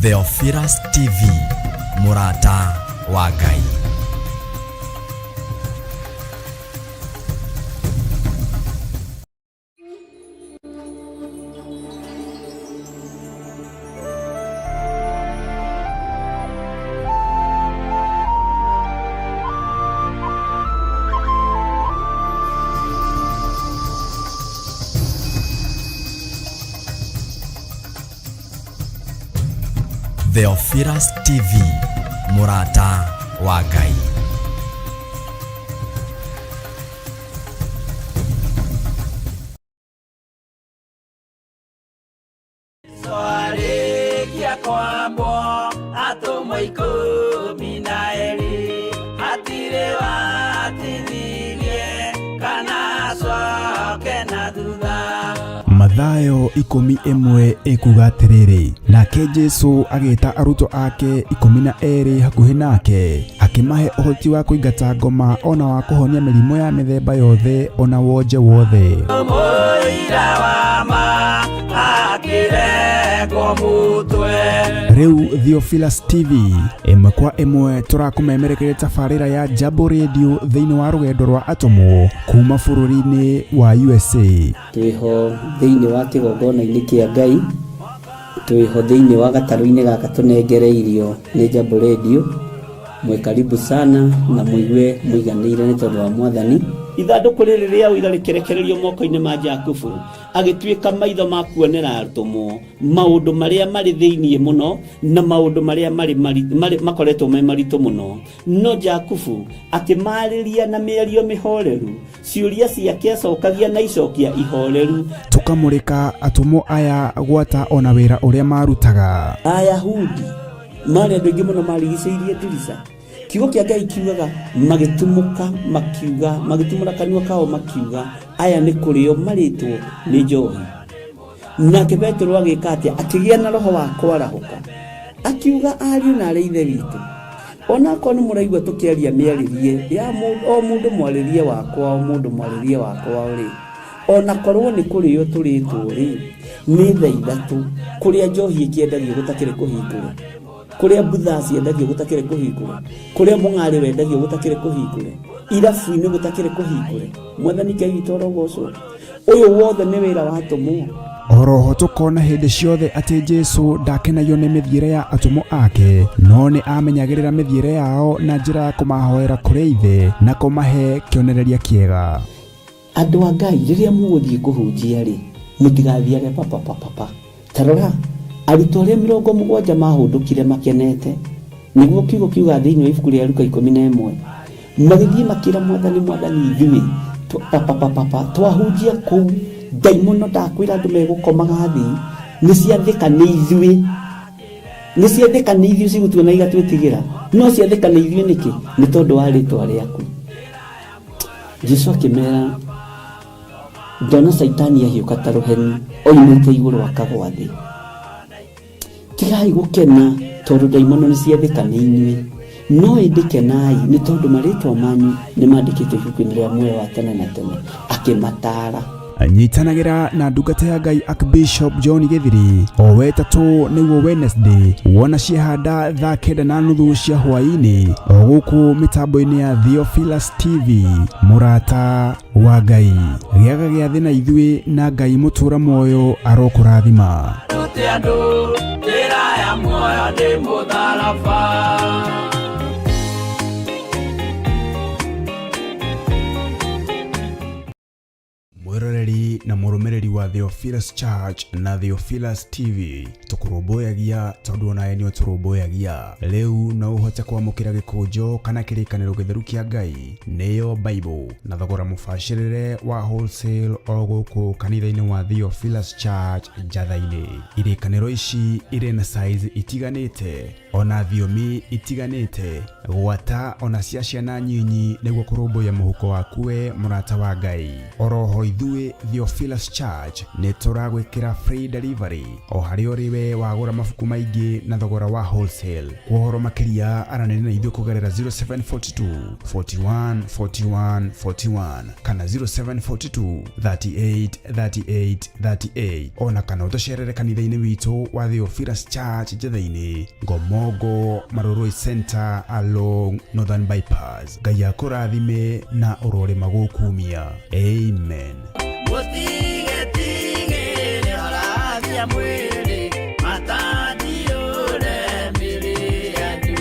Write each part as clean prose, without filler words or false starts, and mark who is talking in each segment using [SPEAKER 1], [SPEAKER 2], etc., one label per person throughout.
[SPEAKER 1] Theophilus TV, mũrata wa Ngai. Theophilus TV, mũrata wa Ngai.
[SPEAKER 2] Twarĩkia kwambwo atũmwo 12, hatirĩ watithirie kana acoke na thutha.
[SPEAKER 3] Mathayo 11 ĩkuga atĩrĩrĩ, nake Jesu agĩta arutwo ake 12 hakuhĩ nake, akĩmahe ũhoti wa kũingata ngoma ona wa kũhonia mĩrimũ ya mĩthemba yothe ona wonje wothe.
[SPEAKER 2] Mũira wa ma akĩrengwo mũtwe.
[SPEAKER 3] Rĩu Theophilus TV ĩmwe kwa ĩmwe tũrakũmemerekeria tabarĩra ya Jambo Radio thĩinĩ wa rũgendo rwa atũmwo kuma bũrũri-inĩ wa USA.
[SPEAKER 4] Twĩho thĩinĩ wa kĩgongona-inĩ kĩa Ngai, twĩho thĩinĩ wa gatarũ-inĩ gaka tũnengereirio nĩ Jambo Radio. Mwĩ karibu sana na mũigue mũiganĩire nĩ tondũ wa Mwathani.
[SPEAKER 5] Ithandũkũ rĩrĩ rĩa ũira rĩkĩrekererio moko-inĩ ma Jakubu, agĩtuĩka maitho ma kuonera atũmwo maũndũ marĩa marĩ thĩinĩ mũno na maũndũ marĩa makoretwo me maritũ mũno. No Jakubu akĩmaarĩria na mĩario mĩhoreru, ciũria ciake acokagia na icokia ihoreru.
[SPEAKER 3] Tũkamũrĩka atũmwo aya gwata ona wĩra ũrĩa marutaga.
[SPEAKER 5] Ayahudi marĩ andũ aingĩ mũno marigicĩirie ndirica. Kiugo kĩa Ngai kiugaga magĩtumũka makiuga, magĩtumũra kanua kao makiuga, aya nĩ kũrĩo marĩtwo nĩ njohi. Nake Petero agĩka atĩa? Akĩgĩa na roho wa kwarahũka, akiuga, ariũ na arĩ ithe witũ, onakorwo nĩ mũraigua tũkĩaria mĩarĩrie ya o mũndũ mwarĩrie wakwa, o mũndũ mwarĩrie wakwa rĩ, onakorwo nĩ kũrĩo tũrĩtwo rĩ, nĩ thaa 3 kũrĩa njohi ĩkĩendagio gũtakĩrĩ kũhingũre, kũrĩa mbutha ciendagio gũtakĩrĩ kũhingũre, kũrĩa mũng'arĩ wendagio gũtakĩrĩ kũhingũre, irabu-inĩ gũtakĩrĩ kũhingũre. Mwathani Ngai witũ arogocwo. Ũyũ wothe nĩ wĩra wa atũmwo.
[SPEAKER 3] Oroho tũkona hĩndĩ ciothe atĩ Jesu ndakenagio nĩ mĩthiĩre ya atũmwo ake, no nĩ amenyagĩrĩra mĩthiĩre yao na njĩra ya kũmahoera kũrĩ Ithe na kũmahe kĩonereria kĩega.
[SPEAKER 5] Andũ a Ngai, rĩrĩa mũgũthiĩ kũhunjia rĩ, mũtigathiage papapapapa. Ta rora, arutwo arĩa 70 mahũndũkire makenete, nĩguo kiugo kiugaga thĩinĩ wa ibuku rĩa Luka 11, magĩthiĩ makĩra Mwathani, Mwathani, ithuĩ papapapapa twahunjia kũu, ndaimono ndakwĩra andũ megũkomaga thĩ, nĩ ciathĩka nĩ ithuĩ, nĩ ciathĩka nĩ ithuĩ cigũtuona igatwĩtigĩra, no ciathĩka nĩ ithuĩ nĩkĩ? Nĩ tondũ wa rĩtwa rĩaku. Jesu akĩmera, ndona Caitani ahiũka ta rũheni oimĩte igũrũ akagwa thĩ. Tigai gũkena tondũ ndaimono nĩ ciathĩka nĩ inyuĩ, no ĩndĩ kenai nĩ tondũ marĩtwa manyu nĩ mandĩkĩtwo ibuku-inĩ rĩa muoyo wa tene na tene. Akĩmataara.
[SPEAKER 3] Nyitanagĩra na ndungata ya Ngai Archbishop John Gĩthiri o wetatũ nĩguo Wednesday wona ciehanda thaa 9:30 cia hwaĩ-inĩ o gũkũ mĩtambo-inĩ ya Theophilus TV. Mũrata wa Ngai, gĩaga gĩathĩ na ithuĩ na Ngai mũtũra muoyo arokũrathima.
[SPEAKER 2] Rute andũ njĩra ya muoyo nĩ mũtharaba.
[SPEAKER 3] Mwĩroreri na mũrũmĩrĩri wa Theophilus Church na Theophilus TV, tũkũrũmbũyagia tondũ onawe nĩ ũtũrũmbũyagia. Rĩu no ũhote kwamũkĩra gĩkũnjo kana kĩrĩkanĩro gĩtheru kĩa Ngai nĩyo Bible na thogora mũbacĩrĩre wa wholesale o gũkũ kanitha-inĩ wa Theophilus Church Njatha-inĩ. Irĩkanĩro ici irĩ na size itiganĩte ona thiomi itiganĩte, gwata ona cia ciana nyinyi nĩguo kũrũmbũiya mũhuko waku we mũrata wa Ngai. Oroho ithuĩ Theophilus Theophilus Church nĩ tũragwĩkĩra free delivery o harĩa ũrĩ we wagũra mabuku maingĩ na thogora wa wholesale. Kwa ũhoro makĩria aranĩria na ithuĩ kũgerera 0742 41 41 41 kana 0742 38 38 38, ona kana ũtũcerere kanitha-inĩ witũ wa Theophilus Church Njetha-inĩ, Ngomongo Marurui Center along Northern Bypass. Ngai akũrathime na ũrorĩma gũkumia. Amen.
[SPEAKER 2] Mũtigetigĩre ũrathia mwĩrĩ matandiũre mĩrĩ yanyu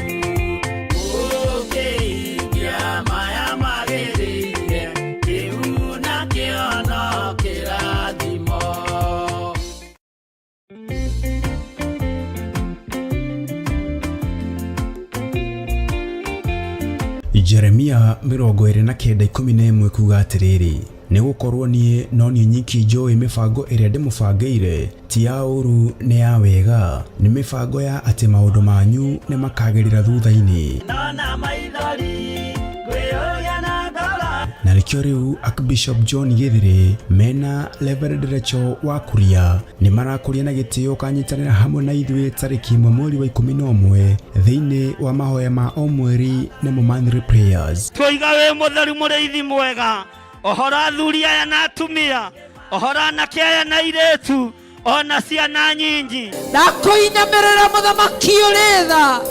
[SPEAKER 2] mũkĩhingia maya magĩrĩire kĩu nakĩo no kĩrathimo.
[SPEAKER 3] Jeremia 29:11 kuga atĩrĩrĩ, nĩ gũkorwo niĩ no niĩ nyiki njũĩ mĩbango ĩrĩa ndĩmũbangĩire, ti ya ũũru nĩ ya wega, nĩ mĩbango ya atĩ maũndũ manyu nĩ makagĩrĩra thutha-inĩ.
[SPEAKER 2] Nona maithori ngwĩyũria na ngoro.
[SPEAKER 3] Na nĩkĩo rĩu Archbishop John Gĩthĩrĩ mena Reverend Rachel wa Kuria nĩ marakũria na gĩtĩo kanyitanĩra hamwe na ithuĩ tarĩki 1 mweri wa 11 thĩinĩ wa mahoya ma o mweri nĩmo monthly prayers.
[SPEAKER 2] Twoiga wĩ mũtheru mũrĩithi mwega, ũhoro athuri aya na atumia, ũhoro anake aya na airĩtu, ona ciana nyinyi.
[SPEAKER 6] Ndakũinamĩrĩra mũthamaki ũrĩ tha,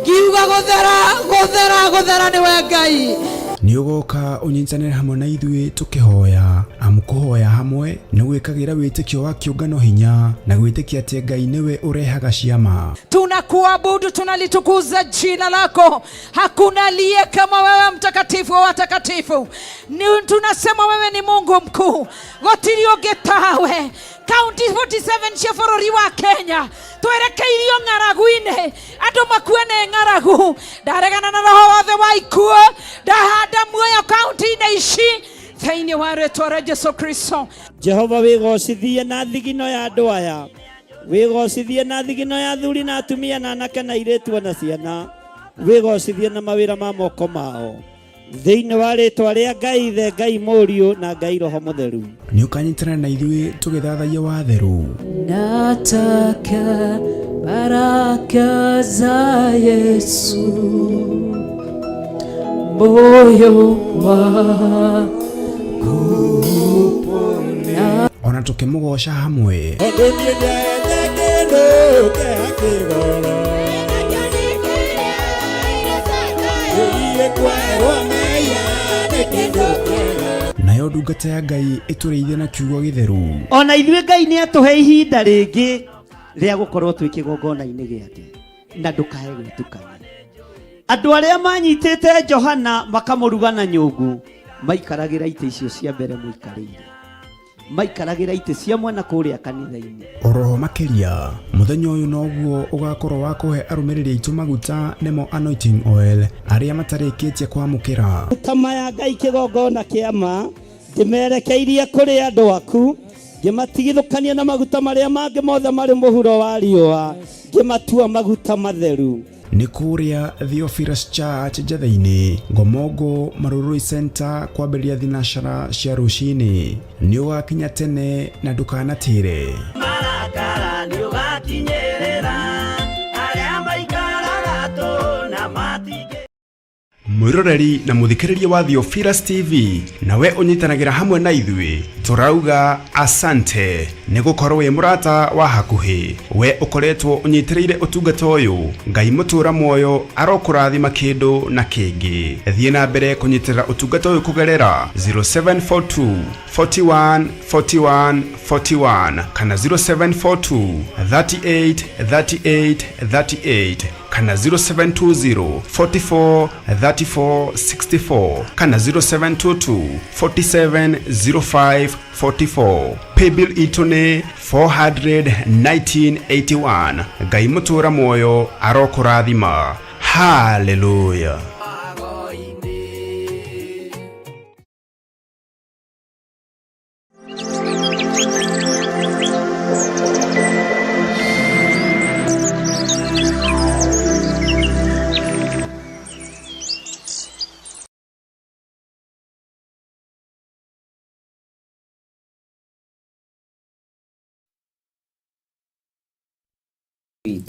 [SPEAKER 6] ngiuga gũthera gũthera gũthera nĩwe Ngai.
[SPEAKER 3] Nĩ ũgoka ũnyitanĩre hamwe na ithuĩ tũkĩhoya, amu kũhoya hamwe nĩ gwĩkagĩra wĩtĩkio wa kĩũngano hinya na gwĩtĩkia atĩ Ngai nĩwe ũrehaga ciama.
[SPEAKER 6] Tunakuabudu, tunalitukuza jina lako. Hakuna aliye kama wewe, mtakatifu wa watakatifu. Ni tunasema wewe ni Mungu mkuu, gũtirĩ ũngĩ tawe. Kaunti 47 cia bũrũri wa Kenya twerekeirio ng'aragu-inĩ, andũ makue nĩ ng'aragu. Ndaregana na roho wothe wa ikuũ, ndahanda muoyo kaunti-inĩ ici thĩinĩ wa rĩtwa rĩa Jesu Kristo.
[SPEAKER 2] Jehova wĩgocithie na thigino ya andũ aya, wĩgocithie na thigino ya athuri na atumia na anake na airĩtu ona ciana, wĩgocithie na mawĩra ma moko mao thĩinĩ wa rĩtwa rĩa Ngai Ithe, Ngai Mũriũ na Ngai Roho Mũtheru.
[SPEAKER 3] Nĩ ũkanyitanĩra na ithuĩ tũgĩthathaiya watheru.
[SPEAKER 6] Nataka baraka za Yesu, moyo wangu.
[SPEAKER 3] Ona tũkĩmũgoca hamwe.
[SPEAKER 2] Tondũ niĩ ndete kĩndũ kĩa kĩgoro kwerwo mehia nĩ kĩndũ kĩega.
[SPEAKER 3] Nayo ndungata ya Ngai ĩtũrĩithie na kiugo gĩtheru.
[SPEAKER 2] Ona ithuĩ Ngai nĩ atũhe ihinda rĩngĩ rĩa gũkorwo twĩ kĩgongona-inĩ gĩake, na ndũkae gwĩtukania. Andũ arĩa manyitĩte Johana makamũruga na nyũngũ maikaragĩra itĩ icio cia mbere mũikarĩire, maikaragĩra itĩ cia mwena kũrĩa kanitha-inĩ.
[SPEAKER 3] Oroho makĩria mũthenya ũyũ noguo ũgakorwo wa kũhe arũmĩrĩri aitũ maguta nĩmo anointing oil arĩa matarĩkĩtie kwamũkĩra.
[SPEAKER 2] Maguta maya Ngai kĩgongona kĩa ma ndĩmerekeirie kũrĩ andũ aku, ngĩmatigithũkania na maguta marĩa mangĩ mothe marĩ mũhuro wa riũa, ngĩmatua maguta matheru.
[SPEAKER 3] Nĩ kũrĩa Theophilus Church Njetha-inĩ, Ngomongo Marurui Center kwambĩrĩria thinacara cia rũcinĩ. Nĩ ũgakinya tene na ndũkanatĩre.
[SPEAKER 2] Marakara nĩ ũgakinyĩrĩra arĩa maikaraga tũ na matingĩ.
[SPEAKER 3] Mwĩroreri na mũthikĩrĩria wa Theophilus TV, nawe ũnyitanagĩra hamwe na ithuĩ tũrauga asante nĩ gũkorwo wĩ mũrata wa hakuhĩ. We ũkoretwo ũnyitĩrĩire ũtungata ũyũ, Ngai mũtũra muoyo arokũrathima kĩndũ na kĩngĩ. Thiĩ na mbere kũnyitĩrĩra ũtungata ũyũ kũgerera 0742 41 41 41 kana 0742 38 38 38 kana 0720 44 34 64 kana 0722 47 05 44. Paybill itũ nĩ 41981. Ngai mũtũra muoyo arokũrathima. Hallelujah.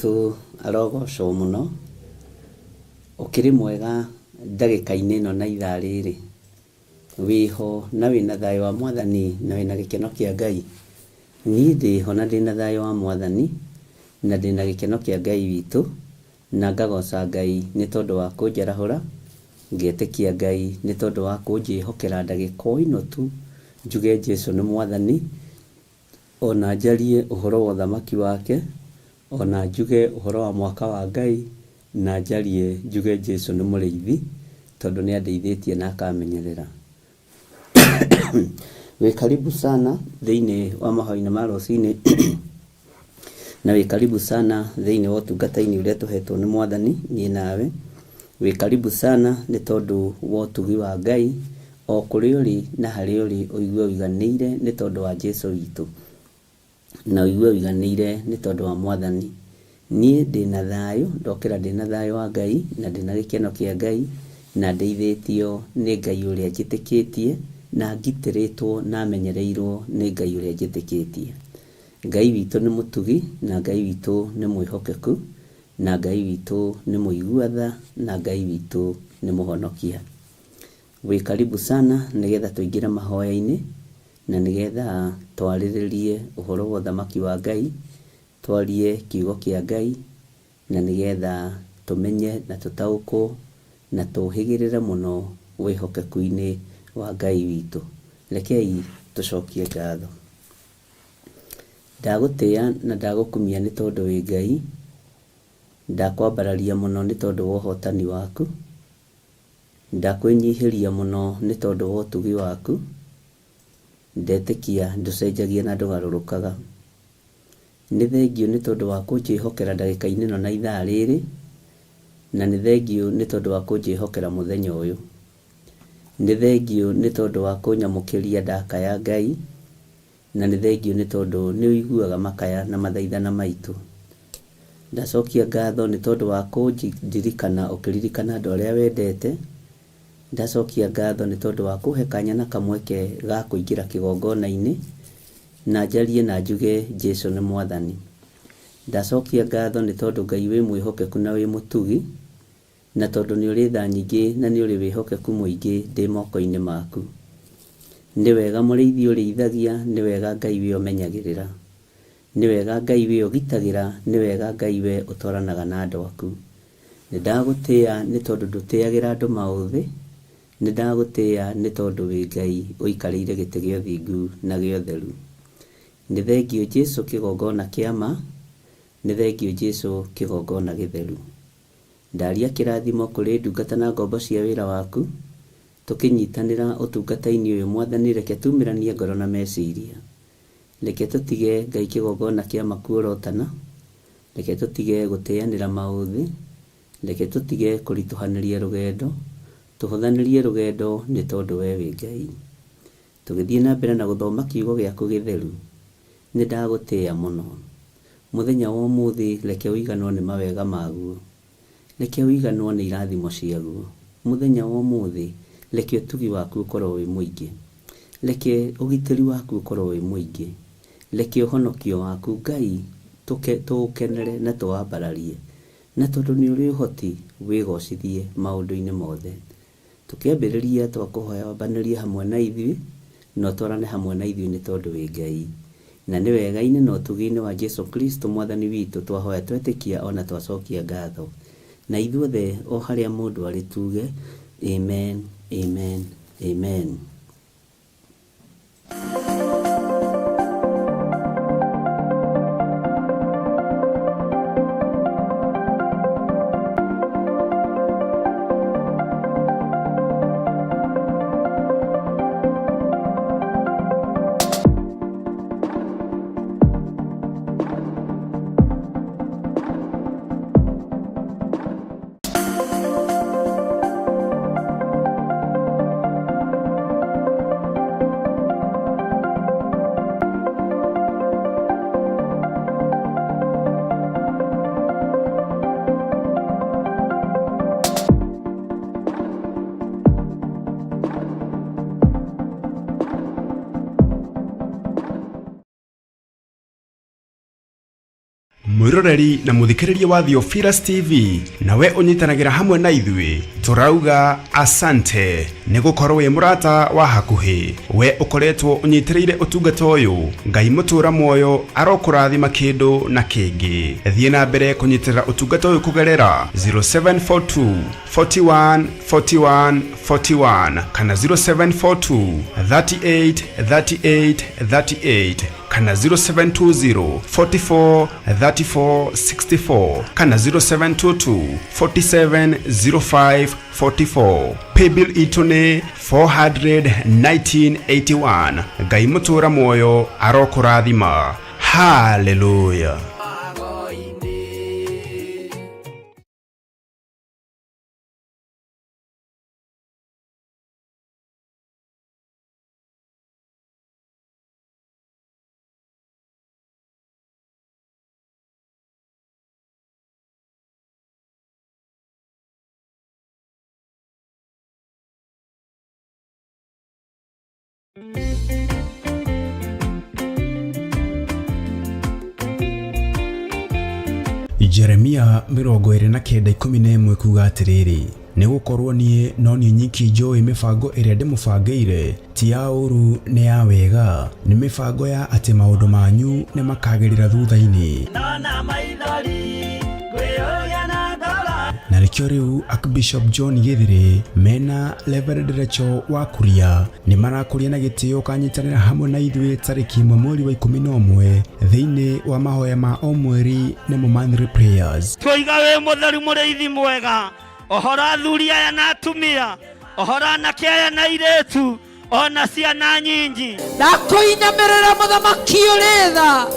[SPEAKER 4] Witũ arogocwo mũno. Ũkĩrĩ mwega ndagĩka-inĩ ĩno na ithaa rĩrĩ. Wĩho na wĩna thayũ wa Mwathani na wĩna gĩkeno kĩa Ngai. Niĩ ndĩho na ndĩna thayũ wa Mwathani na ndĩna gĩkeno kĩa Ngai witũ, na ngagoca Ngai nĩ tondũ wa kũnjarahũra, ngetĩkia Ngai nĩ tondũ wa kũnjĩhokera ndagĩka o ĩno tu njuge Jesũ nĩ Mwathani, ona njarie ũhoro wa ũthamaki wake, ona njuge ũhoro wa mwaka wa Ngai, na njarie njuge Jesũ nĩ mũrĩithi, tondũ nĩ andeithĩtie na akamenyerera. Wĩ karibu sana thĩinĩ wa mahoya-inĩ ma rũcinĩ na wĩ karibu sana thĩinĩ wa ũtungata-inĩ ũrĩa tũhetwo nĩ Mwathani niĩ nawe. Wĩ karibu sana nĩ tondũ wa ũtugi wa Ngai o kũrĩa ũrĩ na harĩa ũrĩ ũigue ũiganĩire nĩ tondũ wa Jesũ witũ, na ũigue ũiganĩire nĩ tondũ wa Mwathani. Niĩ ndĩna thayũ, ndokĩra ndĩna thayũ wa Ngai na ndĩna gĩkeno kĩa Ngai na ndeithĩtio nĩ Ngai ũrĩa njĩtĩkĩtie na ngitĩrĩtwo na menyereirwo nĩ Ngai ũrĩa njĩtĩkĩtie. Ngai witũ nĩ mũtugi na Ngai witũ nĩ mwĩhokeku na Ngai witũ nĩ mũigua tha na Ngai witũ nĩ mũhonokia. Wĩ karibu sana nĩgetha tũingĩre mahoya-inĩ na nĩgetha twarĩrĩrie ũhoro wa ũthamaki wa Ngai, twarie kiugo kĩa Ngai na nĩgetha tũmenye na tũtaũkwo na tũhĩgĩrĩre mũno wĩhokeku-inĩ wa Ngai witũ. Rekei tũcokie ngatho. Ndagũtĩĩa na ndagũkumia nĩ tondũ wĩ Ngai, ndakwambararia mũno nĩ tondũ wa ũhotani waku, ndakwĩnyihĩria mũno nĩ tondũ wa ũtugi waku, ndetĩkia ndũcenjagia na ndũgarũrũkaga. Nĩ thengiũ nĩ tondũ wa kũnjĩhokera ndagĩka-inĩ ĩno na ithaa rĩrĩ, na nĩ thengiũ nĩ tondũ wa kũnjĩhokera mũthenya ũyũ. Nĩ thengiũ nĩ tondũ wa kũnyamũkĩria ndakaya Ngai, na nĩ thengiũ nĩ tondũ nĩ ũiguaga makaya na mathaithana maitũ. Ndacokia ngatho nĩ tondũ wa kũndirikana ũkĩririkana andũ arĩa wendete. Ndacokia ngatho nĩ tondũ wa kũhe kanya na kamweke ga kũingĩra kĩgongona-inĩ na njarie na njuge Jesũ nĩ Mwathani. Ndacokia ngatho nĩ tondũ Ngai wĩ mwĩhokeku na wĩ mũtugi, na tondũ nĩ ũrĩ tha nyingĩ na nĩ ũrĩ wĩhokeku mũingĩ ndĩ moko-inĩ maku. Nĩ wega mũrĩithi ũrĩithagia, nĩ wega Ngai we ũmenyagĩrĩra, nĩ wega Ngai we ũgitagĩra, nĩ wega Ngai we ũtwaranaga na andũ aku. Nĩ ndagũtĩĩa nĩ tondũ ndũtĩagĩra andũ maũthĩ, nĩ ndagũtĩĩa nĩ tondũ wĩ Ngai ũikarĩire gĩtĩ gĩa ũthingu na gĩa ũtheru. Nĩ thengiũ Jesũ kĩgongona kĩa ma, nĩ thengiũ Jesũ kĩgongona gĩtheru. Ndaria kĩrathimo kũrĩ ndungata na ngombo cia wĩra waku, tũkĩnyitanĩra ũtungata-inĩ ũyũ Mwathani reke tumĩranie ngoro na meciria. Reke tũtige Ngai kĩgongona kĩa ma kuorotana, reke tũtige gũtĩanĩra maũthĩ, reke tũtige kũritũhanĩria rũgendo, tũhũthanĩrie rũgendo nĩ tondũ we wĩ Ngai. Tũgĩthiĩ na mbere na gũthoma kiugo gĩaku gĩtheru, nĩ ndagũtĩĩa mũno. Mũthenya wa ũmũthĩ reke ũiganwo nĩ mawega maguo, reke ũiganwo nĩ irathimo ciaguo. Mũthenya wa ũmũthĩ reke ũtugi waku ũkorwo wĩ mũingĩ, reke ũgitĩri waku ũkorwo wĩ mũingĩ, reke ũhonokio waku Ngai tũũkenere na tũwambararie, na tondũ nĩ ũrĩ ũhoti wĩgocithie maũndũ-inĩ mothe. Tũkĩambĩrĩria twakũhoya wambanĩrie hamwe na ithuĩ na ũtwarane hamwe na ithuĩ nĩ tondũ wĩ Ngai. Na nĩ wega-inĩ na ũtugi-inĩ wa Jesũ Kristo Mwathani witũ twahoya twetĩkia ona twacokia ngatho. Na ithuothe o harĩa mũndũ arĩ tuge amen, amen, amen.
[SPEAKER 3] Mwĩroreri na mũthikĩrĩria wa Theophilus TV, nawe ũnyitanagĩra hamwe na ithuĩ, tũrauga asante nĩ gũkorwo wĩ mũrata wa hakuhĩ. We ũkoretwo ũnyitĩrĩire ũtungata ũyũ, Ngai mũtũra muoyo arokũrathima kĩndũ na kĩngĩ. Thiĩ na mbere kũnyitĩrĩra ũtungata ũyũ kũgerera 0742 41 41 41 kana 0742 38 38 38 kana 0720 44 34 64 kana 0722 47 05 44. Paybill itũ nĩ 41981. Ngai mũtũra muoyo arokũrathima. Haleluya. Jeremia 29:11 kuga atĩrĩrĩ, nĩ gũkorwo niĩ no niĩ nyiki njũĩ mĩbango ĩrĩa ndĩmũbangĩire, ti ya ũũru nĩ ya wega, nĩ mĩbango ya atĩ maũndũ manyu nĩ makagĩrĩra thutha-inĩ. Na nĩkĩo rĩu Archbishop John Gĩthĩrĩ mena Reverend Rachel wa Kuria nĩ marakũria na gĩtĩo ũkanyitanĩra hamwe na ithuĩ tarĩki 1 mweri wa 11 thĩinĩ wa mahoya ma o mweri nĩmo monthly prayers.
[SPEAKER 2] Twoiga wĩ mũtheru mũrĩithi mwega, ũhoro athuri aya na atumia, ũhoro anake aya na airĩtu, ona ciana nyinyi.
[SPEAKER 6] Ndakũinamĩrĩra mũthamaki ũrĩ tha,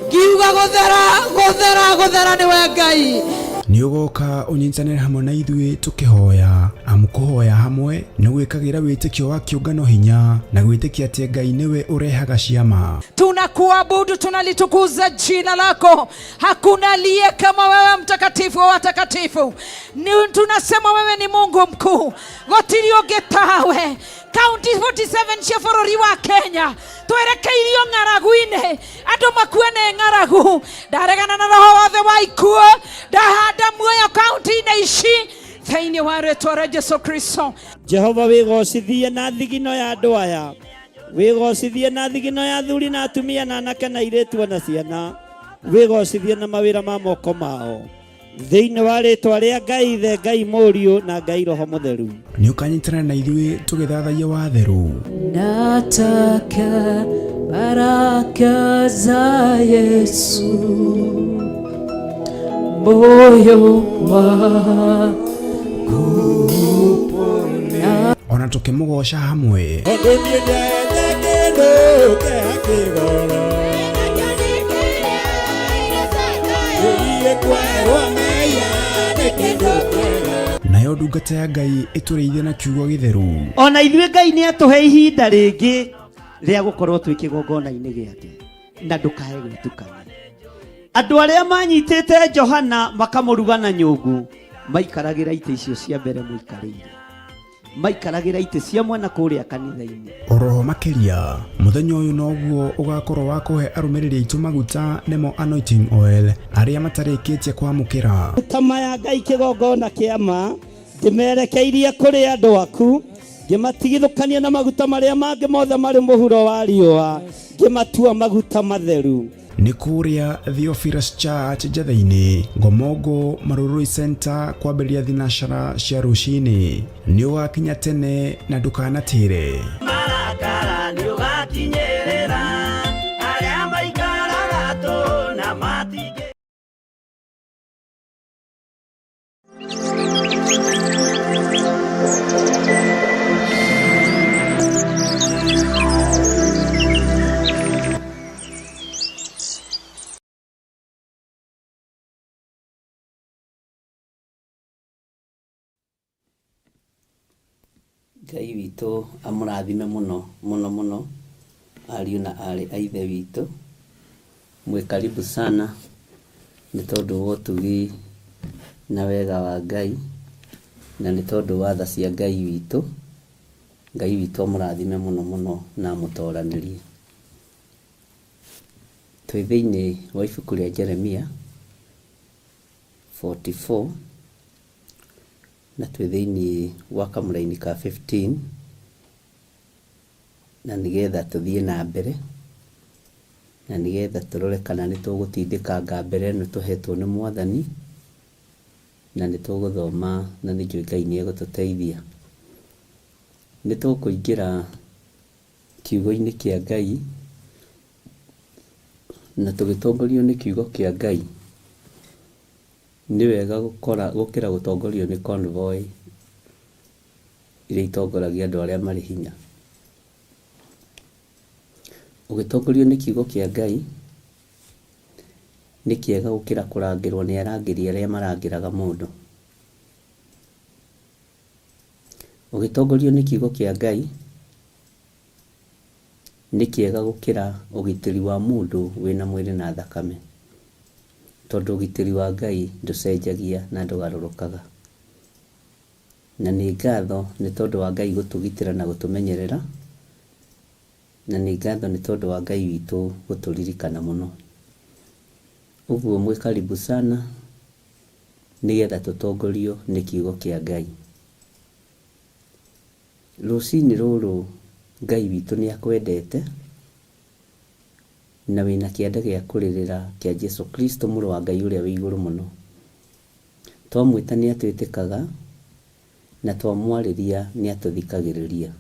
[SPEAKER 6] ngiuga gũthera gũthera gũthera nĩwe Ngai.
[SPEAKER 3] Nĩ ũgoka ũnyitanĩre hamwe na ithuĩ tũkĩhoya, amu kũhoya hamwe nĩ gwĩkagĩra wĩtĩkio wa kĩũngano hinya na gwĩtĩkia atĩ Ngai nĩwe ũrehaga ciama.
[SPEAKER 6] Tunakuabudu, tunalitukuza jina lako. Hakuna aliye kama wewe, mtakatifu wa watakatifu. Tunasema wewe ni Mungu mkuu, gũtirĩ ũngĩ tawe. Kaunti 47 cia bũrũri wa Kenya twerekeirio ng'aragu-inĩ, andũ makue nĩ ng'aragu. Ndaregana na roho wothe wa ikuũ, ndahanda muoyo kaunti-inĩ ici thĩinĩ wa rĩtwa rĩa Jesu Kristo.
[SPEAKER 2] Jehova wĩgocithie na thigino ya andũ aya, wĩgocithie na thigino ya athuri na atumia na anake na airĩtu ona ciana, wĩgocithie na mawĩra ma moko mao thĩinĩ wa rĩtwa rĩa Ngai Ithe, Ngai Mũriũ na Ngai Roho Mũtheru.
[SPEAKER 3] Nĩ ũkanyitanĩra na ithuĩ tũgĩthathaiya watheru.
[SPEAKER 6] Nataka baraka za Yesu, moyo wangu upone.
[SPEAKER 3] Ona tũkĩmũgoca hamwe. Nayo ndungata ya Ngai ĩtũrĩithie na kiugo gĩtheru.
[SPEAKER 2] Ona ithuĩ Ngai nĩ atũhe ihinda rĩngĩ rĩa gũkorwo twĩ kĩgongona-inĩ gĩake, na ndũkae gwĩtukania. Andũ arĩa manyitĩte Johana makamũruga na nyũngũ maikaragĩra itĩ icio cia mbere mũikarĩire, maikaragĩra itĩ cia mwena kũrĩa kanitha-inĩ.
[SPEAKER 3] Oroho makĩria mũthenya ũyũ noguo ũgakorwo wa kũhe arũmĩrĩri aitũ maguta nĩmo anointing oil arĩa matarĩkĩtie kwamũkĩra.
[SPEAKER 2] Maguta maya Ngai kĩgongona kĩa ma ndĩmerekeirie kũrĩ andũ aku, ngĩmatigithũkania na maguta marĩa mangĩ mothe marĩ mũhuro wa riũa, ngĩmatua maguta matheru.
[SPEAKER 3] Nĩ kũrĩa Theophilus Church Njetha-inĩ, Ngomongo Marurui Center kwambĩrĩria thinacara cia rũcinĩ. Nĩ ũgakinya tene na ndũkanatĩre.
[SPEAKER 2] Marakara nĩ ũgakinyĩrĩra arĩa maikaraga tũ na matingĩ.
[SPEAKER 4] Ngai witũ amũrathime mũno mũno mũno ariũ na aarĩ a ithe witũ. Mwĩ karibu sana nĩ tondũ wa ũtugi na wega wa Ngai na nĩ tondũ wa tha cia Ngai witũ. Ngai witũ amũrathime mũno mũno na amũtoranĩrie. Twĩ thĩinĩ wa ibuku rĩa Jeremia 44 na twĩ thĩinĩ wa kamũraini ka 15 na nĩgetha tũthiĩ na mbere na nĩgetha tũrore kana nĩ tũgũtindĩkanga mbere ĩno tũhetwo nĩ Mwathani na nĩ tũgũthoma na nĩ njũĩ Ngai nĩ egũtũteithia. Nĩ tũkũingĩra kiugo-inĩ kĩa Ngai na tũgĩtongorio nĩ kiugo kĩa Ngai nĩ wega gũkora gũkĩra gũtongorio nĩ convoy iria itongoragia andũ arĩa marĩ hinya. Ũgĩtongorio nĩ kiugo kĩa Ngai nĩ kĩega gũkĩra kũrangĩrwo nĩ arangĩri arĩa marangĩraga mũndũ. Ũgĩtongorio nĩ kiugo kĩa Ngai nĩ kĩega gũkĩra ũgitĩri wa mũndũ wĩna mwĩrĩ na thakame, tondũ ũgitĩri wa Ngai ndũcenjagia na ndũgarũrũkaga. Na nĩ ngatho nĩ tondũ wa Ngai gũtũgitĩra na gũtũmenyerera, na nĩ ngatho nĩ tondũ wa Ngai witũ gũtũririkana mũno. Ũguo mwĩ karibu sana nĩgetha tũtongorio nĩ kiugo kĩa Ngai. Rũcinĩ rũrũ Ngai witũ nĩ akwendete na wĩna kĩanda gĩa kũrĩrĩra kĩa Jesu Kristo mũrũ wa Ngai ũrĩa wĩ igũrũ mũno. Twamwĩta nĩ atwĩtĩkaga na twamwarĩria nĩ atũthikagĩrĩria.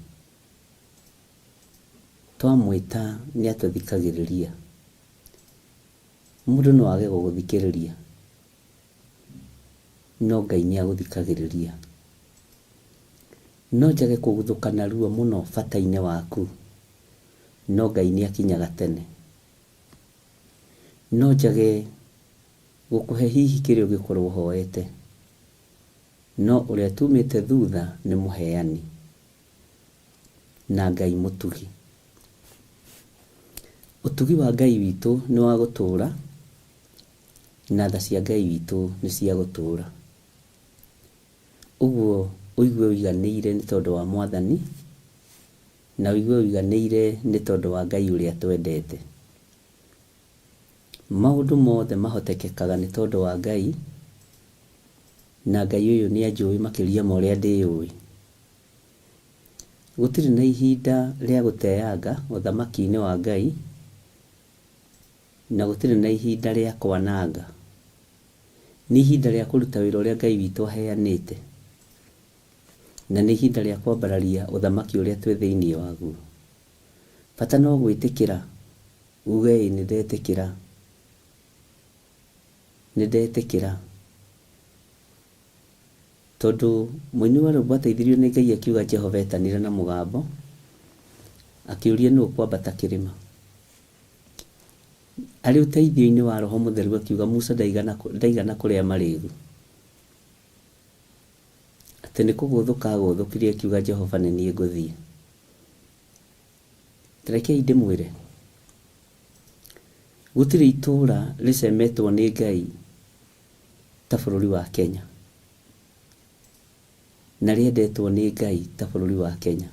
[SPEAKER 4] Twamwĩta nĩ atũthikagĩrĩria. Mũndũ no age gũgũthikĩrĩria no Ngai nĩ agũthikagĩrĩria. No njage kũguthũka narua mũno bata-inĩ waku no Ngai nĩ akinyaga tene. No njage gũkũhe hihi kĩrĩa ũngĩkorwo ũhoete no ũrĩa tumĩte thutha nĩ mũheani na Ngai mũtugi. Ũtugi wa Ngai witũ nĩ wa gũtũũra na tha cia Ngai witũ nĩ cia gũtũũra. Ũguo ũigue ũiganĩire nĩ tondũ wa Mwathani na ũigue ũiganĩire nĩ tondũ wa Ngai ũrĩa twendete. Maũndũ mothe mahotekekaga nĩ tondũ wa Ngai na Ngai ũyũ nĩ anjũĩ makĩria ma ũrĩa ndĩyũĩ. Gũtirĩ na ihinda rĩa gũteanga ũthamaki-inĩ wa Ngai na gũtirĩ na ihinda rĩa kwananga. Nĩ ihinda rĩa kũruta wĩra ũrĩa Ngai witũ aheanĩte na nĩ ihinda rĩa kwambararia ũthamaki ũrĩa twĩ thĩinĩ waguo. Bata no gwĩtĩkĩra uge ĩĩ nĩ ndetĩkĩra, nĩ ndetĩkĩra. Tondũ mũini wa rwĩmbo ateithirio nĩ Ngai akiuga Jehova etanire na mũgambo akĩũria nũ ũkwambata kĩrĩma. Arĩ ũteithio-inĩ wa Roho Mũtheru akiuga Musa ndaigana kũrĩa marĩgu. Atĩ nĩ kũgũthũka agũthũkire akiuga Jehova nĩ niĩ ngũthiĩ. Rekei ndĩmwĩre, gũtirĩ itũũra rĩcemetwo nĩ Ngai ta bũrũri wa Kenya na rĩendetwo nĩ Ngai ta bũrũri wa Kenya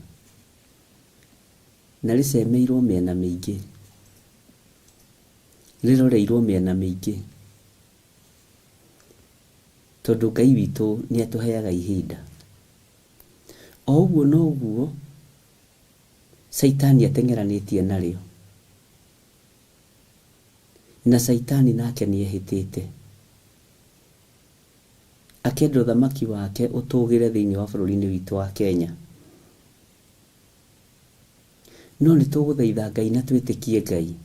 [SPEAKER 4] na rĩcemeirwo mĩena mĩingĩ, rĩroreirwo mĩena mĩingĩ tondũ Ngai witũ nĩ atũheaga ihinda. O ũguo noguo Caitani ateng'eranĩtie narĩo na Caitani nake nĩ ehĩtĩte akenda ũthamaki wake ũtũgĩre thĩinĩ wa bũrũri-inĩ witũ wa Kenya. No nĩ tũgũthaitha Ngai na twĩtĩkie Ngai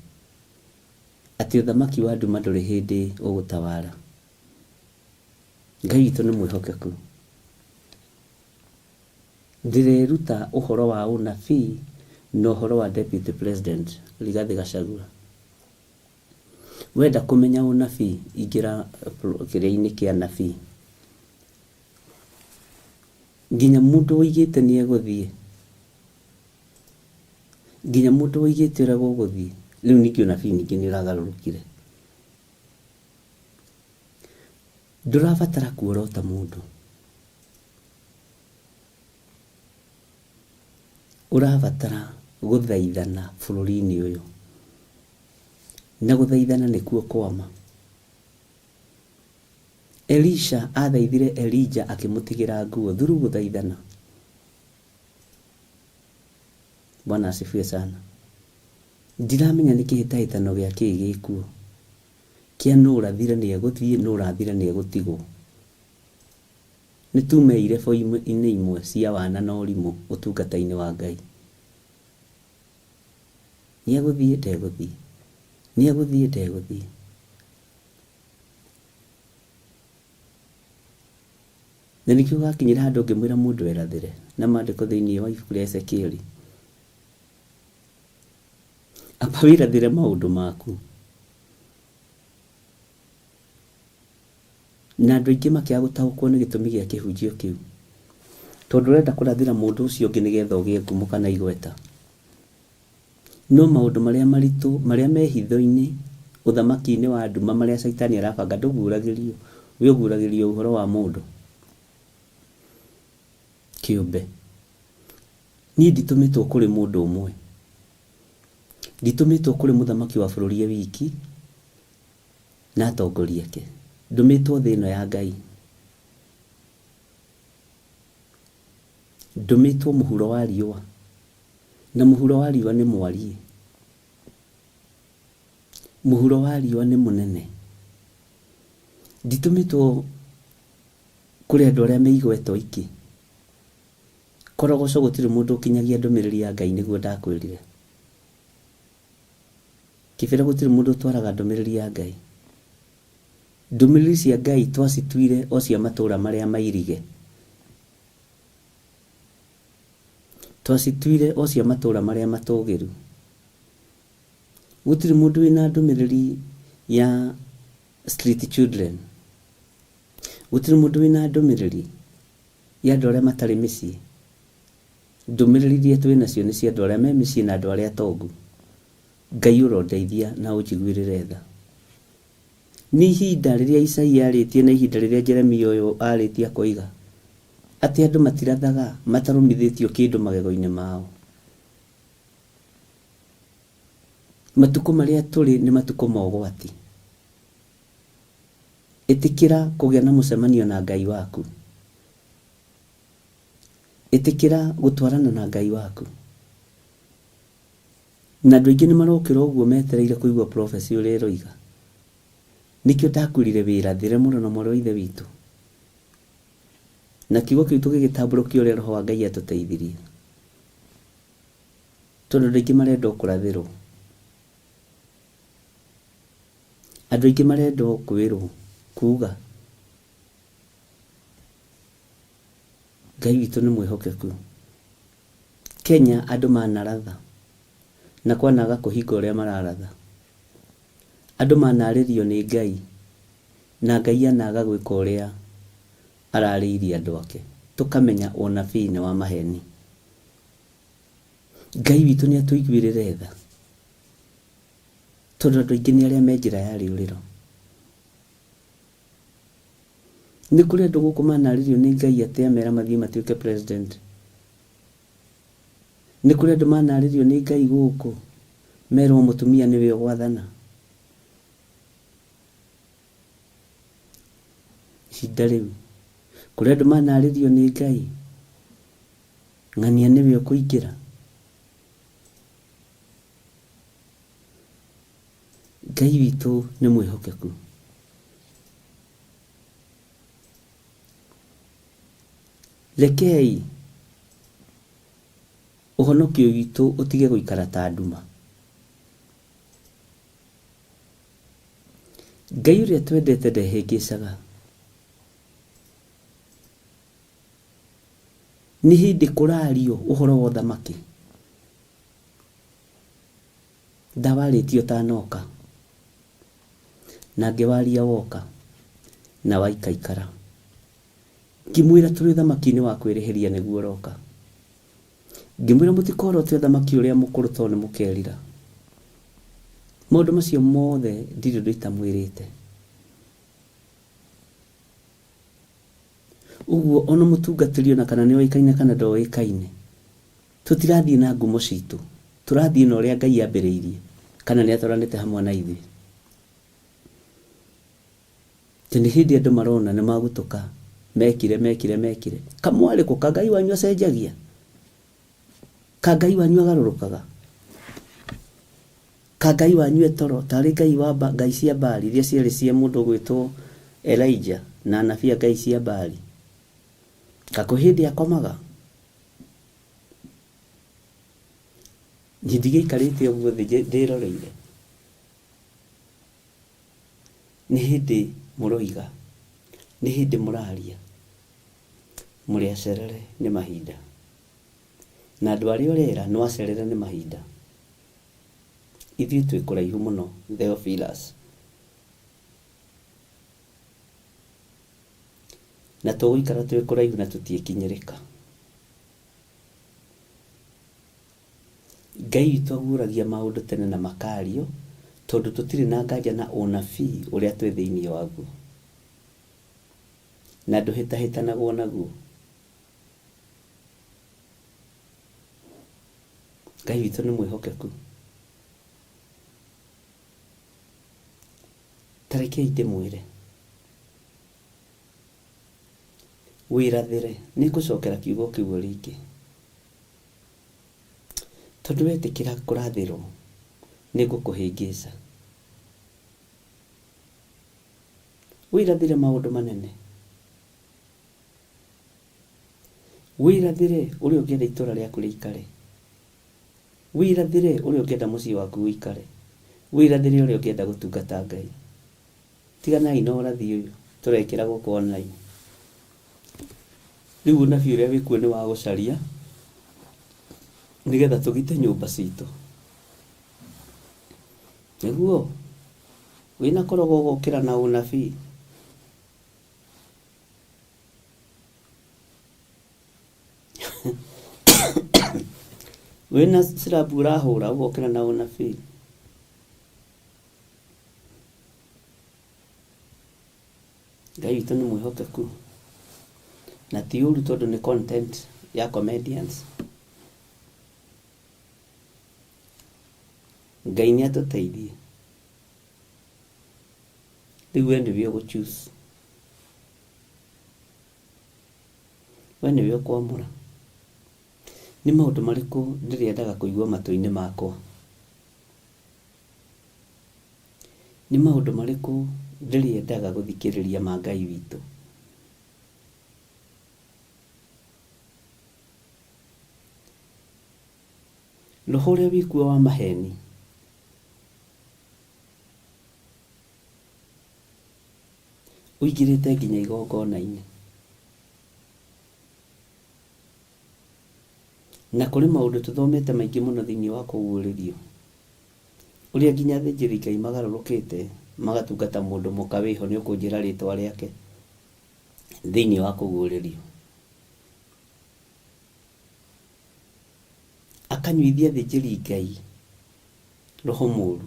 [SPEAKER 4] atĩ ũthamaki wa nduma ndũrĩ hĩndĩ ũgũtawara. Ngai witũ nĩ mwĩhokeku. Ndĩreruta ũhoro wa ũnabii na ũhoro wa Deputy President Rigathĩ Gachagua. Wenda kũmenya ũnabii ingĩra kĩrĩa-inĩ kĩa nabii. Nginya mũndũ woigĩte nĩ egũthiĩ, nginya mũndũ woigĩte ũrĩa gũgũthiĩ, rĩu ningĩ ũnabii ningĩ nĩ ũragarũrũkire. Ndũrabatara kuorota mũndũ, ũrabatara gũthaithana bũrũri-inĩ ũyũ, na gũthaithana nĩkuo kwama.
[SPEAKER 5] Elisha athaithire Elija akĩmũtigĩra nguo through gũthaithana. Bwana asifiwe sana. Ndiramenya nĩ kĩhĩtahĩtano gĩa kĩĩ gĩkuo kĩa nũ ũrathire nĩ egũthiĩ nũ ũrathire nĩ egũtigwo. Nĩ tume irebo-inĩ imwe cia wana na ũrimũ ũtungata-inĩ wa Ngai. Nĩ egũthiĩ ndegũthiĩ, nĩ egũthiĩ ndegũthiĩ. Na nĩkĩo gakinyĩra handũ ngĩmwĩra mũndũ erathĩre na maandĩko thĩinĩ wa ibuku rĩa Ezekieli. Amba wĩrathĩre maũndũ maku. Na andũ aingĩ makĩaga gũtaũkwo nĩ gĩtũmi gĩa kĩhunjio kĩu. Tondũ ũrenda kũrathĩra mũndũ ũcio ũngĩ nĩgetha ũgĩe ngumo kana igweta. No maũndũ marĩa maritũ, marĩa me hitho-inĩ, ũthamaki-inĩ wa nduma marĩa caitani arabanga ndũguũragĩrio, we ũguũragĩrio ũhoro wa mũndũ kĩũmbe. Niĩ nditũmĩtwo kũrĩ mũndũ ũmwe. Nditũmĩtwo kũrĩ mũthamaki wa bũrũri e wiki na atongoria ake. Ndũmĩtwo thĩ ĩno ya Ngai. Ndũmĩtwo mũhuro wa riũa. Na mũhuro wa riũa nĩ mwariĩ. Mũhuro wa riũa nĩ mũnene. Nditũmĩtwo kũrĩ andũ arĩa me igweta oiki. Korogoco gũtirĩ mũndũ ũkinyagia ndũmĩrĩri ya Ngai nĩguo ndakwĩrire. Kĩbĩra gũtirĩ mũndũ ũtwaraga ndũmĩrĩri ya Ngai. Ndũmĩrĩri cia Ngai twacituire o cia matũũra marĩa mairige. Twacituire o cia matũũra marĩa matũgĩru. Gũtirĩ mũndũ wĩna ndũmĩrĩri ya street children. Gũtirĩ mũndũ wĩna ndũmĩrĩri ya andũ arĩa matarĩ mĩciĩ. Ndũmĩrĩri iria twĩ nacio nĩ cia andũ arĩa me mĩciĩ na andũ arĩa atongu. Ngai ũrondeithia na ũnjiguĩrĩre tha. Nĩ ihinda rĩrĩa Isaia arĩtie na ihinda rĩrĩa Jeremia ũyũ arĩtie akoiga atĩ andũ matirathaga matarũmithĩtio kĩndũ magego-inĩ mao. Matukũ marĩa tũrĩ nĩ matukũ ma ũgwati. Ĩtĩkĩra kũgĩa na mũcemanio na Ngai waku. Ĩtĩkĩra gũtwarana na Ngai waku. Na andũ aingĩ nĩ marokĩra ũguo metereire kũigua prophecy ũrĩa ĩroiga. Nĩkĩo ndakwĩrire wĩrathĩre mũno na mwarĩ wa Ithe witũ. Na kiugo kĩu tũgĩgĩtambũrũkia ũrĩa Roho wa Ngai atũteithirie. Tondũ andũ aingĩ marenda o kũrathĩrwo. Andũ aingĩ marenda o kwĩrwo, kuga. Ngai witũ nĩ mwĩhokeku. Kenya andũ manaratha na kwanaga kũhinga ũrĩa mararatha. Andũ manarĩrio nĩ Ngai na Ngai anaga gwĩka ũrĩa ararĩirie andũ ake. Tũkamenya ũnabii nĩ wa maheni. Ngai witũ nĩ atũiguĩrĩre tha tondũ andũ aingĩ nĩ arĩa me njĩra ya rĩũrĩro. Nĩ kũrĩ andũ gũkũ manarĩrio nĩ Ngai atĩ amera mathiĩ matuĩke president. Nĩ kũrĩ andũ manarĩrio nĩ Ngai gũkũ merwo mũtumia nĩwe ũgwathana. Ihinda rĩu kũrĩ andũ manarĩrio nĩ Ngai ng'ania nĩwe ũkũingĩra. Ngai witũ nĩ mwĩhokeku. Rekei ũhonokio witũ ũtige gũikara ta nduma. Ngai ũrĩa twendete ndehĩngĩcaga. Nĩ hĩndĩ kũrario ũhoro wa ũthamaki. Ndawarĩtie ũtanoka, na ngĩwaria woka, na waikaikara. Ngĩmwĩra tũrĩ ũthamaki-inĩ wa kwĩrĩhĩria nĩguo ũroka. Ngĩmwĩra mũtikorote ũthamaki ũrĩa mũkũrũ tondũ nĩ mũkerira. Maũndũ macio mothe ndirĩ ũndũ itamwĩrĩte. Ũguo ona mũtungatĩri ona kana nĩ oĩkaine kana ndoĩkaine, tũtirathiĩ na ngumo citũ, tũrathiĩ na ũrĩa Ngai ambĩrĩirie kana nĩ atwaranĩte hamwe na ithuĩ. Atĩ nĩ hĩndĩ andũ marona nĩ magũtũka mekire mekire mekire kamwarĩ kũ ka Ngai wanyu acenjagia ka Ngai wanyu agarũrũkaga ka Ngai wanyu etoro tarĩ Ngai wa ngai cia Baali iria ciarĩ cia mũndũ ũgwĩtwo Elijah na anabii a ngai cia Baali ka kwĩ hĩndĩ akomaga niĩ ndigĩikarĩte ũguo thĩ ndĩroreire nĩ hĩndĩ mũroiga nĩ hĩndĩ mũraria mũrĩ acerere nĩ mahinda na andũ arĩa ũrera no acerere nĩ mahinda ithuĩ twĩ kũraihu mũno Theophilus na tũgũikara twĩ kũraihu na tũtiĩkinyĩrĩka Ngai witũ aguũragia maũndũ tene na makario tondũ tũtirĩ na nganja na ũnabii ũrĩa twĩ thĩinĩ waguo na ndũhĩtahĩtanagwo naguo. Ngai witũ nĩ mwĩhokeku. Ta rekei ndĩmwĩre, wĩrathĩre, nĩ ngũcokera kiugo kĩu o rĩngĩ. Tondũ wetĩkĩra kũrathĩrwo nĩ ngũkũhĩngĩca. Wĩrathĩre maũndũ manene. Wĩrathĩre ũrĩa ũngĩenda itũra rĩaku rĩikare. Wĩrathĩre ũrĩa ũngĩenda mũciĩ waku ũikare. Wĩrathĩre ũrĩa ũngĩenda gũtungata Ngai. Tiganai na ũrathi ũyũ tũrekĩra gũkũ online. Rĩu ũnabii ũrĩa wĩkuo nĩ wa gũcaria nĩgetha tũgite nyũmba citũ. Nĩguo wĩna korogo ũgokĩra na ũnabii. Wĩna cirabu ũrahũra ũgokĩra na ũnabii. Ngai witũ nĩ mwĩhokeku na ti ũru tondũ nĩ content ya comedians. Ngai nĩ atũteithie. Rĩu we nĩwe ũgũ choose. We nĩwe ũkwamũra. Nĩ maũndũ marĩkũ ndĩrĩendaga kũigua matũ-inĩ makwa? Nĩ maũndũ marĩkũ ndĩrĩendaga gũthikĩrĩria ma Ngai witũ? Roho ũrĩa wĩkuo wa maheni ũingĩrĩte nginya igongona-inĩ. Na kũrĩ maũndũ tũthomete maingĩ mũno thĩinĩ wa kũguũrĩrio, ũrĩa nginya athĩnjĩri Ngai magarũrũkĩte magatungata mũndũ mũka wĩho, nĩ ũkũnjĩra rĩtwa rĩake thĩinĩ wa kũguũrĩrio. Akanyuithia athĩnjĩri Ngai roho mũru,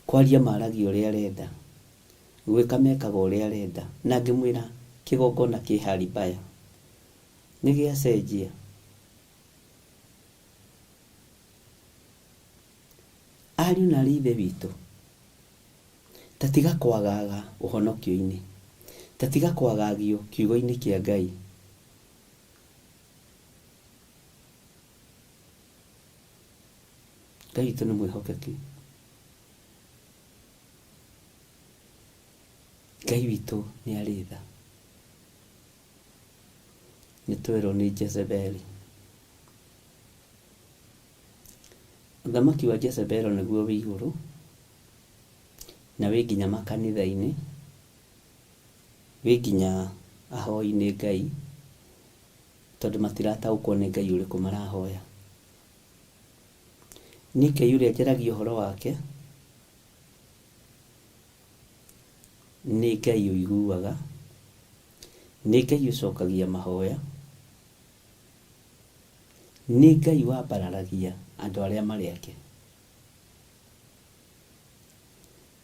[SPEAKER 5] kwaria maragia ũrĩa arenda, gwĩka mekaga ũrĩa arenda, na ngĩmwĩra kĩgongona kĩ haribaya, nĩ gĩacenjia. Ariũ na aarĩ a Ithe witũ, ta tiga kwagaga ũhonokio-inĩ, ta tiga kwagagio kiugo-inĩ kĩa Ngai. Ngai witũ nĩ mwĩhokeki. Ngai witũ nĩ arĩ tha. Nĩ twerwo nĩ Jezebeli. Ũthamaki wa Jezebelo nĩguo wĩ igũrũ na wĩ nginya makanitha-inĩ, wĩ nginya ahoi-inĩ Ngai tondũ matirataũkwo nĩ Ngai ũrĩkũ marahoya. Niĩ Ngai ũrĩa njaragia ũhoro wake nĩ Ngai ũiguaga, nĩ Ngai ũcokagia mahoya, nĩ Ngai wambararagia andũ arĩa marĩ ake.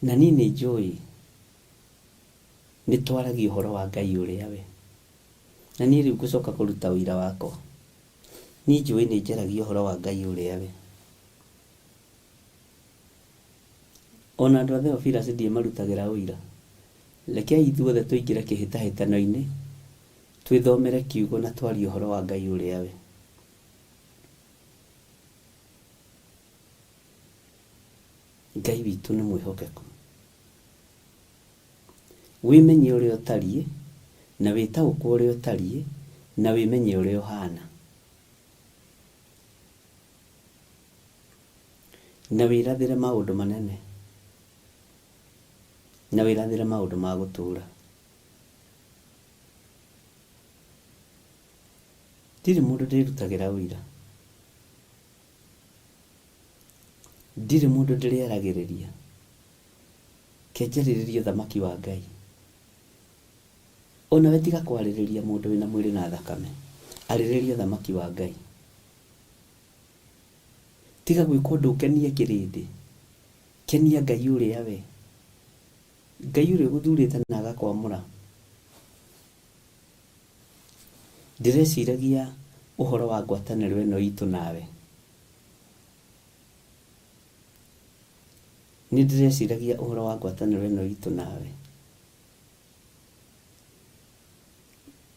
[SPEAKER 5] Na niĩ nĩ njũĩ nĩ twaragia ũhoro wa Ngai ũrĩa we. Na niĩ rĩu ngũcoka kũruta ũira wakwa. Niĩ njũĩ nĩ njaragia ũhoro wa Ngai ũrĩa we. Ona andũ a Theophilus ndiĩmarutagĩra ũira. Rekei ithuothe tũingĩre kĩhĩtahĩtano-inĩ, twĩthomere kiugo na twarie ũhoro wa Ngai ũrĩa we. Ngai witũ nĩ mwĩhokeku. Wĩmenye ũrĩa ũtariĩ, na wĩtaũkwo ũrĩa ũtariĩ, na wĩmenye ũrĩa ũhana. Na wĩrathĩre maũndũ manene. Na wĩrathĩre maũndũ ma gũtũũra. Ndirĩ mũndũ ndĩrutagĩra ũira. Ndirĩ mũndũ ndĩrĩaragĩrĩria. Ke njarĩrĩrie ũthamaki wa Ngai. Onawe tiga kwarĩrĩria mũndũ wĩna mwĩrĩ na thakame. Arĩrĩria ũthamaki wa Ngai. Tiga gwĩka ũndũ ũkenie kĩrĩndĩ. Kenia Ngai ũrĩa we. Ngai ũrĩa ũgũthurĩte na agakwamũra. Ndĩreciragia ũhoro wa ngwatanĩro ĩno itũ nawe. Nĩ ndĩreciragia ũhoro wa ngwatanĩro ĩno itũ nawe.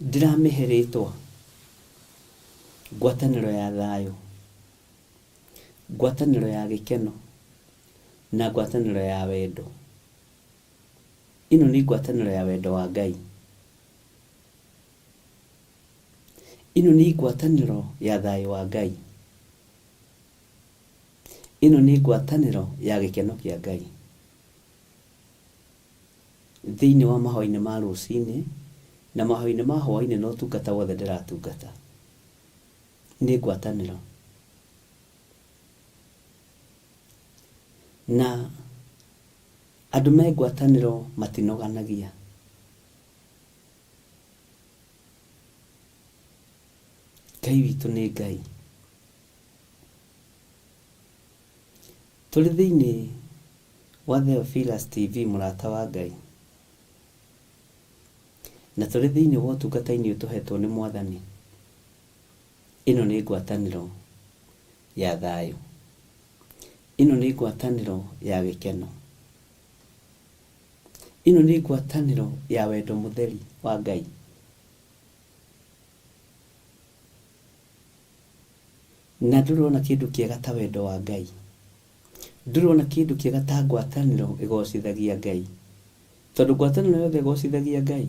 [SPEAKER 5] Ndĩramĩhe rĩtwa ngwatanĩro ya thayũ, ngwatanĩro ya gĩkeno na ngwatanĩro ya wendo. Ĩno nĩ ngwatanĩro ya wendo wa Ngai. Ĩno nĩ ngwatanĩro ya thayũ wa Ngai. Ĩno nĩ ngwatanĩro ya gĩkeno kĩa Ngai. Thĩinĩ wa mahoya-inĩ ma rũcinĩ na mahoya-inĩ ma hwaĩ-inĩ na ũtungata wothe ndĩratungata. Nĩ ngwatanĩro. Na andũ me ngwatanĩro matinoganagia. Ngai witũ nĩ Ngai. Tũrĩ thĩinĩ wa Theophilus TV mũrata wa Ngai. Na tũrĩ thĩinĩ wa ũtungata-inĩ ũyũ tũhetwo nĩ Mwathani. Ĩno nĩ ngwatanĩro ya thayũ. Ĩno nĩ ngwatanĩro ya gĩkeno. Ĩno nĩ ngwatanĩro ya wendo mũtheri wa Ngai. Na ndũrona kĩndũ kĩega ta wendo wa Ngai. Ndũrona kĩndũ kĩega ta ngwatanĩro ĩgocithagia Ngai. Tondũ ngwatanĩro yothe ĩgocithagia Ngai,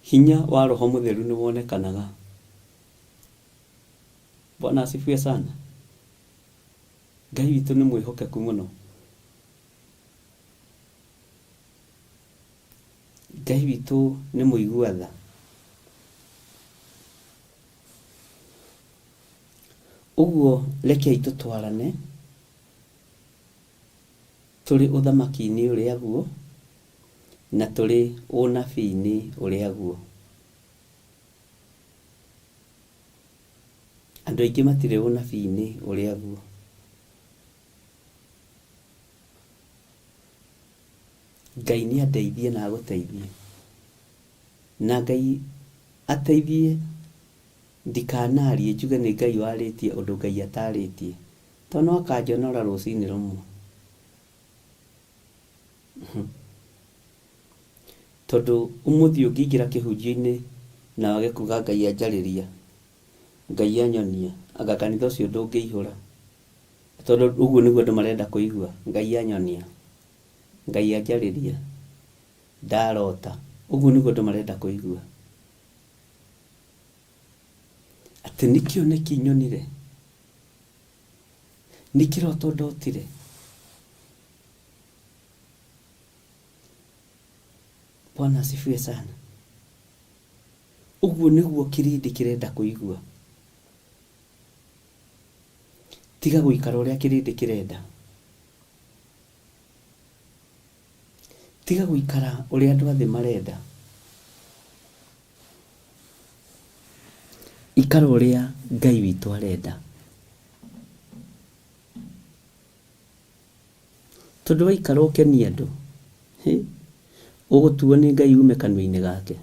[SPEAKER 5] hinya wa Roho Mũtheru nĩ wonekanaga. Bwana asifiwe sana. Ngai witũ nĩ mwĩhokeku mũno. Ngai witũ nĩ mũigua tha. Ũguo rekei tũtwarane tũrĩ ũthamaki-inĩ ũrĩa guo na tũrĩ ũnabii-inĩ ũrĩa guo. Andũ aingĩ matirĩ ũnabii-inĩ ũrĩa guo. Ngai nĩ andeithie na agũteithie. Na Ngai ateithie ndikanarie njuge nĩ Ngai warĩtie ũndũ Ngai atarĩtie. Tondũ no akanjonora rũcinĩ rũmwe. Tondũ ũmũthĩ ũngĩingĩra kĩhunjio-inĩ na wage kuga Ngai anjarĩria, Ngai anyonia, anga kanitha ũcio ndũngĩihũra. Tondũ ũguo nĩguo andũ marenda kũigua, Ngai anyonia, Ngai anjarĩria, ndarota. Ũguo nĩguo andũ marenda kũigua. Atĩ nĩ kĩoneki nyonire, nĩ kĩroto ndotire. Bwana asifiwe sana. Ũguo nĩguo kĩrĩndĩ kĩrenda kũigua. Tiga gũikara ũrĩa kĩrĩndĩ kĩrenda. Tiga gũikara ũrĩa andũ a thĩ marenda. Ikara ũrĩa Ngai witũ arenda. Tondũ waikara ũkenie andũ, hĩ, ũgũtuo nĩ Ngai ume kanua-inĩ gake.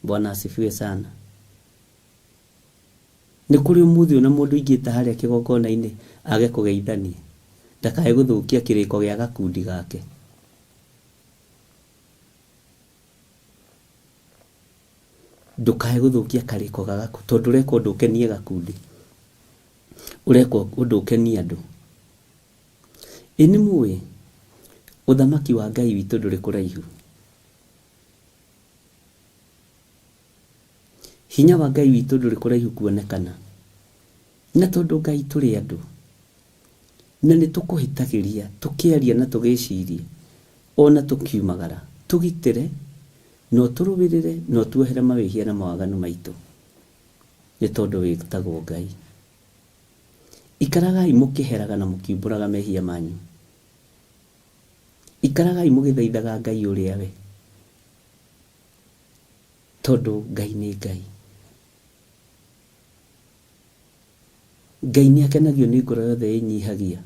[SPEAKER 5] Bwana asifiwe sana. Nĩ kũrĩ ũmũthĩ ona mũndũ ingĩta harĩa kĩgongona-inĩ age kũgeithania. Ndakae gũthũkia kĩrĩko gĩa gakundi gake. Ndũkae gũthũkia karĩko ga gakundi tondũ ũreka ũndũ ũkenie gakundi. Ũreka ũndũ ũkenie andũ. Ĩ nĩ mũĩ ũthamaki wa Ngai witũ ndũrĩ kũraihu. Hinya wa Ngai witũ ndũrĩ kũraihu kuonekana. Na tondũ Ngai tũrĩ andũ, na nĩ tũkũhĩtagĩria tũkĩaria na tũgĩciria, ona tũkiumagara, tũgitĩre na ũtũrũĩrĩre na ũtuohere mawĩhia na mawaganu maitũ, nĩ tondũ wĩtagwo Ngai. Ikaragai mũkĩheraga na mũkiumbũraga mehia manyu. Ikaragai mũgĩthaithaga Ngai ũrĩa we, tondũ Ngai nĩ Ngai. Ngai nĩ akenagio nĩ ngoro yothe ĩnyihagia.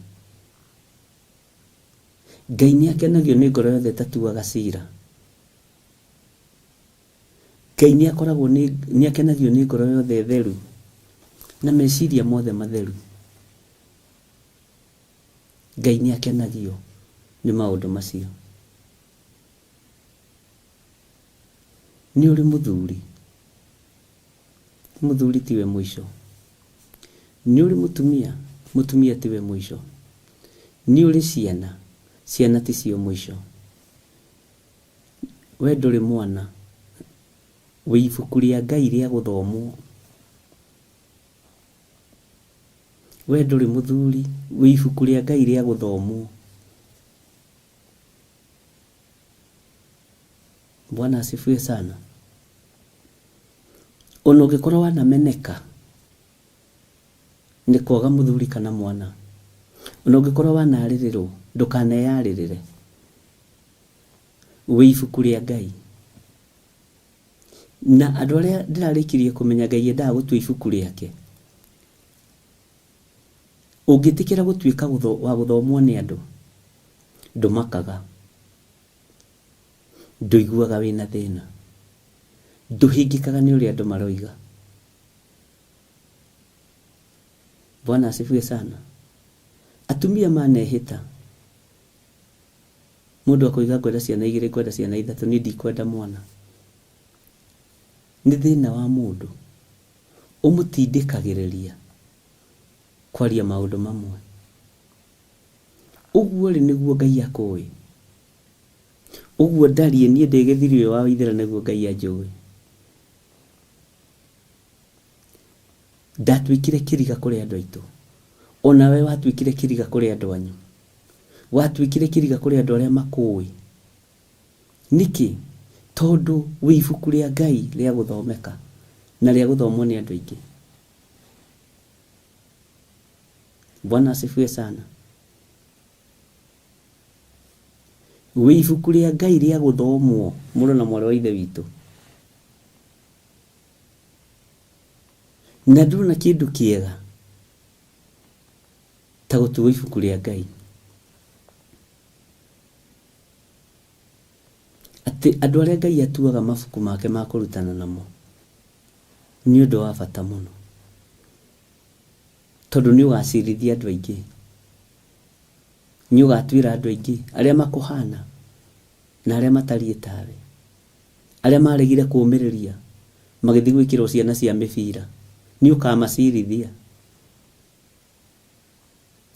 [SPEAKER 5] Ngai nĩ akenagio nĩ ngoro yothe ĩtatuaga cira. Ngai nĩ akoragwo nĩ akenagio nĩ ngoro yothe theru na meciria mothe matheru. Ngai nĩ akenagio nĩ maũndũ macio. Nĩ ũrĩ mũthuri, mũthuri tiwe mũico. Nĩ ũrĩ mũtumia, mũtumia tiwe mũico. Nĩ ũrĩ ciana, ciana ticio mũico. We ndũrĩ mwana, wĩ ibuku rĩa Ngai rĩa gũthomwo. We ndũrĩ mũthuri, wĩ ibuku rĩa Ngai rĩa gũthomwo. Bwana asifiwe sana. Ona ũngĩkorwo wanameneka nĩ kwaga mũthuri kana mwana, ona ũngĩkorwo wanarĩrĩrwo, ndũkaneyarĩrĩre. Wĩ ibuku rĩa Ngai. Na andũ arĩa ndĩrarĩkirie kũmenya Ngai endaga gũtua ibuku rĩake, ũngĩtĩkĩra gũtuĩka wa gũthomwo nĩ andũ, ndũmakaga, ndũiguaga wĩna thĩna, ndũhĩngĩkaga nĩ ũrĩa andũ maroiga. Bwana asifiwe sana. Atumia manehĩta, mũndũ akoiga ngwenda ciana igĩrĩ, ngwenda ciana ithatũ, niĩ ndikwenda mwana. Nĩ thĩna wa mũndũ ũmũtindĩkagĩrĩria kwaria maũndũ mamwe. Ũguo rĩ nĩguo Ngai akũĩ. Ũguo ndariĩ niĩ ndĩ gĩthiri ũyũ wa Waithera nĩguo Ngai anjũĩ. Ndatuĩkire kĩriga kũrĩ andũ aitũ. Onawe watuĩkire kĩriga kũrĩ andũ anyu. Watuĩkire kĩriga kũrĩ andũ arĩa makũĩ. Nĩkĩ? Tondũ wĩ ibuku rĩa Ngai rĩa gũthomeka na rĩa gũthomwo nĩ andũ aingĩ. Bwana asifiwe sana. Wĩ ibuku rĩa Ngai rĩa gũthomwo mũrũ na mwarĩ wa ithe witũ. Na ndũrona kĩndũ kĩega ta gũtuo ibuku rĩa Ngai. Atĩ andũ arĩa Ngai atuaga mabuku make ma kũrutana namo nĩ ũndũ wa bata mũno. Tondũ nĩ ũgacirithia andũ aingĩ. Nĩ ũgatuĩra andũ aingĩ arĩa makũhana na arĩa matariĩ tawe. Arĩa maregire kũũmĩrĩria magĩthiĩ gwĩkĩrwo ciana cia mĩbira. Nĩ ũkamacirithia.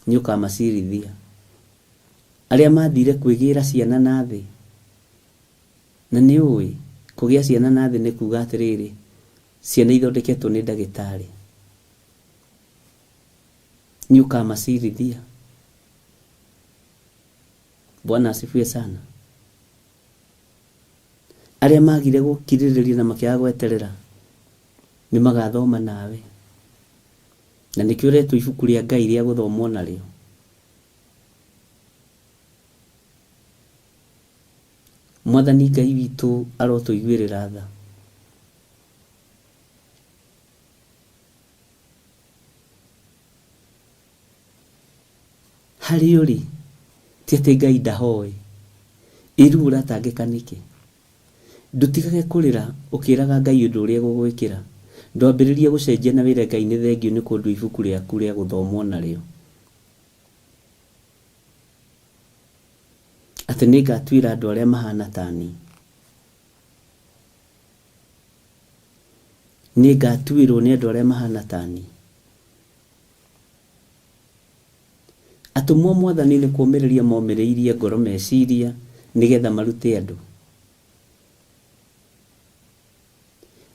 [SPEAKER 5] Nĩ ũkamacirithia. Arĩa mathire kwĩgĩra ciana na thĩ. Na nĩ ũĩ kũgĩa ciana na thĩ nĩ kuga atĩrĩrĩ, ciana ithondeketwo nĩ ndagĩtarĩ. Nĩ ũkamacirithia. Bwana asifiwe sana. Arĩa magire gũkirĩrĩria na makĩaga gweterera nĩ magathoma nawe. Na nĩkĩo ũretwo ibuku rĩa Ngai rĩa gũthomwo narĩo. Mwathani Ngai witũ arotũiguĩrĩra tha. Harĩa ũrĩ ti atĩ Ngai ndahoĩ. Ĩ rĩu ũratangĩka nĩkĩ? Ndũtigage kũrĩra ũkĩraga Ngai ũndũ ũrĩa egũgwĩkĩra. Ndwambĩrĩrie gũcenjia na wĩre Ngai nĩ thengiũ nĩ kũndua ibuku rĩaku rĩa gũthomwo narĩo. Atĩ nĩ ngatuĩra andũ arĩa mahana ta niĩ. Nĩ ngatuĩrwo nĩ andũ arĩa mahana ta niĩ. Atũmwo Mwathani nĩ kũũmĩrĩria momĩrĩirie ngoro meciria nĩgetha marute andũ.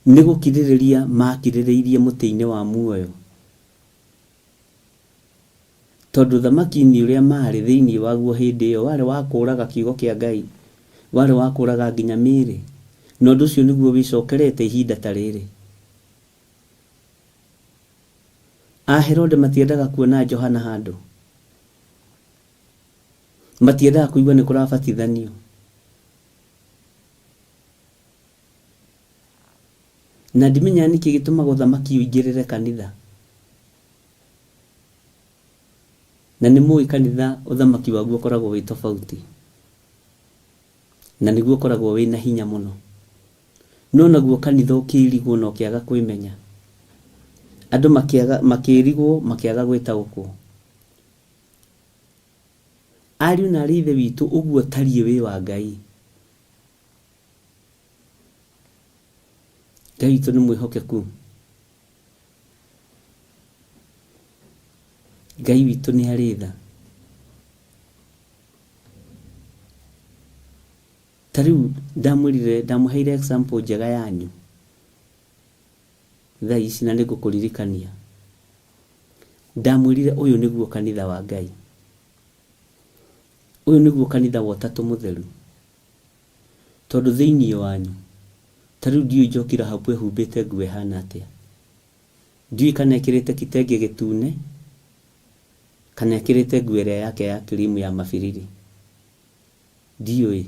[SPEAKER 5] Nĩ gũkirĩrĩria maakirĩrĩirie mũtĩ-inĩ wa muoyo. Tondũ ũthamaki-inĩ ũrĩa maarĩ thĩinĩ waguo hĩndĩ ĩyo warĩ wa kũũraga kiugo kĩa Ngai, warĩ wa kũũraga nginya mĩĩrĩ, na ũndũ ũcio nĩguo wĩcokerete ihinda ta rĩrĩ. Aherode matiendaga kuona Johana handũ. Matiendaga kũigua nĩ kũrabatithanio. Na ndimenyaga nĩkĩ gĩtũmaga ũthamaki ũingĩrĩre kanitha. Na nĩ mũĩ kanitha ũthamaki waguo ũkoragwo wĩ tofauti. Na nĩguo ũkoragwo wĩna hinya mũno. No naguo kanitha ũkĩrigwo na ũkĩaga kwĩmenya. Andũ makĩaga, makĩrigwo makĩaga gwĩtaũkwo. Ariũ na aarĩ a Ithe witũ ũguo ũtariĩ wĩ wa Ngai. Ngai witũ nĩ mwĩhokeku. Ngai witũ nĩ arĩ tha. Ta rĩu ndamwĩrire, ndamũheire example njega yanyu thaa ici na nĩngũkũririkania. Ndamwĩrire ũyũ nĩguo kanitha wa Ngai. Ũyũ nĩguo kanitha wa Ũtatũ Mũtheru. Tondũ thĩinĩ wanyu, ta rĩu ndiũĩ Njoki Rahabu ehumbĩte nguo ĩhana atĩa. Ndiũĩ kana ekĩrĩte kitenge gĩtune, kana ekĩrĩte nguo ĩrĩa yake ya cream ya mabiriri. Ndiũĩ.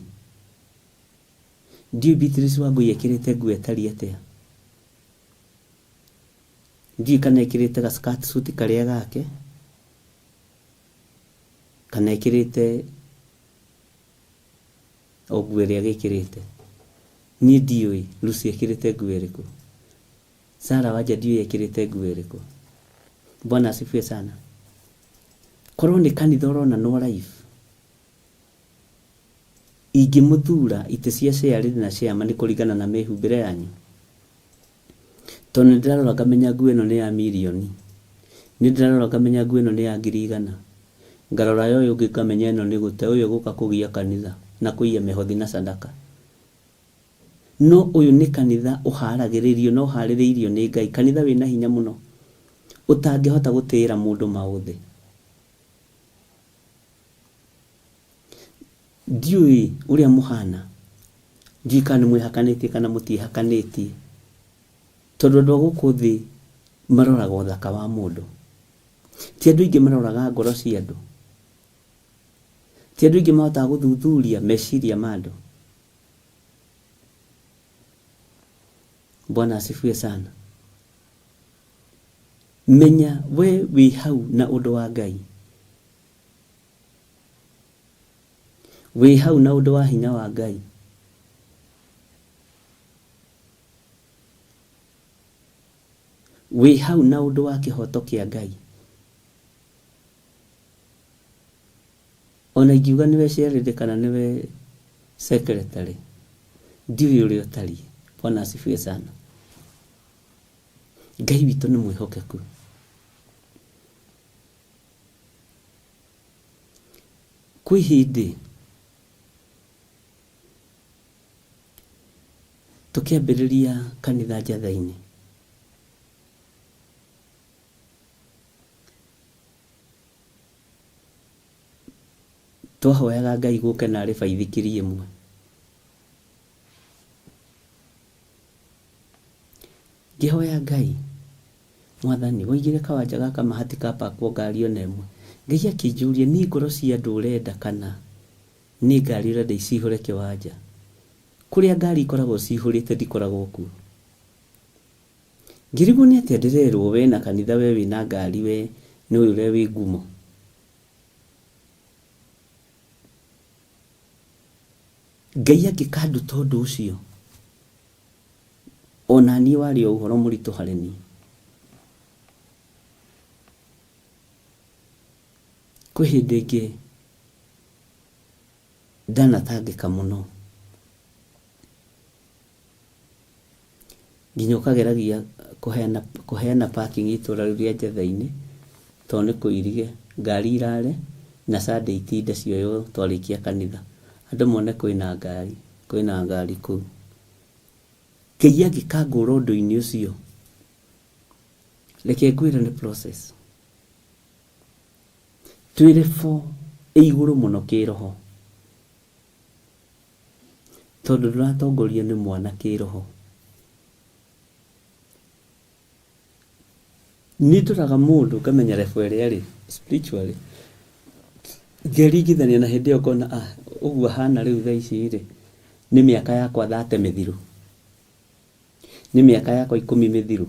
[SPEAKER 5] Ndiũĩ Beatrice Wangũi ekĩrĩte nguo ĩtariĩ atĩa. Ndiũĩ kana ekĩrĩte ga skirt suit karĩa gake, kana ekĩrĩte o nguo ĩrĩa agĩkĩrĩte. Niĩ ndiũĩ Lucy ekĩrĩte nguo ĩrĩkũ. Sarah Wanja ndiũĩ ekĩrĩte nguo ĩrĩkũ. Bwana asifiwe sana. Korwo nĩ kanitha ũronanwo live, ingĩmũthura itĩ cia chairlady na chairman kũringana na mĩhumbĩre yanyu? Tondũ nĩ ndĩrarora ngamenya nguo ĩno nĩ ya mirioni, nĩ ndĩrarora ngamenya nguo ĩno nĩ ya ngiri igana, ngarora ya ũyũ ũngĩ ngamenya ĩno nĩ gũte, ũyũ ũgũka kũgia kanitha na kũiya mĩhothi na sadaka. No ũyũ nĩ kanitha ũharagĩrĩrio na ũharĩrĩirio nĩ Ngai, kanitha wĩna hinya mũno, ũtangĩhota gũtĩĩra mũndũ maũthĩ. Ndiũĩ ũrĩa mũhana, ndiũĩ kana nĩ mwĩhakanĩtie kana mũtiĩhakanĩtie, tondũ andũ a gũkũ thĩ maroraga ũthaka wa mũndũ. Ti andũ aingĩ maroraga ngoro cia andũ. Ti andũ aingĩ mahotaga gũthuthuria meciria ma andũ. Bwana asifiwe sana. Menya we wĩ hau na ũndũ wa Ngai. Wĩ hau na ũndũ wa hinya wa Ngai. Wĩ hau na ũndũ wa kĩhoto kĩa Ngai. Ona ingiuga nĩwe chairlady kana nĩwe secretary, ndiũĩ ũrĩa ũtariĩ. Bwana asifiwe sana. Ngai witũ nĩ mwĩhokeku. Kwĩ hĩndĩ tũkĩambĩrĩria kanitha Njatha-inĩ, twahoyaga Ngai gũke narĩ baithikiri ĩmwe. Ngĩhoya Ngai, Mwathani, woigire kawanja gaka ma hatikapakwo ngari ona ĩmwe. Ngai akĩnjũria, nĩ ngoro cia andũ ũrenda kana nĩ ngari ũrenda icihũre kĩwanja? Kũrĩa ngari ikoragwo cihũrĩte ndikoragwo kuo. Ngĩrigwo nĩ atĩa ndĩrerwo we na kanitha we wĩna ngari we nĩwe ũrĩa wĩ ngumo. Ngai angĩkanduta ũndũ ũcio, o na niĩ warĩ o ũhoro mũritũ harĩ niĩ. Kwĩ hĩndĩ ĩngĩ Ndanatangĩka mũno nginya ũkageragia kũheana kũheana parking itũra rĩu rĩa Njetha-inĩ tondũ nĩ kũirige ngari irare na Sunday itinde cioywo twarĩkia kanitha andũ mone kwĩna ngari kwĩna ngari kũu. Ngai angĩkangũra ũndũ-inĩ ũcio reke ngwĩre nĩ process. Twĩ level ĩ igũrũ mũno kĩroho tondũ ndũratongorio nĩ mwana kĩroho. Nĩ ndoraga mũndũ ngamenya level ĩrĩa arĩ spiritually ngeringithania na hĩndĩ ĩyo ngona ah, ũguo ahana rĩu thaa ici rĩ nĩ mĩaka yakwa 30 mĩthiru, nĩ mĩaka yakwa 10 mĩthiru,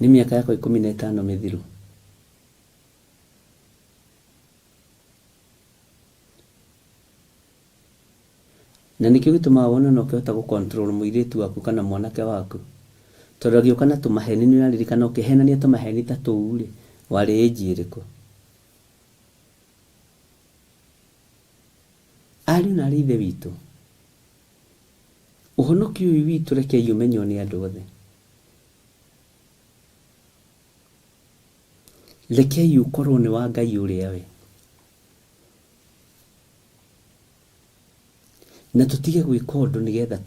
[SPEAKER 5] nĩ mĩaka yakwa 15 mĩthiru. Na nĩkĩo gĩtũmaga wone ona ũkĩhota gũ control mũirĩtu waku kana mwanake waku. Tondũ angĩũka na tũmaheni nĩ ũraririkana ũkĩhenania tũmaheni ta tũu rĩ, warĩ age ĩrĩkũ? Ariũ na aarĩ a Ithe witũ, ũhonokio ũyũ witũ rekei ũmenywo nĩ andũ othe. Rekei ũkorwo nĩ wa Ngai ũrĩa we. Na tũtige gwĩka ũndũ nĩgetha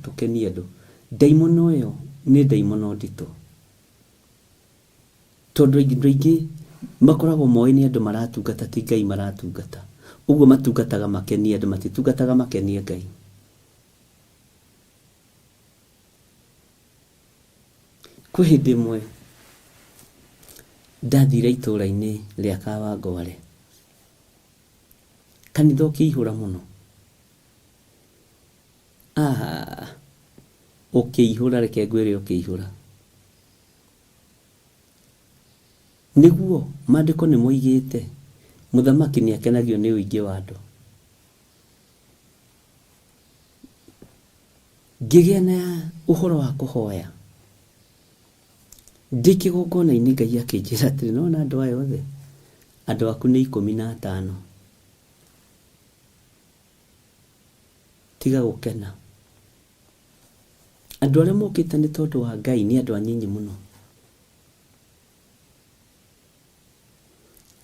[SPEAKER 5] tũkenie andũ. Ndaimono ĩyo nĩ ndaimono nditũ. Tondũ andũ aingĩ makoragwo moĩ nĩ andũ maratungata ti Ngai maratungata. Ũguo matungataga makenie andũ matitungataga makenie Ngai. Kwĩ hĩndĩ ĩmwe ndathire itũra-inĩ rĩa Kawangware. Kanitha ũkĩihũra mũno. Ah, ũkĩihũra reke ngwĩre ũkĩihũra. Nĩguo, maandĩko nĩ moigĩte, mũthamaki nĩ akenagio nĩ ũingĩ wa andũ. Ngĩgĩa na ũhoro wa kũhoya. Ndĩ kĩgongona-inĩ Ngai akĩnjĩra atĩrĩ, nĩwona andũ aya othe? Andũ aku nĩ 15. Tiga gũkena. Andũ arĩa mokĩte nĩ tondũ wa Ngai nĩ andũ anyinyi mũno.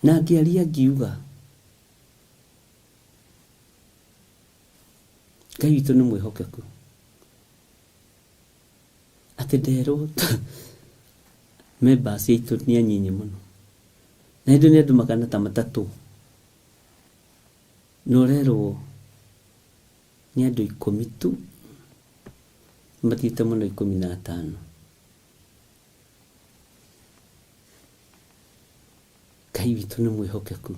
[SPEAKER 5] Na ngĩaria ngiuga, Ngai witũ nĩ mwĩhokeku. Atĩ nderwo members aitũ nĩ anyinyi mũno. Na hĩndĩ nĩ andũ 300. Na ũrerwo nĩ andũ 10 tu, mathiĩte mũno 15. Ngai witũ nĩ mwĩhokeku.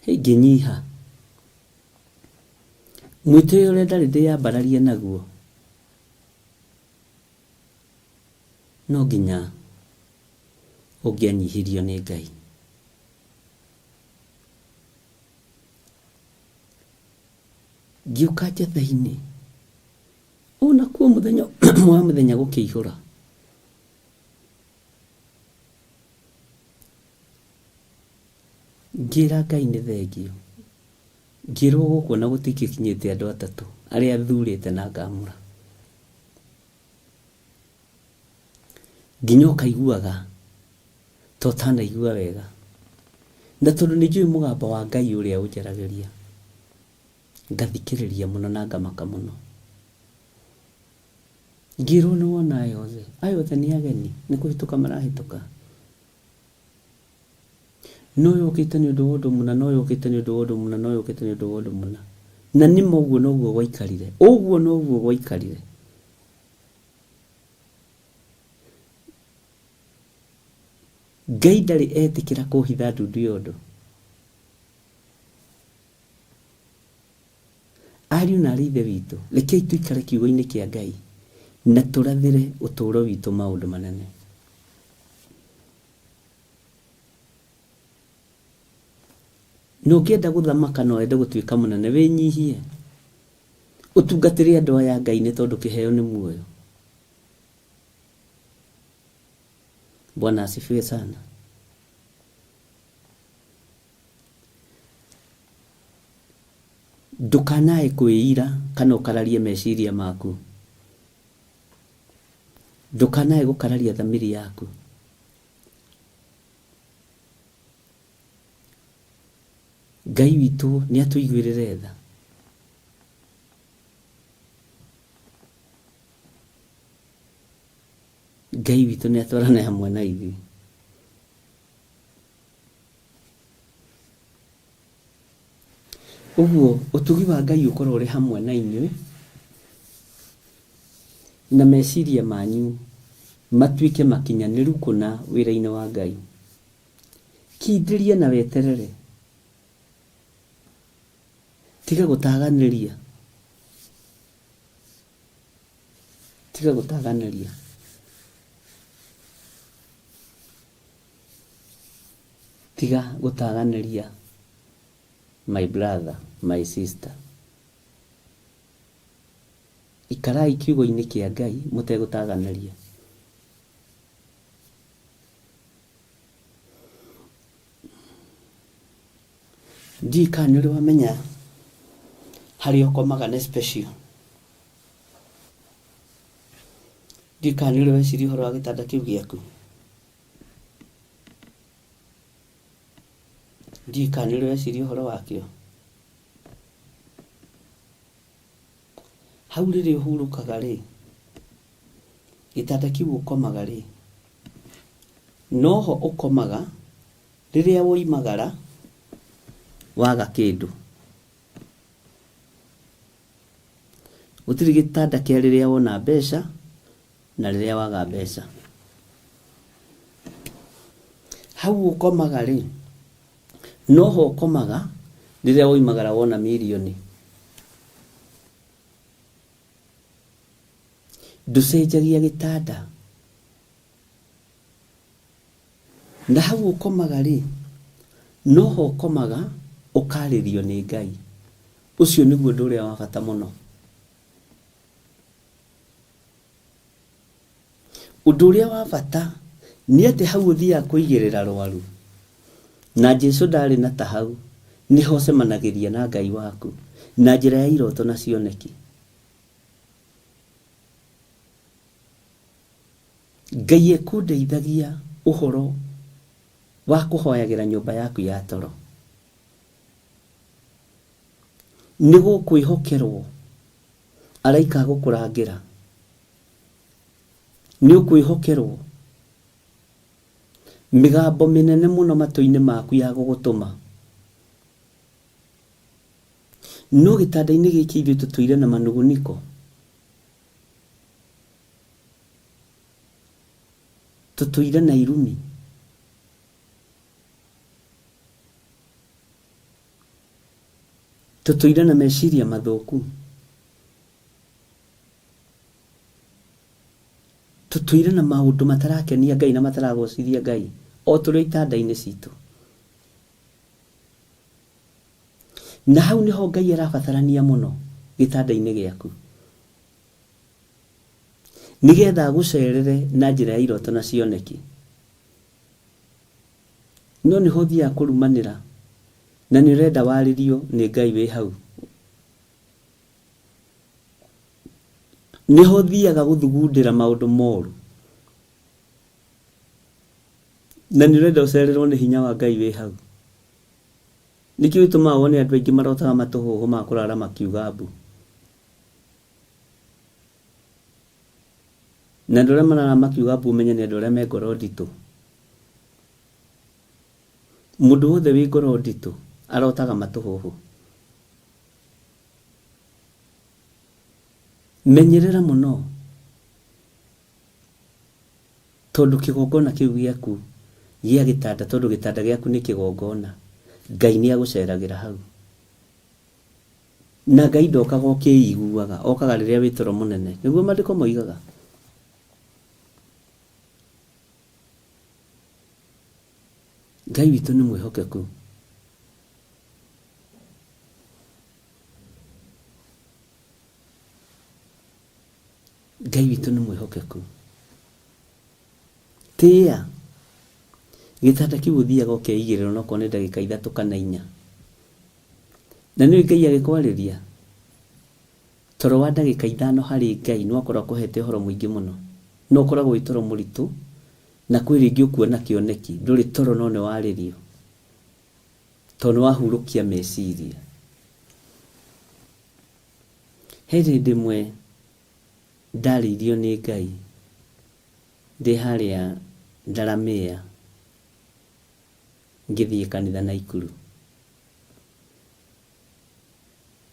[SPEAKER 5] Hĩ, ngĩnyiha. Mwĩtĩo ũrĩa ndarĩ ndĩyambararie naguo, no nginya ũngĩanyihirio nĩ Ngai. Ngĩũka njatha-inĩ, o nakuo mũthenya wa mũthenya gũkĩihũra. Ngĩra Ngai nĩ thengiũ. Ngĩrwo gũkũ ona gũtingĩkinyĩte andũ atatũ arĩa thurĩte na ngamũra. Nginya ũkaiguaga ta ũtanaigua wega. Na tondũ nĩ njũĩ mũgambo wa Ngai ũrĩa ũnjaragĩria, ngathikĩrĩria mũno na ngamaka mũno. Ngĩrwo nĩ wona aya othe, aya othe nĩ ageni, nĩ kũhĩtũka marahĩtũka. Na ũyũ ũkĩte nĩ ũndũ wa ũndũ mũna, na ũyũ ũkĩte nĩ ũndũ wa ũndũ mũna, na ũyũ ũkĩte nĩ ũndũ wa ũndũ mũna. Na nĩma ũguo noguo gwaikarire, ũguo noguo gwaikarire. Ngai ndarĩ etĩkĩra kũhitha ndundu ya ũndũ. Ariũ na aarĩ a Ithe witũ, rekei tũikare kiugo-inĩ kĩa Ngai na tũrathĩre ũtũũro witũ maũndũ manene. Na ũngĩenda gũthamaka na wende gũtuĩka mũnene, wĩnyihie. Ũtungatĩre andũ aya a Ngai nĩ tondũ kĩheo nĩ muoyo. Bwana asifiwe sana. Ndũkanae kwĩira kana ũkararie meciria maku. Ndũkanae gũkararia thamiri yaku. Ngai witũ nĩ atũiguĩrĩre tha. Ngai witũ nĩ atwarane hamwe na ithuĩ. Ũguo ũtugi wa Ngai ũkorwo ũrĩ hamwe na inyuĩ, na meciria manyu matuĩke makinyanĩru kũna wĩra-inĩ wa Ngai. Kindĩria na weterere. Tiga gũtaganĩria. Tiga gũtaganĩria. Tiga gũtaganĩria my brother, my sister. Ikarai kiugo-inĩ kĩa Ngai mũtegũtaganĩria. Ndiũĩ kana nĩ ũrĩ wamenya harĩa ũkomaga nĩ special. Ndiũĩ kana nĩ ũrĩ weciria ũhoro wa gĩtanda kĩu gĩaku. Ndiũĩ kana nĩ ũrĩ weciria ũhoro wakĩo. Hau rĩrĩa ũhurũkaga rĩ, gĩtanda kĩu ũkomaga rĩ, noho ũkomaga rĩrĩa woimagara waga kĩndũ. Gũtirĩ gĩtanda kĩa rĩrĩa wona mbeca na rĩrĩa waga mbeca. Hau ũkomaga rĩ, noho ũkomaga rĩrĩa woimagara wona mirioni. Ndũcenjagia gĩtanda. Na hau ũkomaga rĩ, noho ũkomaga ũkarĩrio nĩ Ngai. Ũcio nĩguo ũndũ ũrĩa wa bata mũno. Ũndũ ũrĩa wa bata nĩ atĩ hau ũthiaga kũigĩrĩra rwaru, na Jesu ndarĩ na ta hau, nĩho ũcemanagĩria na Ngai waku na njĩra ya iroto na cioneki. Ngai ekũndeithagia ũhoro wa kũhoyagĩra nyũmba yaku ya toro. Nĩ gũkwĩhokerwo araika a gũkũrangĩra. Nĩ ũkwĩhokerwo mĩgambo mĩnene mũno matũ-inĩ maku ya gũgũtũma. No gĩtanda-inĩ gĩkĩ ithuĩ tũtũire na manuguniko. Tũtũire na irumi. Tũtũire na meciria mathũku. Tũtũire na maũndũ matarakenia Ngai na mataragocithia Ngai o tũrĩ o itanda-inĩ citũ. Na hau nĩho Ngai arabatarania mũno gĩtanda-inĩ gĩaku. Nĩgetha agũcerere na njĩra ya iroto na cioneki. No nĩho ũthiaga kũrumanĩra na nĩ ũrenda warĩrio nĩ Ngai wĩ hau. Nĩho ũthiaga gũthugundĩra maũndũ moru na nĩ ũrenda ũcererwo nĩ hinya wa Ngai wĩ hau. Nĩkĩo gĩtũmaga wone andũ aingĩ marotaga matũhũhũ ma kũrara makiuga mbu. Na andũ arĩa marara makiuga mbu ũmenye nĩ andũ arĩa me ngoro nditũ. Mũndũ wothe wĩ ngoro nditũ arotaga matũhũhũ. Menyerera mũno tondũ kĩgongona kĩu gĩaku gĩa gĩtanda, tondũ gĩtanda gĩaku nĩ kĩgongona, Ngai nĩ agũceragĩra hau. Na Ngai ndokaga ũkĩiguaga, okaga rĩrĩa wĩ toro mũnene. Nĩguo maandĩko moigaga. Ngai witũ nĩ mwĩhokeku. Ngai witũ nĩ mwĩhokeku. Tĩĩa gĩtanda kĩu ũthiaga ũkeigĩrĩra onokorwo nĩ ndagĩka ithatũ kana inya. Na nĩ Ngai agĩkwarĩria toro wa ndagĩka ithano harĩ Ngai no akorwo akũhete ũhoro mũingĩ mũno no ũkoragwo wĩ toro mũritũ na kwĩ rĩngĩ ũkuona kĩoneki ndũrĩ toro no nĩ warĩrio tondũ nĩ wahurũkia meciria. He hĩndĩ ĩmwe ndarĩirio nĩ Ngai ndĩ harĩa Ndaramĩa ngĩthiĩ kanitha Naikuru.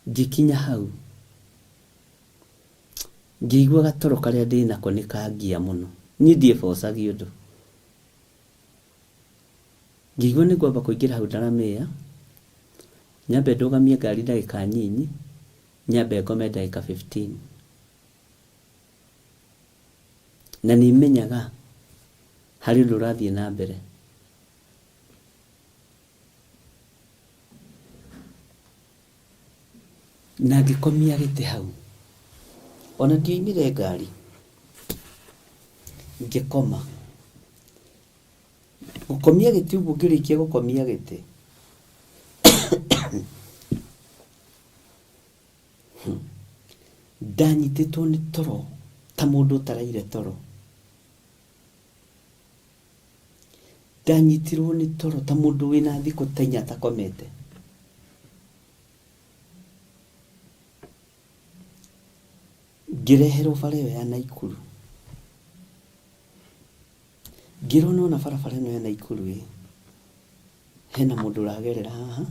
[SPEAKER 5] Ngĩkinya hau ngĩigua gatoro karĩa ndĩnako nĩ kangia mũno. Niĩ ndiĩbocagia ũndũ. Ngĩigua nĩ ngwamba kũingĩra hau Ndaramĩa, nyambe ndũgamie ngari ndagĩka nyinyi, nyambe ngome ndagĩka 15. Na nĩ menyaga harĩ ũndũ ũrathiĩ na mbere. Na ngĩkomia gĩtĩ hau. Ona ndioimire ngari. Ngĩkoma. Gũkomia gĩtĩ ũguo ngĩrĩkia gũkomia gĩtĩ. Ndanyitĩtwo nĩ toro ta mũndũ ũtaraire toro. Ndanyitirwo nĩ toro ta mũndũ wĩna thikũ ta inya atakomete. Ngĩreherwo bara ĩyo ya Naikuru. Ngĩrwo nĩwona barabara ĩno ya Naikuru ĩ, hena mũndũ ũragerera haha,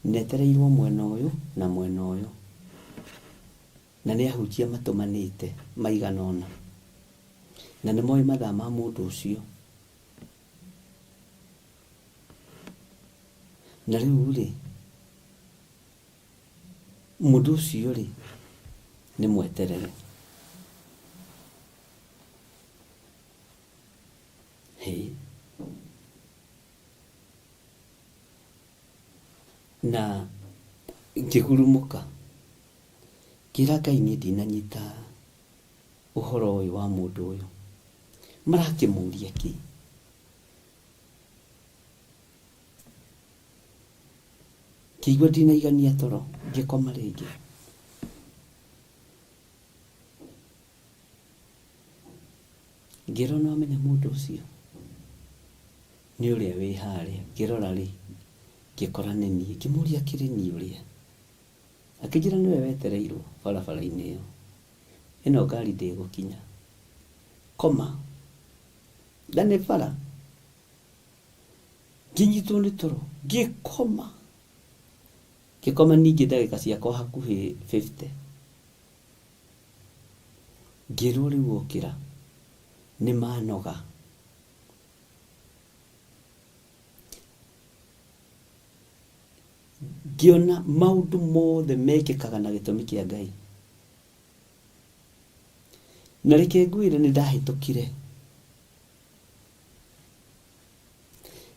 [SPEAKER 5] na etereirwo mwena ũyũ na mwena ũyũ. Na nĩ ahunjia matũmanĩte maigana ũna. Na nĩ moĩ mathaa ma mũndũ ũcio. Na rĩu rĩ, mũndũ ũcio rĩ, nĩ mweterere. Hĩ. Na ngĩgurumũka. Ngĩra Ngai niĩ ndinanyita ũhoro ũyũ wa mũndũ ũyũ. Marakĩmũria kĩ? Ngĩigua ndinaigania toro, ngĩkoma rĩngĩ. Ngĩrwo nĩwamenya mũndũ ũcio nĩ ũrĩa wĩ harĩa. Ngĩrora rĩ, ngĩkora nĩ niĩ. Ngĩmũria akĩrĩ niĩ ũrĩa. Akĩnjĩra nĩwe wetereirwo barabara-inĩ ĩyo. Ĩno ngari ndĩgũkinya. Koma. Na nĩ bara. Ngĩnyitwo nĩ toro. Ngĩkoma. Ngĩkoma ningĩ ndagĩka ciakwa hakuhĩ 50. Ngĩrwo rĩu okĩra. Nĩ manoga. Ngĩona maũndũ mothe mekĩkaga na gĩtũmi kĩa Ngai. Na reke ngwĩre nĩ ndahĩtũkire.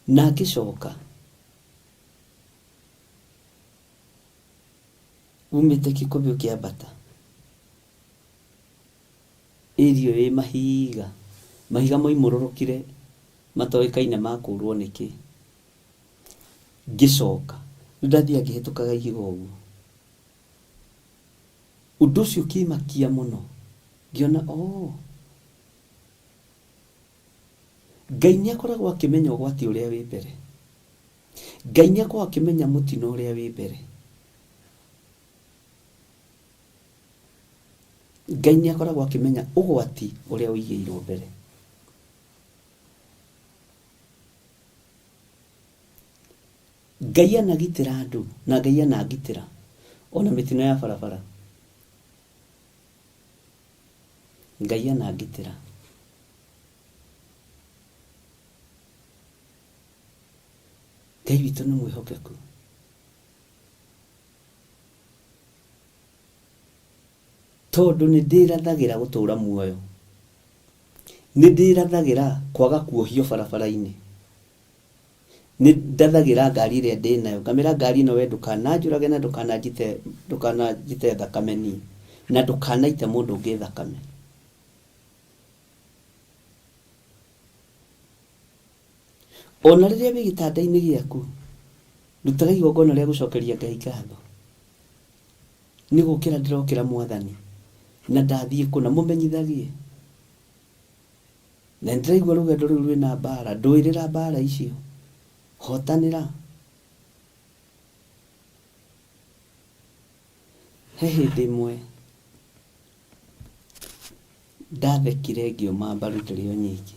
[SPEAKER 5] Na ngĩcoka umĩte Kĩkũbĩ ũkĩambata area ĩyo ĩ mahiga, mahiga moimũrũrũkire matoĩkaine makũrwo nĩkĩ. Ngĩcoka, rĩu ndathiaga ngĩhĩtũkaga ihiga ũguo. Ũndũ ũcio ũkĩmakia mũno, ngĩona oh, Ngai nĩ akoragwo akĩmenya ũgwati ũrĩa wĩ mbere. Ngai nĩ akoragwo akĩmenya mũtino ũrĩa wĩ mbere. Ngai nĩ akoragwo akĩmenya ũgwati ũrĩa ũigĩirwo mbere. Ngai anagitĩra andũ na Ngai anangitĩra ona mĩtino ya barabara. Ngai anangitĩra. Ngai witũ nĩ mwĩhokeku. Tondũ nĩ ndĩrathagĩra gũtũra muoyo. Nĩ ndĩrathagĩra kwaga kuohio barabara-inĩ. Nĩ ndathagĩra ngari ĩrĩa ndĩnayo ngamĩra ngari ĩno we ndũkananjũrage na ndũkananjite ndũkananjite thakame niĩ na ndũkanaite mũndũ ũngĩ thakame. Ona rĩrĩa wĩ gĩtanda-inĩ gĩaku, rutaga igongona rĩa gũcokeria Ngai ngatho. Nĩ gũkĩra ndĩrokĩra mwathani na ndathiĩ kũna mũmenyithagie. Na nĩndĩraigua rũgendo rũu rwĩna mbara, ndũĩrĩra mbara icio, hotanĩra. He hĩndĩ ĩmwe ndathekire ngĩũma mbaru ndĩrĩ o nyiki.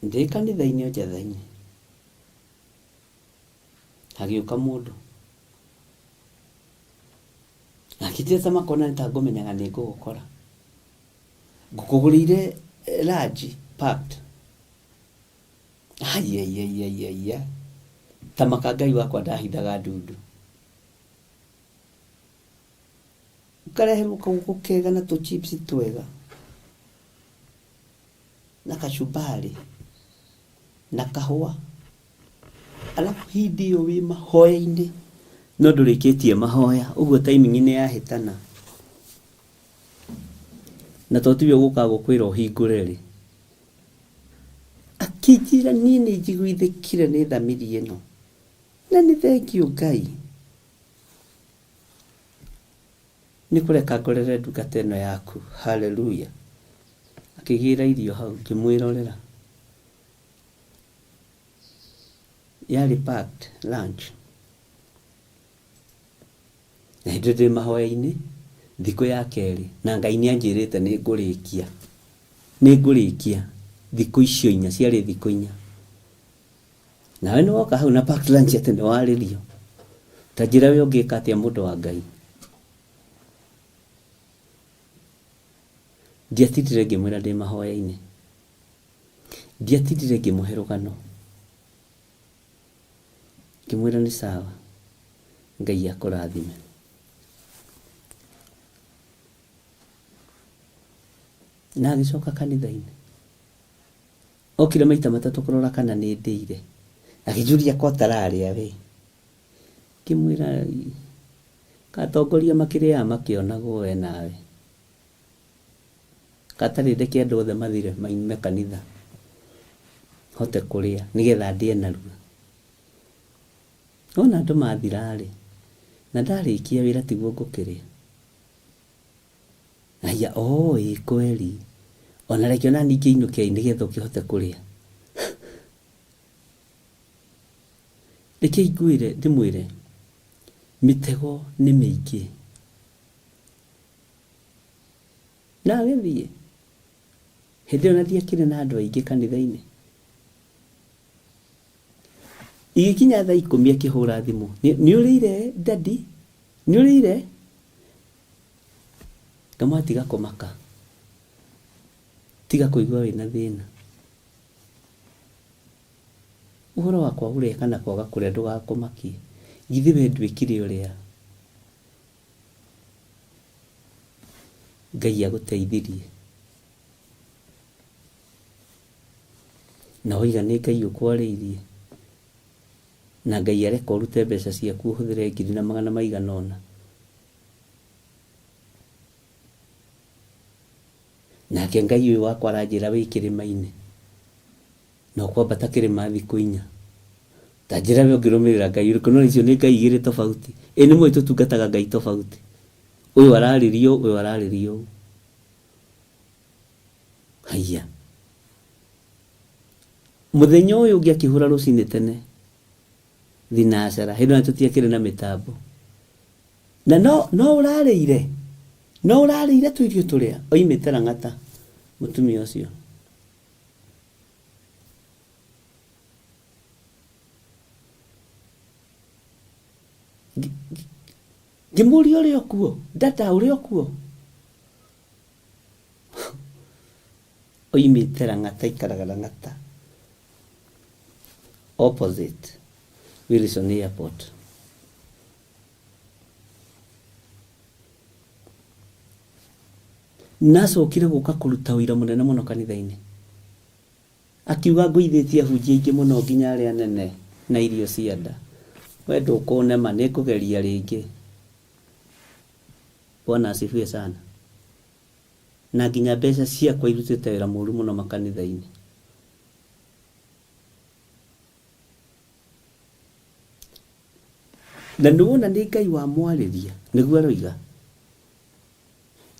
[SPEAKER 5] Ndĩ kanitha-inĩ o njatha-inĩ, hagĩũka mũndũ akĩnjĩra ta makona nĩ ta ngũmenyaga nĩ ngũgũkora, ngũkũgũrĩire lunch packed. Aiaiaiaiaia, ta maka Ngai wakwa ndahithaga ndundu. Ũkareherwo kagũkũ kega na tũ chips twega na kachumbari na kahũa, alafu hĩndĩ ĩyo wĩ mahoya-inĩ no ndũrĩkĩtie mahoya, ũguo timing nĩ yahĩtana, na to tiwe ũgũka gũkwĩra ũhingũre rĩ, akĩnjĩra niĩ nĩ njiguithĩkire nĩ thamiri ĩno, na nĩ thengiũ Ngai nĩ kũreka ngorere ndungata ĩno yaku. Haleluya. Akĩgĩra irio hau ngĩmwĩrorera, yarĩ packed lunch. Na hĩndĩ ndĩ mahoya-inĩ thikũ ya kerĩ, na Ngai nĩ anjĩrĩte nĩ ngũrĩkia, nĩ ngũrĩkia thikũ icio inya, ciarĩ thikũ inya. Nawe nĩ woka hau na packed lunch atĩ nĩ warĩrio. Ta njĩra we ũngĩka atĩa mũndũ wa Ngai. Ndiatindire ngĩmwĩra ndĩ mahoya-inĩ, ndiatindire ngĩmũhe rũgano, ngĩmwĩra nĩ sawa, Ngai akũrathime. Na agĩcoka kanitha-inĩ. Okire maita matatũ kũrora kana nĩ ndĩire. Akĩnjũria ko ũtararĩa we. Ngĩmwĩra katongoria makĩrĩaga makĩonagwo we nawe. Gatarĩ ndeke andũ othe mathire maume kanitha hote kũrĩa nĩgetha ndĩe narua. Wona andũ mathira-rĩ, na ndarĩkia wĩra tiguo ngũkĩrĩa? Haiya, oo ĩĩ kweri. Ona reke ona niĩ ngĩinũke nĩgetha ũkĩhote kũrĩa. Rekei ngwĩre ndĩmwĩre, mĩtego nĩ mĩingĩ. Na agĩthiĩ. Hĩndĩ ĩyo na ndiakĩrĩ na andũ aingĩ kanitha-inĩ. Igĩkinya thaa ikũmi akĩhũra thimũ, nĩ ũrĩire daddy? Nĩ ũrĩire? Ngamwĩra tiga kũmaka, tiga kũigua wĩna thĩna. Ũhoro wakwa kũrĩa kana kwaga kũrĩa ndũgakũmakie. Githĩ we ndwĩkire ũrĩa Ngai agũteithirie? Na waiga nĩ Ngai ũkwarĩirie, na Ngai areka ũrute mbeca ciaku ũhũthĩre ngiri na magana maigana ũna. Nake Ngai ũyũ wakwa aranjĩra wĩ kĩrĩma-inĩ, na ũkwambata kĩrĩma thikũ inya. Ta njĩra we ũngĩrũmĩrĩra Ngai ũrĩkũ? No icio nĩ Ngai igĩrĩ tofauti. Ĩ nĩ mũĩ tũtungataga Ngai tofauti. Ũyũ ararĩria ũũ, ũyũ ararĩria ũũ. Haiya. Mũthenya ũyũ ũngĩ akĩhũra rũcinĩ tene, thinacara, hĩndĩ ĩyo tũtiakĩrĩ na mĩtambo. Na no, no ũrarĩire, no ũrarĩire tũirio tũrĩa, oimĩte Lang'ata mũtumia ũcio. Ngĩmũria ũrĩ o kuo, dada ũrĩ o kuo? Oimĩte Lang'ata aikaraga Lang'ata opposite Wilson Airport. Nacokire gũka kũruta ũira mũnene mũno kanitha-inĩ. Akiuga ngũithĩtie ahunjia aingĩ mũno nginya arĩa anene na irio cia nda. We ndũkũnema, nĩngũgeria rĩngĩ. Bwana asifiwe sana. Na nginya mbeca ciakwa irutĩte wĩra mũru mũno makanitha-inĩ. Na nĩ wona nĩ Ngai wamwarĩria nĩguo aroiga.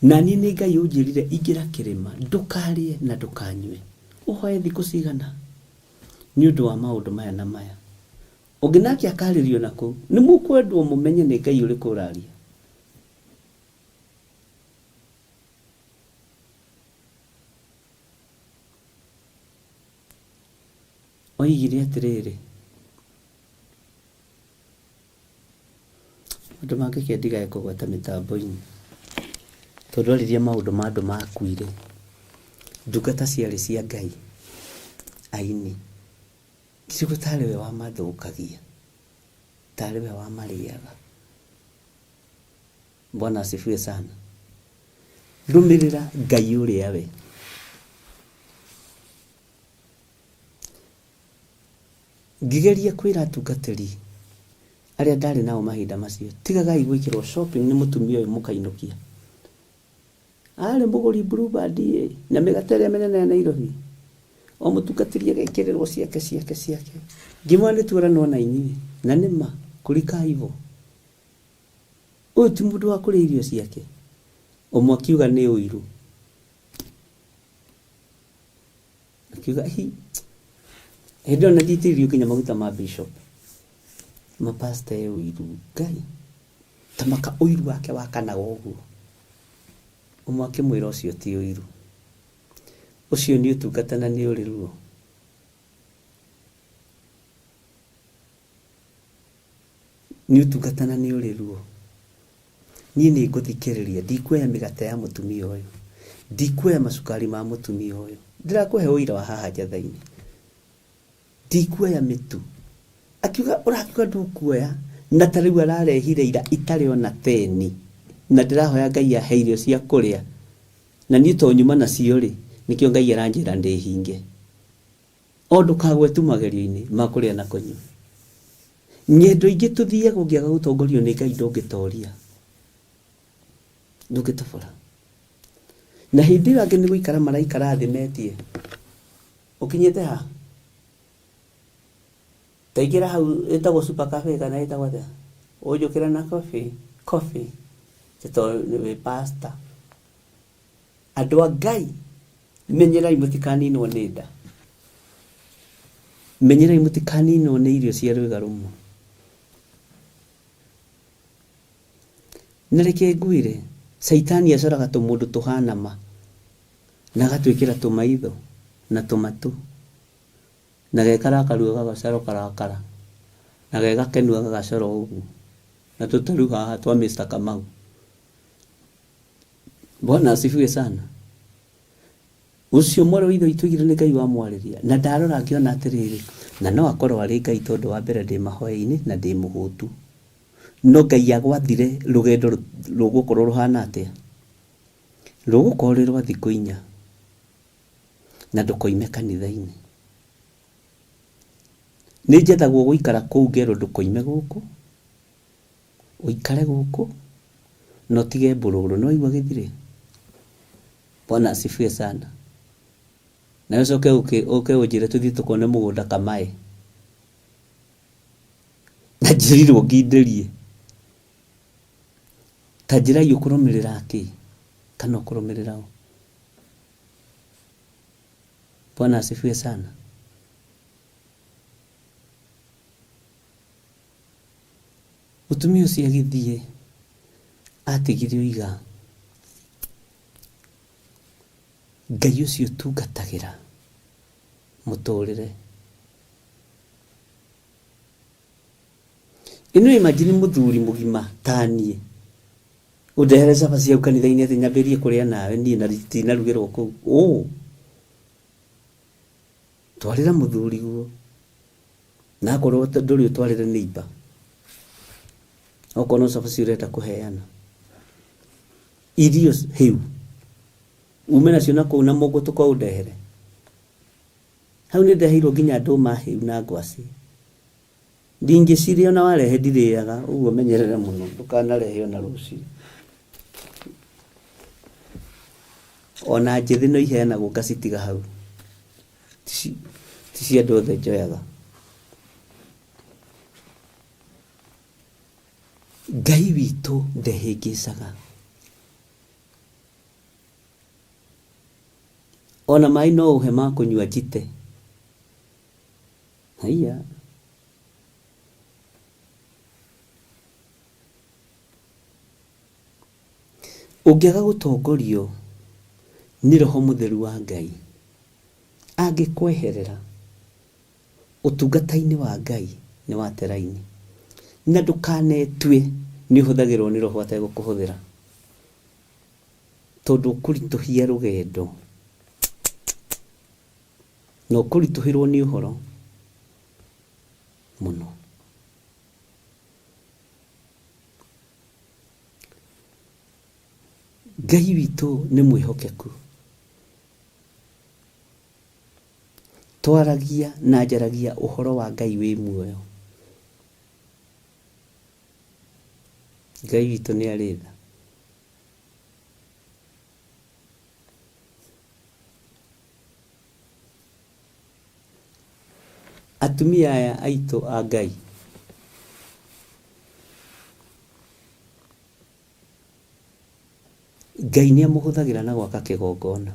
[SPEAKER 5] Na niĩ nĩ Ngai ũnjĩrire ingĩra kĩrĩma ndũkarĩe na ndũkanyue. Ũhoe thikũ cigana nĩ ũndũ wa maũndũ maya na maya. Ũngĩ nake akarĩrio na kũu. Nĩ mũkwendwo mũmenye nĩ Ngai ũrĩkũ ũraria. Oigire atĩrĩrĩ, maũndũ mangĩ ke ndigae kũgweta mĩtambo-inĩ, tondũ aririe maũndũ ma andũ makuire, ndungata ciarĩ cia Ngai, aini, kiugo tarĩ we wamathũkagia, tarĩ we wamarĩaga. Bwana asifiwe sana. Rũmĩrĩra Ngai ũrĩa we. Ngĩgeria kwĩra atungatĩri arĩa ndarĩ nao mahinda macio, tigagai gwĩkĩrwo shopping nĩ mũtumia ũyũ mũkainũkia. Arĩ mũgũri Blueband ĩ, na mĩgate ĩrĩa mĩnene ya Nairobi. O mũtungatĩri agekĩrĩrwo ciake ciake ciake. Ngĩmwĩra nĩ tuoranwo na inyuĩ, na nĩ ma kũrika hivyo. Ũyũ ti mũndũ wa kũrĩa irio ciake. Ũmwe akiuga nĩ ũiru. Akiuga hi hĩndĩ ĩyo na ndiitĩrĩirio nginya maguta ma bishop. Mapasta e ũiru Ngai. Ta maka ũiru wake wakanaga ũguo. Ũmwe akĩmwĩra ũcio ti ũiru. Ũcio nĩ ũtungata na nĩ ũrĩ ruo. Nĩ ũtungata na nĩ ũrĩ ruo. Niĩ nĩ ngũthikĩrĩria, ndikuoya mĩgate ya mũtumia ũyũ, ndikuoya macukari ma mũtumia ũyũ. Ndĩrakũhe ũira wa haha njatha-inĩ. Ndikuoya mĩtu. Akiuga ũrakiuga ndũkuoya na ta rĩu ararehire ira itarĩ ona teni na ndĩrahoya Ngai ahe irio cia kũrĩa na niĩ to nyuma nacio rĩ, nĩkĩo Ngai aranjĩra ndĩhinge. O ndũkagwe tu magerio-inĩ ma kũrĩa na kũnyua. Ng'endo ingĩ tũthiaga ũngĩaga gũtongorio nĩ Ngai ndũngĩtoria. Ndũngĩtobora. Na hĩndĩ ĩyo angĩ nĩ gũikara maraikara thĩ metie. Ũkinyĩte ha? Ta ingĩra hau ĩtagwo super cafe kana ĩtagwo atĩa? Ũnjũkĩre na coffee, coffee. Tondũ wĩ pastor. Andũ a Ngai, menyerai mũtikaninwo nĩ nda. Menyerai mũtikaninwo nĩ irio cia rwĩga rũmwe. Na reke ngwĩre, Caitani acoraga tũmũndũ tũhana ma, na agatwĩkĩra tũmaitho na tũmatũ, na gekarakarua gagacoro karakara, na gegakenua gagacoro ũguo, na tũtaru haha twa Mr. Kamau. Bwana asifiwe sana. Ũcio mwarĩ wa ithe witũ oigire nĩ Ngai wamwarĩria, na ndarora ngĩona atĩrĩrĩ, na no akorwo arĩ Ngai tondũ wa mbere ndĩ mahoya-inĩ na ndĩ mũhũtu. No Ngai agwathire rũgendo rũgũkorwo rũhana atĩa? Rũgũkorwo rwĩ rwa thikũ inya, na ndũkoime kanitha-inĩ. Nĩ njathagwo gũikara kũu ngerwo ndũkoime gũkũ, Ũikare gũkũ na ũtige mbũrũrũ. Nĩ waigua gĩthirĩ? Bwana asifiwe sana. Nawe ũcoke ũke ũnjĩre tũthiĩ tũkone mũgũnda Kamae. Na njĩrirwo ngindĩrie. Ta njĩrai ũkũrũmĩrĩra kĩ kana ũkũrũmĩrĩra ũ? Bwana asifiwe sana. Mũtumia ũcio agĩthiĩ, atigire oiga, Ngai ũcio ũtungatagĩra mũtũrĩre. Ĩno imagine mũthuri mũgima ta niĩ, ũndehere cabaci hau kanitha-inĩ atĩ nyambĩrĩrie kũrĩa nawe niĩ na ndinarugĩrwo kũu. Ũũ! Twarĩra mũthuriguo. Na akorwo ndũrĩ ũtwarĩre neighbor. Okorwo no cabaci ũrenda kũheana. Irio hĩu. Ume nacio na kũu na mũgũtũko ũndehere. Hau nĩ ndeheirwo nginya ndũma hĩu na ngwacĩ. Ndingĩcirĩa ona warehe ndirĩaga, ũguo menyerere mũno ndũkanarehe ona rũciũ. Ona njĩthĩ no iheanagwo ngacitiga hau. Ti cia andũ othe njoyaga. Ngai witũ ndehĩngĩcaga. Ona maĩ no ũhe ma kũnyua njite. Haiya. Ũngĩaga gũtongorio nĩ Roho Mũtheru wa Ngai, angĩkweherera ũtungata-inĩ wa Ngai nĩ wate raini. Na ndũkanetue nĩ ũhũthagĩrwo nĩ Roho ategũkũhũthĩra, tondũ ũkũritũhia rũgendo na ũkũritũhĩrwo nĩ ũhoro mũno. Ngai witũ nĩ mwĩhokeku. Twaragia na njaragia ũhoro wa Ngai wĩ muoyo. Ngai witũ nĩ arĩ tha. Atumia aya aitũ a Ngai, Ngai nĩ amũhũthagĩra na gwaka kĩgongona.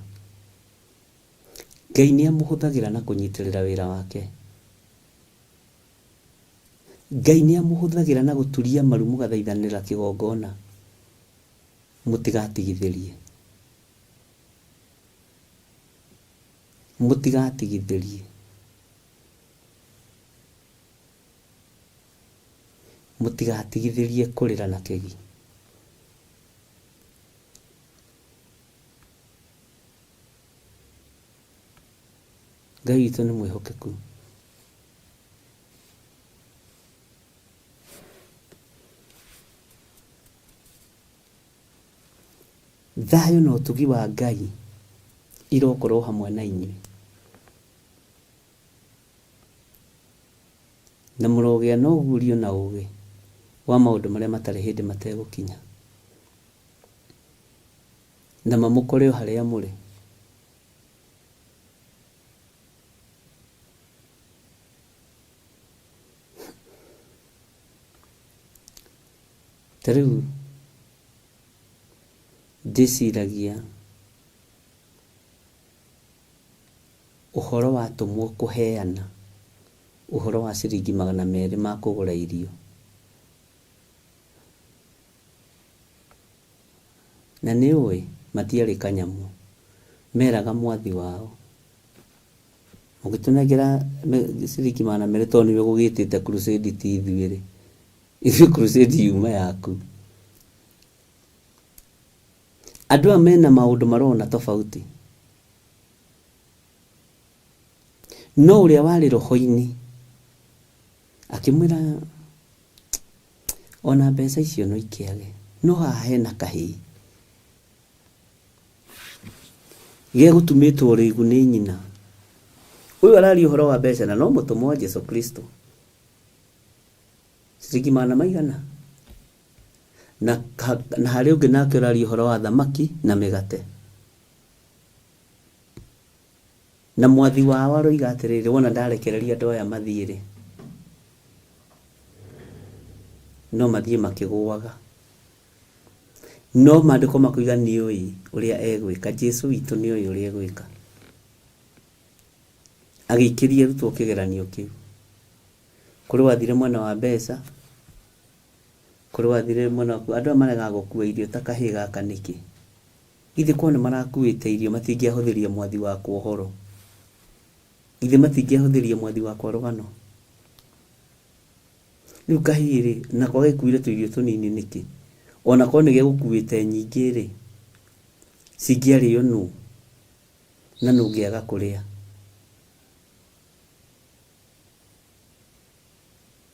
[SPEAKER 5] Ngai nĩ amũhũthagĩra na kũnyitĩrĩra wĩra wake. Ngai nĩ amũhũthagĩra na gũturia maru mũgathaithanĩra kĩgongona. Mũtigatigithĩrie. Mũtigatigithĩrie. Mũtigatigithĩrie kũrĩra na kĩgi. Ngai witũ nĩ mwĩhokeku. Thayũ na ũtugi wa Ngai irokorwo hamwe na inyuĩ. Na mũrogĩa na ũguũrio na ũũgĩ wa maũndũ marĩa matarĩ hĩndĩ mategũkinya, na mamũkore o harĩa mũrĩ. Ta rĩu ndĩciragia ũhoro watũmwo kũheana ũhoro wa ciringi 200 ma kũgũra irio. Na nĩ ũĩ matiarĩ kanyamũ, meraga mwathi wao, ũngĩtũnengera ciringi 200 tondũ nĩwe ũgũgĩtĩte crusade ti ithuĩ-rĩ, ithuĩ crusade yuma yaku. Andũ aya mena maũndũ marona tofauti. No ũrĩa warĩ roho-inĩ akĩmwĩra ona mbeca icio no ikĩage, no haha hena kahĩĩ gegũtumĩtwo rĩigu nĩ nyina. Ũyũ araria ũhoro wa mbeca na no mũtũmwo wa Jesu Kristo. Ciringi magana maigana? Na, na harĩ ũngĩ nake ũraria ũhoro wa thamaki na mĩgate. Na mwathi wao aroiga atĩrĩrĩ, wona ndarekereria andũ aya mathiĩ-rĩ, no mathiĩ makĩgũaga. No maandĩko makoiga nĩoĩ ũrĩa egwĩka. Jesu witũ nĩoĩ ũrĩa egwĩka. Agĩikĩria arutwo kĩgeranio kĩu. Kũrĩ wathire mwena wa mbeca, kũrĩ wathire mwena wa andũ aya maregaga gũkua irio ta kahĩĩ gaka nĩkĩ? Githĩ korwo nĩmarakuĩte irio matingĩahũthĩria mwathi wakwa ũhoro? Githĩ matingĩahũthĩria mwathi wakwa rũgano? Rĩu kahĩĩ-rĩ, nako gagĩkuire tũirio tũnini nĩkĩ? Ona korwo nĩgegũkuĩte nyingĩ-rĩ, cingĩarĩo nũ? Na nũ ũngĩaga kũrĩa?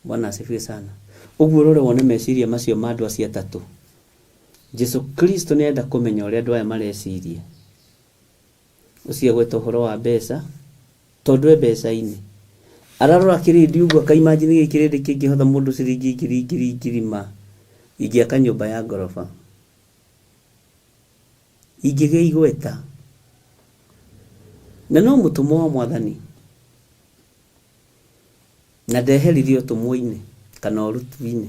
[SPEAKER 5] Bwana asifiwe sana. Ũguo ũrore wone meciria macio ma andũ acio atatũ. Jesu Kristo nĩ arenda kũmenya ũrĩa andũ aya mareciria. Ũcio agweta ũhoro wa mbeca, tondũ e mbeca-inĩ. Ararora kĩrĩndĩ ũguo akaimagine gĩkĩ kĩrĩndĩ kĩngĩhotha mũndũ ciringi ngiri ngiri ngiri ma, ingĩaka nyũmba ya ngoroba. Ingĩgĩa igweta. Na no mũtũmwo wa Mwathani. Na ndeheririo ũtũmwo-inĩ kana ũruti-inĩ.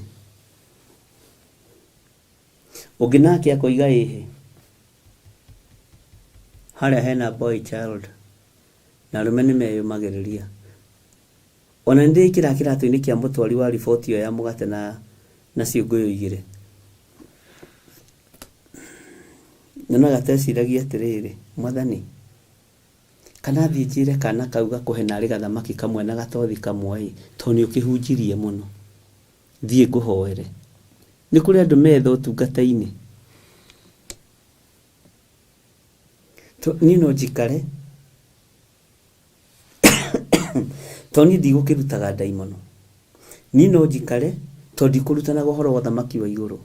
[SPEAKER 5] Ũngĩ nake akoiga ĩhĩ, harĩa hena boy child na arũme nĩ meyũmagĩrĩria. Ona nĩ ndĩĩkĩraga kĩratũ-inĩ kĩa mũtwari wa riboti ĩyo ya mũgate na na ciũngũyũ igĩrĩ. Nyonaga ta eciragia atĩrĩrĩ, Mwathani, kana thiĩ njĩre kana kau gakũhe narĩ gathamaki kamwe na gatothi kamwe-ĩ, tondũ nĩ ũkĩhunjirie mũno. Thiĩ ngũhoere. Nĩ kũrĩ andũ metha ũtungata-inĩ. Niĩ no njikare tondũ niĩ ndigũkĩrutaga ndaimono. Niĩ no njikare tondũ ndikũrutanaga ũhoro wa ũthamaki wa igũrũ.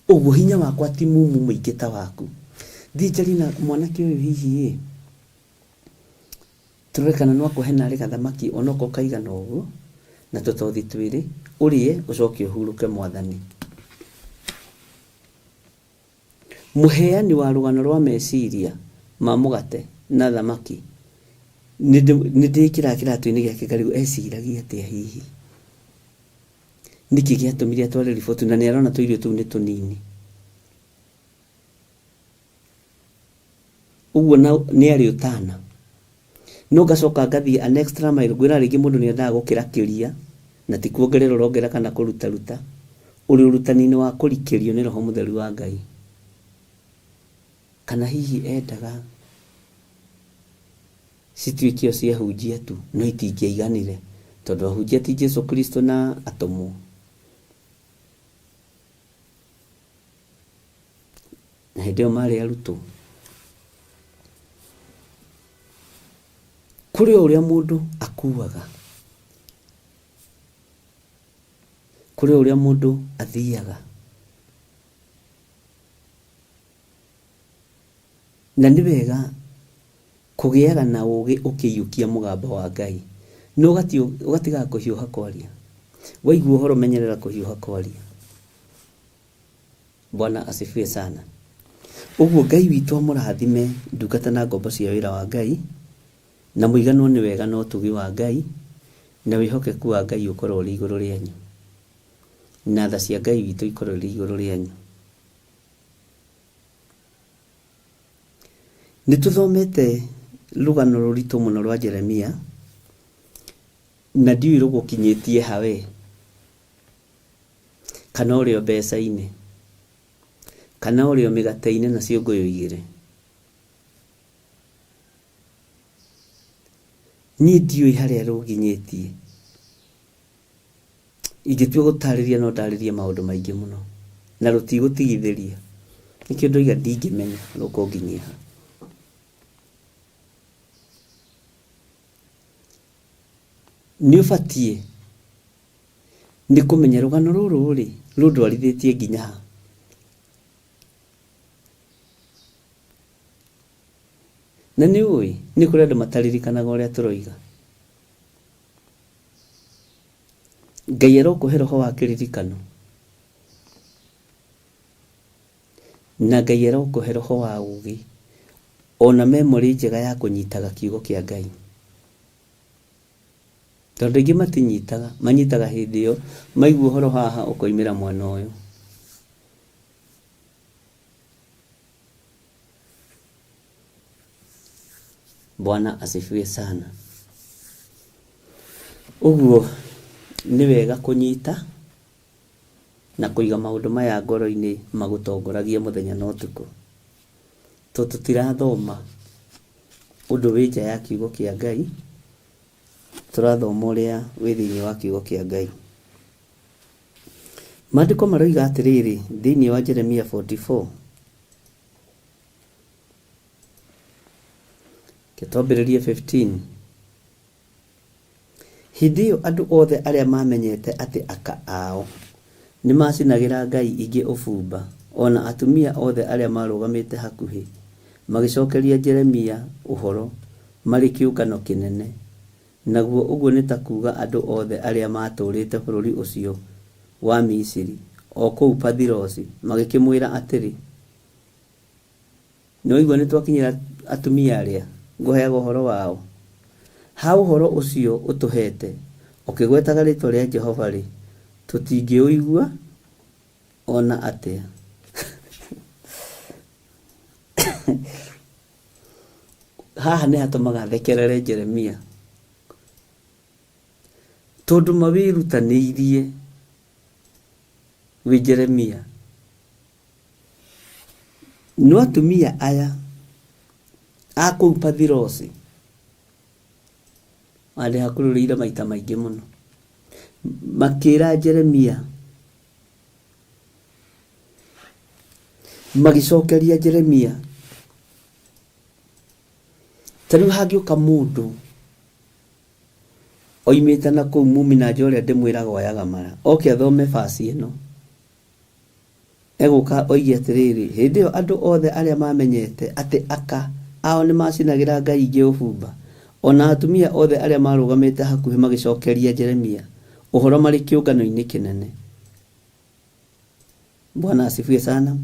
[SPEAKER 5] Ũguo hinya wakwa ti mumu mũingĩ ta waku. Thiĩ njarie na mwanake ũyũ hihi ĩ, tũrore kana no akũhe narĩ gathamaki onokorwo kaigana ũguo, na tũtothi twĩrĩ, ũrĩe ũcoke ũhurũke Mwathani. Mũheani wa rũgano rwa meciria ma mũgate na thamaki nĩ ndĩĩkĩraga kĩratũ-inĩ gĩake ngarigwo eciragia atĩa hihi. Nĩkĩ gĩatũmire atware riboti na nĩ arona tũirio tũu nĩ tũnini. Ũguo nĩ arĩ ũtana. No ngacoka ngathiĩ an extra mile, ngwĩra rĩngĩ mũndũ nĩ endaga gũkĩra kĩria, na ti kuongerera ũrongerera kana kũrutaruta, ũrĩ ũrutani-inĩ wa kũrikĩrio nĩ Roho Mũtheru wa Ngai. Kana hihi endaga cituĩke o cia ahunjia tu, no itingĩaiganire, tondũ ahunjia ti Jesu Kristo na atũmwo. Na hĩndĩ ĩyo marĩ arutwo. Kũrĩ o ũrĩa mũndũ akuaga, kũrĩ o ũrĩa mũndũ athiaga. Na nĩ wega kũgĩaga na ũgĩ ũkĩiyũkia mũgambo wa Ngai, na ũgatigaga kũhiũha kwaria. Waigua ũhoro menyerera kũhiũha kwaria. Bwana asifiwe sana. Ũguo Ngai witũ amũrathime ndungata na ngombo cia wĩra wa Ngai, na mũiganwo nĩ wega na ũtugi wa Ngai, na wĩhokeku wa Ngai ũkorwo ũrĩ igũrũ rĩanyu, na tha cia Ngai witũ ikorwo irĩ igũrũ rĩanyu. Nĩ tũthomete rũgano rũritũ mũno rwa Jeremia, na ndiũĩ rũgũkinyĩtie ha we. Kana ũrĩ o mbeca-inĩ, kana ũrĩ o mĩgate-inĩ na ciũngũyũ igĩrĩ. Niĩ ndiũĩ harĩa rũnginyĩtie. Ingĩtua gũtarĩria no ndarĩrie maũndũ maingĩ mũno, na rũtigũtigithĩria. Nĩkĩo ndoiga ndingĩmenya rũkũnginyia ha. Nĩ ũbatiĩ nĩ kũmenya rũgano rũrũ-rĩ, rũndwarithĩtie nginya ha. Na nĩ ũĩ, nĩ kũrĩ andũ mataririkanaga ũrĩa tũroiga. Ngai arokũhe roho wa kĩririkano. Na Ngai arokũhe roho wa ũgĩ, ona memory njega ya kũnyitaga kiugo kĩa Ngai. Tondũ aingĩ matinyitaga, manyitaga hĩndĩ ĩyo maigua ũhoro haha ũkoimĩra mwena ũyũ. Bwana asifiwe sana. Ũguo nĩ wega kũnyita na kũiga maũndũ maya ngoro-inĩ magũtongoragie mũthenya na ũtukũ. Tondũ tũtirathoma ũndũ wĩ nja ya kiugo kĩa Ngai, tũrathoma ũrĩa wĩ thĩinĩ wa kiugo kĩa Ngai. Maandĩko maroiga atĩrĩrĩ thĩinĩ wa Jeremia 44, Reke twambĩrĩrie 15. Hĩndĩ ĩyo andũ othe arĩa maamenyete atĩ aka ao nĩmacinagĩra ngai ingĩ ũbumba, o na atumia othe arĩa maarũgamĩte hakuhĩ, magĩcookeria Jeremia ũhoro marĩ kĩũngano kĩnene, naguo ũguo nĩ ta kuuga andũ othe arĩa maatũũrĩte bũrũri ũcio wa Misiri, o kũu Pathirosi, magĩkĩmwĩra atĩrĩ, Nĩwaigua nĩtwakinyĩra atumia arĩa ngũheaga ũhoro wao? Ha ũhoro ũcio ũtũheete ũkĩgwetaga rĩĩtwa rĩa Jehova-rĩ, tũtingĩũigua o na atĩa. Haha nĩ hatũmaga thekerere Jeremia tondũ mawĩrutanĩirie wĩ Jeremia. No atumia aya a kũu Pathirosi andĩhakururĩire maita maingĩ mũno makĩra Jeremia magĩcokeria Jeremia ta rĩu hangĩũka mũndũ oimĩte na kũu mumi na nja ũrĩa ndĩmwĩraga oyaga mara oke athome baci ĩno egũka oige atĩrĩrĩ hĩndĩ ĩyo andũ othe arĩa mamenyete atĩ aka ao nĩ macinagĩra ngai ingĩ ũbumba ona atumia othe arĩa marũgamĩte hakuhĩ magĩcokeria Jeremia ũhoro marĩ kĩũngano-inĩ kĩnene. Bwana asifiwe sana.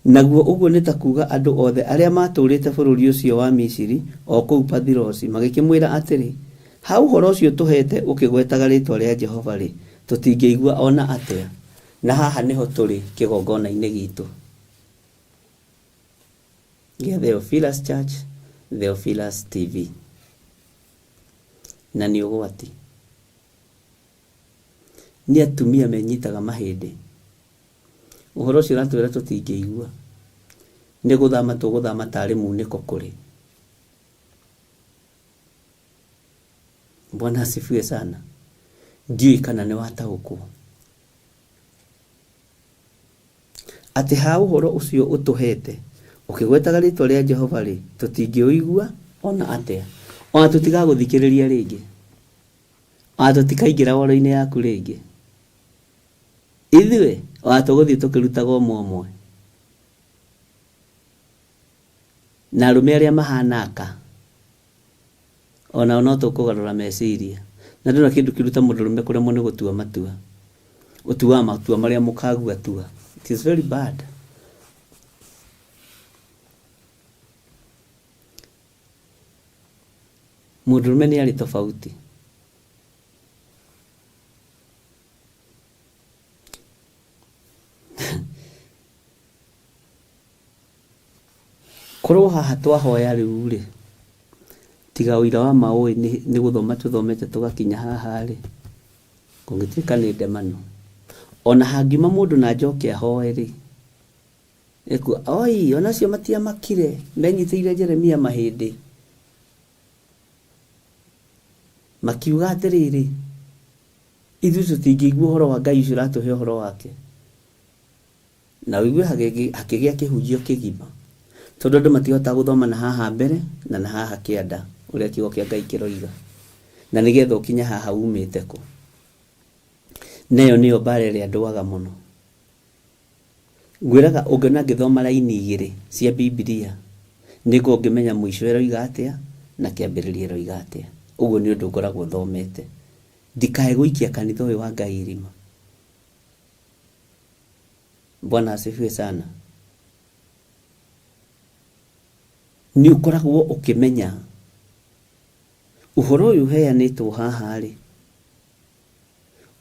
[SPEAKER 5] Naguo ũguo nĩ ta kuuga andũ othe arĩa maatũũrĩte bũrũri ũcio wa Misiri, o kũu Pathirosi, magĩkĩmwĩra atĩrĩ, Ha ũhoro ũcio ũtũheete ũkĩgwetaga rĩĩtwa rĩa Jehova-rĩ, tũtingĩigua o na atĩa. Na haha nĩho tũrĩ kĩgongona-inĩ gitũ gĩa Theophilus Church, Theophilus TV. Na nĩ ũgwati. Nĩ atumia menyitaga mahĩndĩ. Ũhoro ũcio ũratwĩra tũtingĩigua. Nĩ gũthama tũgũthama tarĩ munĩko kũrĩ. Bwana asifiwe sana. Ndiũĩ kana nĩ wataũkwo. Atĩ ha ũhoro ũcio ũtũheete ũkĩgwetaga rĩĩtwa rĩa Jehova-rĩ, tũtingĩũigua o na atĩa. O na tũtigagũthikĩrĩria rĩngĩ. O na tũtikaingĩra woro-inĩ yaku rĩngĩ. Ithuĩ o na tũgũthiĩ tũkĩrutaga ũmwe ũmwe. Na arũme arĩa mahana aka o nao no tũkũgarũra meciria. Na ndũna kĩndũ kĩũru ta mũndũrũme kũremwo nĩ gũtua matua. Ũtuaga matua marĩa mũkagua tua. It is very bad. Mũndũrũme nĩ arĩ tofauti. Korwo haha twahoya rĩu rĩ, tiga ũira wa ma ũĩ nĩ gũthoma tũthomete tũgakinya haha rĩ, kũngĩtuĩka nĩ ndemano. Ona hangiuma mũndũ na njoke ahoe rĩ, ekuga oi ona acio matiamakire, menyitĩire Jeremia mahĩndĩ. Makiuga atĩrĩrĩ, ithuĩ tũtingĩigua ũhoro wa Ngai ũcio ũratũhe ũhoro wake. Na ũigue hakĩgĩa kĩhunjio kĩgima. Tondũ andũ matihotaga gũthoma na haha mbere na na haha kĩanda ũrĩa kiugo kĩa Ngai kĩroiga. Na nĩgetha ũkinye haha umĩte kũ. Na ĩyo nĩyo mbara ĩrĩa ndwaga mũno. Ngwĩraga ũngĩona ngĩthoma raini igĩrĩ cia Bibilia, nĩngoragwo ngĩmenya mũico ĩroiga atĩa na kĩambĩrĩria ĩroiga atĩa. Ũguo nĩ ũndũ ngoragwo thomete. Ndikae gũikia kanitha ũyũ wa Ngai irima. Bwana asifiwe sana. Nĩ ũkoragwo ũkĩmenya ũhoro ũyũ ũheanĩtwo haha rĩ,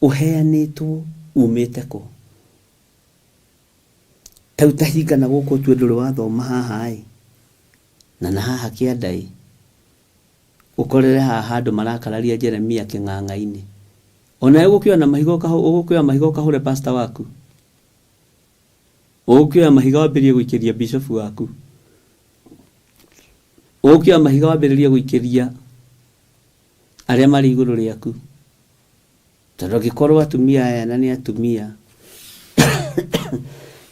[SPEAKER 5] ũheanĩtwo umĩte kũ? Ta rĩu ta hinga na gũkũ ũtue ndũrĩ wathoma haha ĩ, na na haha kĩanda ĩ, ũkorere haha handũ marakararia Jeremia kĩng'ang'a-inĩ. Onawe ũgũkĩoya na mahiga ũgũkĩoya mahiga ũkahũre pastor waku? Ũgũkĩoya mahiga wambĩrĩrie gũikĩria bishop waku? Ũgũkĩoya mahiga wambĩrĩrie gũikĩria arĩa marĩ igũrũ rĩaku? Tondũ angĩkorwo atumia aya na nĩ atumia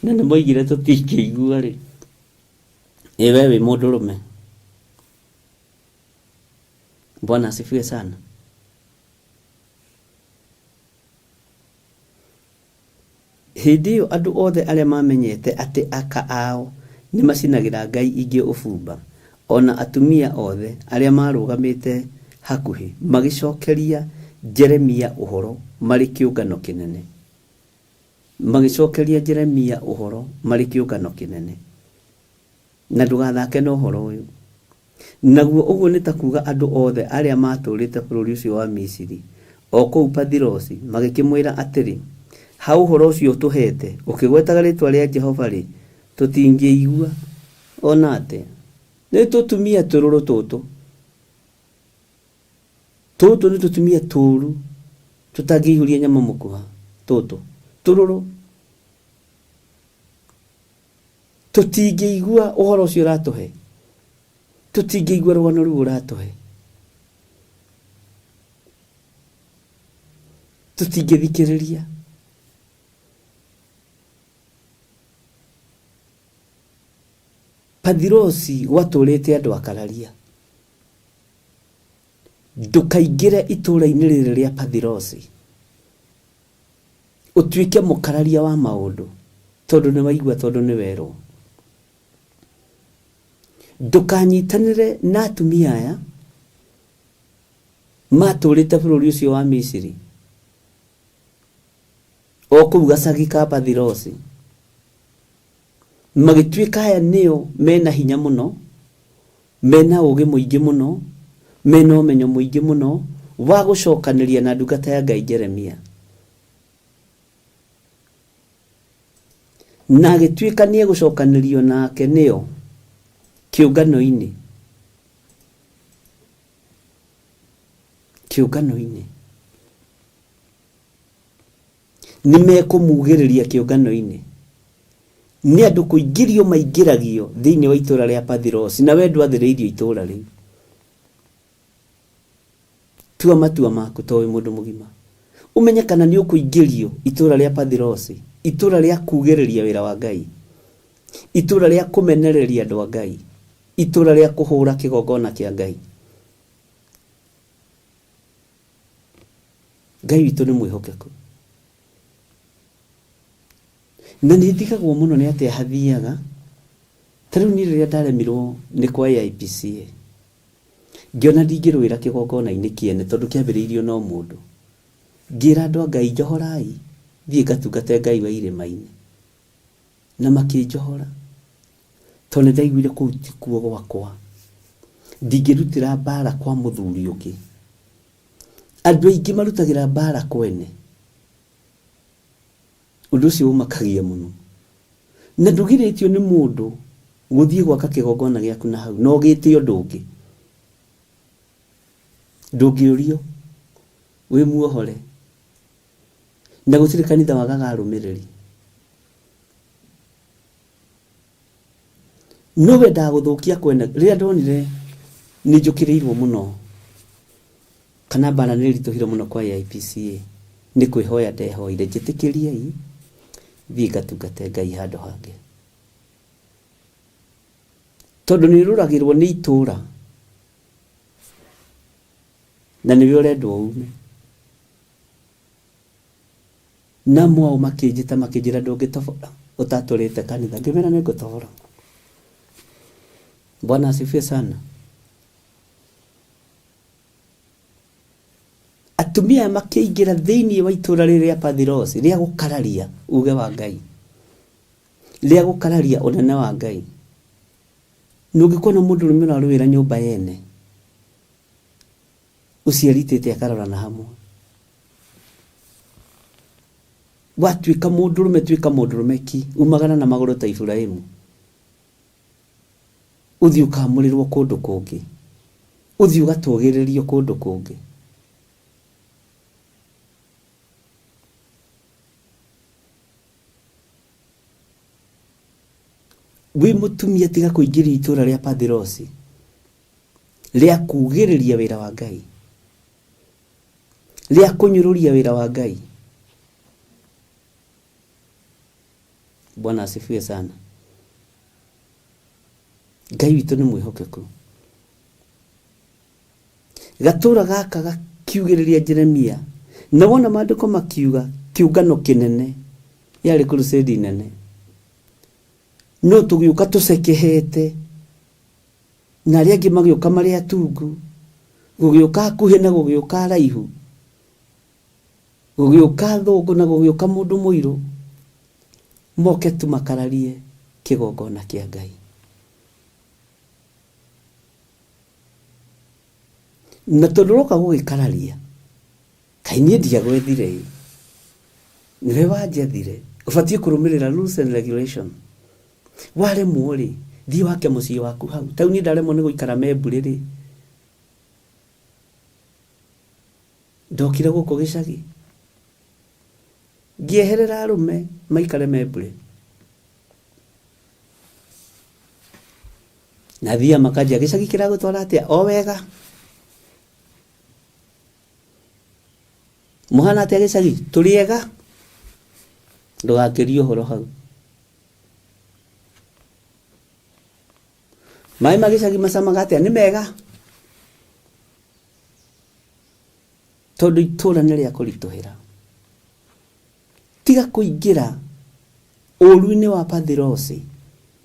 [SPEAKER 5] na nĩ moigire tũtingĩigua rĩ, ĩ we wĩ mũndũrũme? Bwana asifiwe sana. Hĩndĩ ĩyo andũ othe arĩa maamenyete atĩ aka ao nĩmacinagĩra ngai ingĩ ũbumba, o na atumia othe arĩa maarũgamĩte hakuhĩ, magĩcookeria Jeremia ũhoro marĩ kĩũngano kĩnene. Magĩcookeria Jeremia ũhoro marĩ kĩũngano kĩnene. Na ndũgathake na ũhoro ũyũ. Naguo ũguo nĩ ta kuuga andũ othe arĩa maatũũrĩte bũrũri ũcio wa Misiri, o kũu Pathirosi, magĩkĩmwĩra atĩrĩ, Ha ũhoro ũcio ũtũheete, ũkĩgwetaga rĩĩtwa rĩa Jehova-rĩ, tũtingĩigua Ona atĩa? Nĩ tũtumia tũrũrũ tũtũ. Tũtũ nĩ tũtumia tũru tũtangĩihũria nyama mũkuha. Tũtũ tũrũrũ tũtingĩigua ũhoro ũcio ũratũhe, tũtingĩigua rũgano rũu ũratũhe, tũtingĩthikĩrĩria. Pathirosi gwatũrĩte andũ akararia. Ndũkaingĩre itũũra-inĩ rĩrĩ rĩa Pathirosi ũtuĩke mũkararia wa maũndũ tondũ nĩ waigua, tondũ nĩ werwo. Ndũkanyitanĩre na atumia aya matũrĩte bũrũri ũcio wa Misiri, o kũu gacagi ka Pathirosi, magĩtuĩka aya nĩo mena hinya mũno, mena ũgĩ mũingĩ mũno, mena ũmenyo mũingĩ mũno wa gũcokanĩria na ndungata ya Ngai Jeremia. Na agĩtuĩka nĩ egũcokanĩrio nake nĩo kĩũngano-inĩ. Kĩũngano-inĩ. Nĩ mekũmugĩrĩria kĩũngano-inĩ. Nĩ andũ kũingĩrio maingĩragio thĩinĩ wa itũũra rĩa Pathirosi, na we ndwathĩrĩirio itũũra rĩu. Tua matua maku to wĩ mũndũ mũgima. Ũmenye kana nĩ ũkũingĩrio itũũra rĩa Pathirosi, itũũra rĩa kugĩrĩria wĩra wa Ngai, itũũra rĩa kũmenereria andũ a Ngai, itũũra rĩa kũhũra kĩgongona kĩa Ngai. Ngai witũ nĩ mwĩhokeku. Na nĩ ndigagwo mũno nĩ atĩa hathiaga. Ta rĩu niĩ rĩrĩa ndaremirwo nĩ kwa AIPCA, ngĩona ndingĩrũĩra kĩgongona-inĩ kĩene tondũ kĩambĩrĩirio no mũndũ. Ngĩra andũ a Ngai njohorai thiĩ ngatungate Ngai wa irĩma-inĩ. Na makĩnjohora. Tondũ nĩ ndaiguire kũu tikuo gwakwa. Ndingĩrutĩra mbara kwa mũthuri ũngĩ. Andũ aingĩ marutagĩra mbara kwene. Ũndũ ũcio ũmakagia mũno. Na ndũgirĩtio nĩ mũndũ gũthiĩ gwaka kĩgongona gĩaku na hau, na ũgĩte ũndũ ũngĩ. Ndũngĩũrio, wĩ muohore. Na gũtirĩ kanitha wagaga arũmĩrĩri. No wendaga gũthũkia kwene. Rĩrĩa ndonire nĩ njũkĩrĩirwo mũno, kana mbara nĩ ĩritũhire mũno kwa AIPCA, nĩ kwĩhoya ndehoire, njĩtĩkĩriei thiĩ ngatungate Ngai handũ hangĩ. Tondũ nĩ ũrũragĩrwo nĩ itũũra, na nĩwe ũrendwo ume. Na amwe ao makĩnjĩta makĩnjĩra ndũngĩtobora ũtatũrĩte kanitha. Ngĩmera nĩ ngũtobora. Bwana asifiwe sana. Atumia aya makĩingĩra thĩinĩ wa itũũra rĩrĩ rĩa Pathirosi rĩa gũkararia uge wa Ngai, rĩa gũkararia ũnene wa Ngai. Na ũngĩkona mũndũrũme ũrarũĩra nyũmba yene, ũcio eritĩte akarorana hamwe. Watuĩka mũndũrũme, tuĩka mũndũrũme ki, umagara na magũrũ ta Iburahimu, ũthiĩ ũkamũrĩrwo kũndũ kũngĩ, ũthiĩ ũgatũgĩrĩrio kũndũ kũngĩ. Wĩ mũtumia tiga kũingĩria itũũra rĩa Pathirosi rĩa kugĩrĩria wĩra wa Ngai, rĩa kũnyũrũria wĩra wa Ngai. Bwana asifiwe sana. Ngai witũ nĩ mwĩhokeku. Gatũra gaka gakiugĩrĩria Jeremia, na wona maandĩko makiuga kĩũngano kĩnene, yarĩ crusade nene, no tũgĩũka tũcekehete, na arĩa angĩ magĩũka marĩ atungu, gũgĩũka akuhĩ na gũgĩũka araihu, gũgĩũka athũngũ na gũgĩũka mũndũ mũirũ, moke tu makararie kĩgongona kĩa Ngai. Na tondũ ũroka gũgĩkararia, kaĩ niĩ ndiagwethire ĩ, nĩwe wanjethire, ũbatiĩ kũrũmĩrĩra rules and regulation. Waremwo rĩ, Thiĩ wake mũciĩ waku hau. Ta rĩu niĩ ndaremwo nĩ gũikara Membũrĩ rĩ, ndokire gũkũ gĩcagi ngĩeherera arũme maikare Membũrĩ. Na thia makanjia gĩcagi kĩragũtwara atĩa? O wega. Mũhana atĩa gĩcagi? Tũrĩ ega. Ndũgakĩrie ũhoro hau. Maĩ ma gĩcagi macamaga atĩa? Nĩ mega. Tondũ itũra nĩ rĩa kũritũhĩra. Tiga kũingĩra ũru-inĩ wa Pathirosi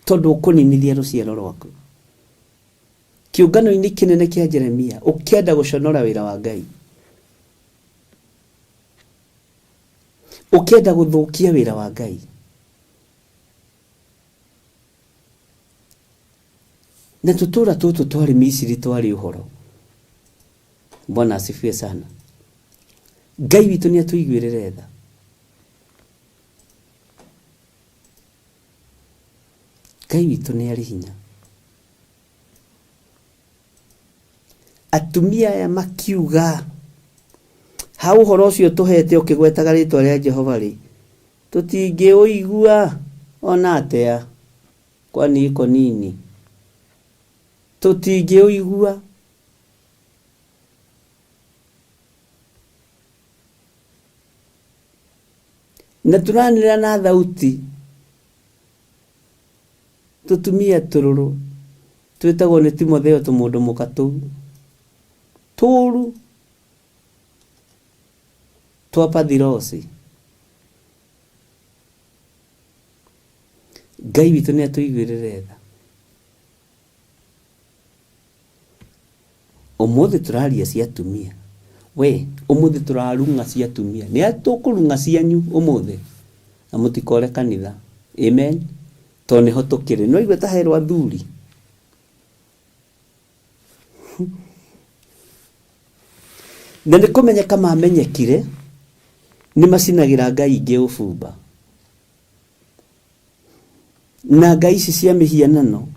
[SPEAKER 5] tondũ ũkũninithia rũciaro rwaku. Kĩũngano-inĩ kĩnene kĩa Jeremia ũkĩenda gũconora wĩra wa Ngai. Ũkĩenda gũthũkia wĩra wa Ngai. Na tũtũra tũtũ twarĩ Misiri twarĩ ũhoro. Bwana asifiwe sana. Ngai witũ nĩ atũiguĩrĩre tha. Ngai witũ nĩ arĩ hinya. Atumia aya makiuga, ha ũhoro ũcio tũhete ũkĩgwetaga rĩtwa rĩa Jehova rĩ, tũtingĩũigua ona atĩa, kwani iko nini? Tũtingĩũigua. Na tũranĩrĩra na thauti tũtumia tũrũrũ twĩtagwo nĩ Timotheo tũmũndũ mũka tũu tũru twa Pathirosi. Ngai witũ nĩ atũiguĩrĩre tha. Ũmũthĩ tũraria cia atumia. We, ũmũthĩ tũrarung'a cia atumia. Nĩ tũkũrung'a cianyu ũmũthĩ. Na mũtikore kanitha. Amen. Tondũ nĩho tũkĩrĩ. Nĩ waigua ta herwo athuri. Na nĩ kũmenyeka mamenyekire nĩ macinagĩra ngai ingĩ ũbumba. Na ngai ici cia mĩhianano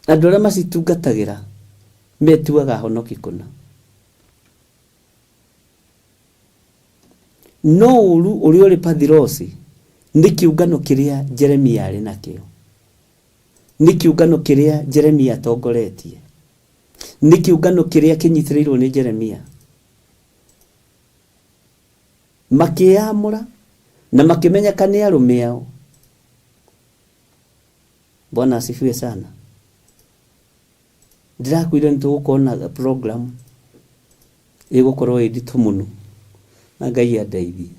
[SPEAKER 5] andũ arĩa macitungatagĩra metuaga ahonoki kũna. No ũru ũrĩa ũrĩ Pathirosi nĩ kĩũngano kĩrĩa Jeremia arĩ nakĩo. Nĩ kĩũngano kĩrĩa Jeremia atongoretie. Nĩ kĩũngano kĩrĩa kĩnyitĩrĩirwo nĩ Jeremia. Makĩyamũra na makĩmenyeka nĩ arũme ao. Bwana asifiwe sana. Ndĩrakwĩrire nĩ tũgũkorwo na program ĩgũkorwo ĩ nditũ mũno na Ngai andeithie.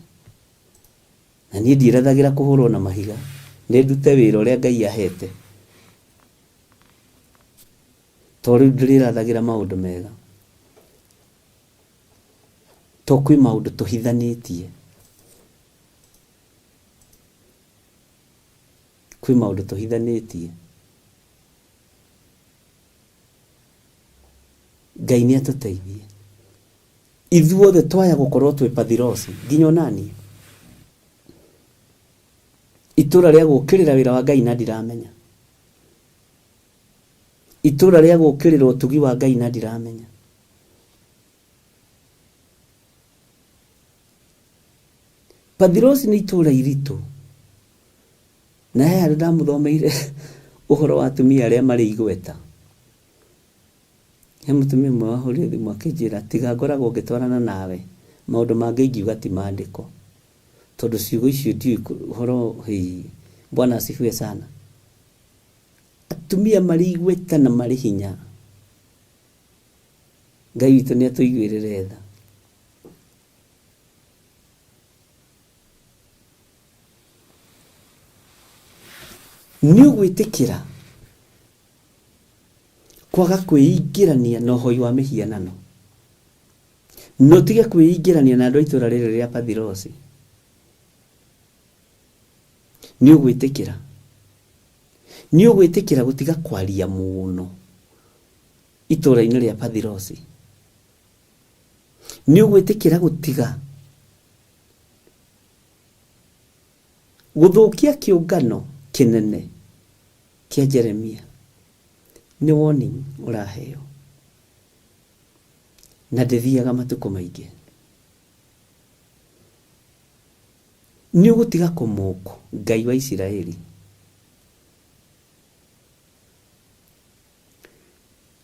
[SPEAKER 5] Na niĩ ndiĩrathagĩra kũhũrwo na mahiga, nĩ ndute wĩra ũrĩa Ngai ahete. To rĩu ndĩrĩrathagĩra maũndũ mega. To kwĩ maũndũ tũhithanĩtie. Kwĩ maũndũ tũhithanĩtie. Ngai nĩ atũteithie. Ithuothe twaya gũkorwo twĩ Pathirosi, nginya onaniĩ. Itũra rĩa gũkĩrĩra wĩra wa Ngai na ndiramenya. Itũra rĩa gũkĩrĩra ũtugi wa Ngai na ndiramenya. Pathirosi nĩ itũra iritũ. Na he handũ ndamũthomeire ũhoro wa atumia arĩa marĩ igweta. He mũtumia ũmwe wahũrire thimũ akĩnjĩra tiga ngoragwo ngĩtwarana nawe, maũndũ mangĩ ingiuga ti mandĩko. Tondũ ciugo icio ndiũĩ ũhoro, hĩĩ, Bwana asifiwe sana. Atumia marĩ igweta na marĩ hinya. Ngai witũ nĩ atũiguĩrĩre tha. Nĩ ũgwĩtĩkĩra kwaga kwĩingĩrania na ũhoi wa mĩhianano na ũtige kwĩingĩrania na andũ a itũũra rĩrĩ rĩa Pathirosi? Nĩ ũgwĩtĩkĩra? Nĩ ũgwĩtĩkĩra gũtiga kwaria mũno itũũra-inĩ rĩa Pathirosi? Nĩ ũgwĩtĩkĩra gũtiga gũthũkia kĩũngano kĩnene? Kĩa Jeremia nĩ warning ũraheo na ndĩthiaga matukũ maingĩ. Nĩ ũgũtiga kũmũkũ Ngai wa Isiraeli.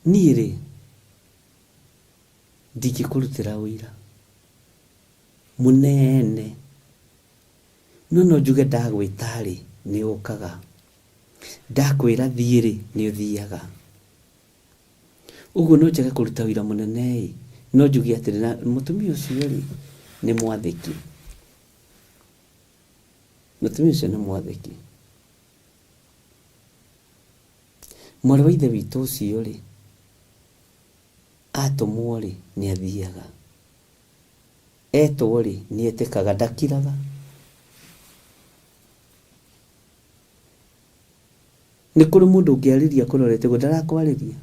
[SPEAKER 5] Niĩ rĩ, ndingĩkũrutĩra ũira mũnene, no no njuge ndagwĩta-rĩ, nĩ ũkaga, ndakwĩra thiĩ-rĩ, nĩ ũthiaga. Ũguo no njage kũruta ũira mũnene-ĩ, no njuge atĩrĩ, na mũtumia ũcio-rĩ, nĩ mwathĩki. Mũtumia ũcio nĩ mwathĩki. Mwarĩ wa ithe witũ ũcio-rĩ, atũmwo-rĩ, nĩ athiaga. Etwo-rĩ, nĩ etĩkaga, ndakiraga. Nĩ kũrĩ mũndũ ũngĩarĩria akũrorete ũguo, ndarakwarĩria.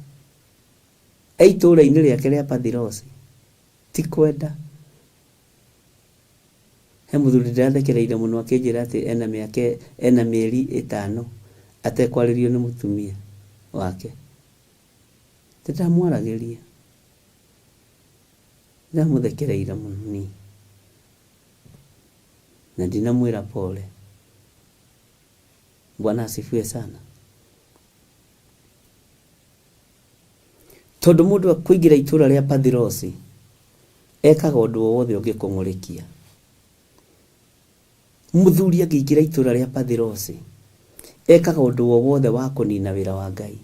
[SPEAKER 5] E itũũra-inĩ rĩake rĩa Pathirosi, ti kwenda. He mũthuri ndĩrathekereire mũno akĩnjĩra atĩ ena mĩaka ena mĩeri ĩtano atekwarĩrio nĩ mũtumia wake. Atĩ ndamwaragĩria. Ndĩramũthekereire mũno niĩ. Na ndinamwĩra pole. Bwana asifiwe sana. Tondũ mũndũ akũingĩra itũra rĩa Pathirosi ekaga ũndũ o wothe ũngĩkũng'ũrĩkia. Mũthuri angĩingĩra itũra rĩa Pathirosi ekaga ũndũ o wothe wa kũnina wĩra wa Ngai.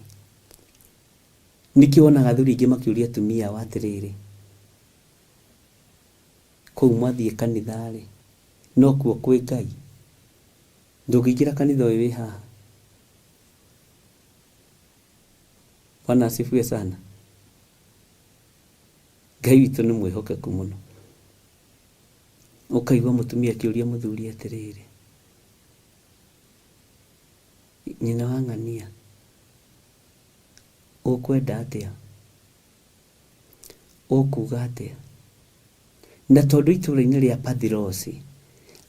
[SPEAKER 5] Nĩkĩo wonaga athuri aingĩ makĩũria atumia ao atĩrĩrĩ, kũu mwathiĩ kanitha-rĩ, nokuo kwĩ Ngai? Ndũngĩingĩra kanitha ũyũ wĩ haha. Bwana asifiwe sana. Ngai witũ nĩ mwĩhokeku mũno. Ũkaigua mũtumia akĩũria mũthuri atĩrĩrĩ, nyina wa ng'ania, ũkwenda atĩa? Ũkuga atĩa? Na tondũ itũũra-inĩ rĩa Pathirosi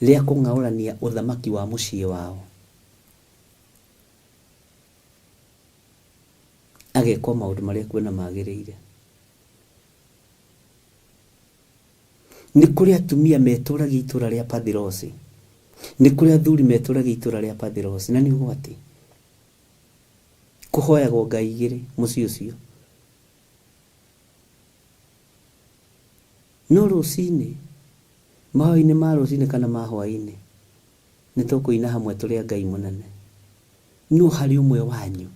[SPEAKER 5] rĩa kũng'aũrania ũthamaki wa mũciĩ wao, agekwo maũndũ marĩa ekuona magĩrĩire. Nĩ kũrĩ atumia metũragia itũũra rĩa Pathirosi, nĩ kũrĩ athuri metũragia itũũra rĩa Pathirosi, na nĩ ũgwati. Kũhoyagwo ngai igĩrĩ mũciĩ ũcio. No rũcinĩ, mahoya-inĩ ma rũcinĩ kana ma hwaĩ-inĩ, nĩ tũkũina hamwe tũrĩ a Ngai mũnene. No harĩ ũmwe wanyu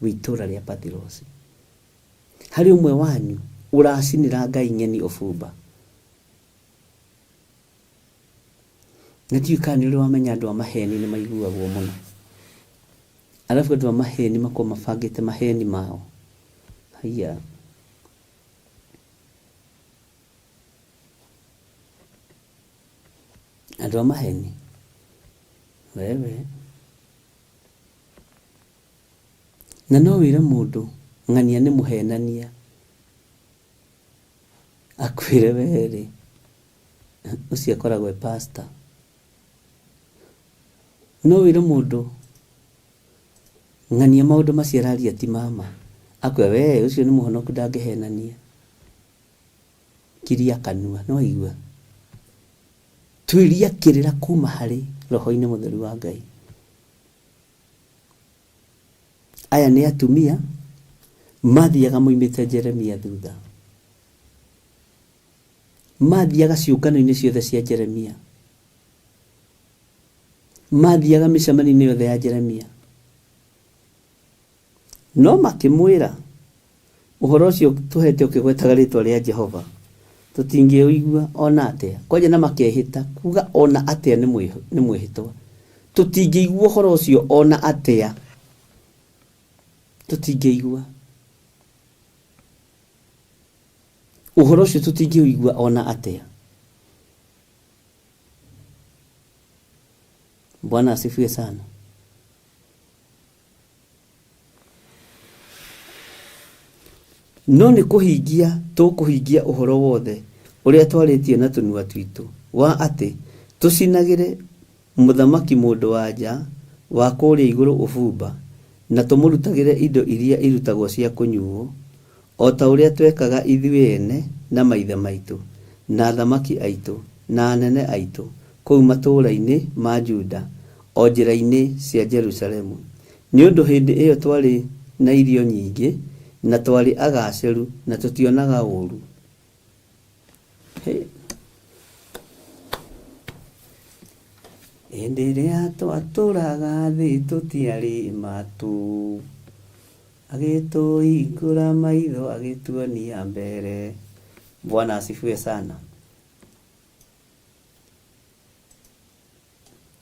[SPEAKER 5] wĩ itũũra rĩa Pathirosi. Harĩ ũmwe wanyu ũracinĩra ngai ng'eni ũbumba. Na ndiũĩ kana nĩ ũrĩ wamenya andũ a maheni nĩ maiguagwo mũno. Arabu andũ a maheni makoragwo mabangĩte maheni mao. Haiya. Andũ a maheni. Wewe. Na no wĩre mũndũ ng'ania nĩ mũhenania, akwĩre we-rĩ, ũcio akoragwo e pastor. No wĩre mũndũ ng'ania maũndũ macio araria ti ma ma, akwĩre we ũcio nĩ mũhonoku ndangĩhenania. Kiria kanua, nĩwaigua? Tuĩria kĩrĩra kuma harĩ Roho-inĩ Mũtheru wa Ngai. Aya nĩ atumia mathiaga moimĩte Jeremia thutha. Mathiaga ciũngano-inĩ ciothe cia Jeremia. Mathiaga mĩcemanio-inĩ yothe ya Jeremia. No makĩmwĩra, Ũhoro ũcio ũtũheete ũkĩgwetaga rĩĩtwa rĩa Jehova, tũtingĩũigua o na atĩa. Kwanja na makehĩta, kuuga o na atĩa nĩ mwĩhĩtwa. Tũtingĩigua ũhoro ũcio o na atĩa. Tũtingĩigua. Ũhoro ũcio tũtingĩũigua o na atĩa. Bwana asifiwe sana. No nĩ kũhingia tũkũhingia ũhoro wothe ũrĩa twarĩtie na tũnua twitũ, wa atĩ tũcinagĩre mũthamaki-mũndũ-wa-nja wa kũrĩa igũrũ ũbumba, Na tũmũrutagĩre indo iria irutagwo cia kũnyuuo, o ta ũrĩa twekaga ithuĩ ene na maithe maitũ, na athamaki aitũ, na anene aitũ, kũu matũũra-inĩ ma Juda, o njĩra-inĩ cia Jerusalemu. Nĩ ũndũ hĩndĩ ĩyo twarĩ na irio nyingĩ, na twarĩ agaacĩru, na tũtionaga ũũru. Hĩ! Hĩndĩ ĩrĩa twatũraga thĩ tũtiarĩ matũ, agĩtũhingũra maitho agĩtuonia mbere. Bwana asifiwe sana.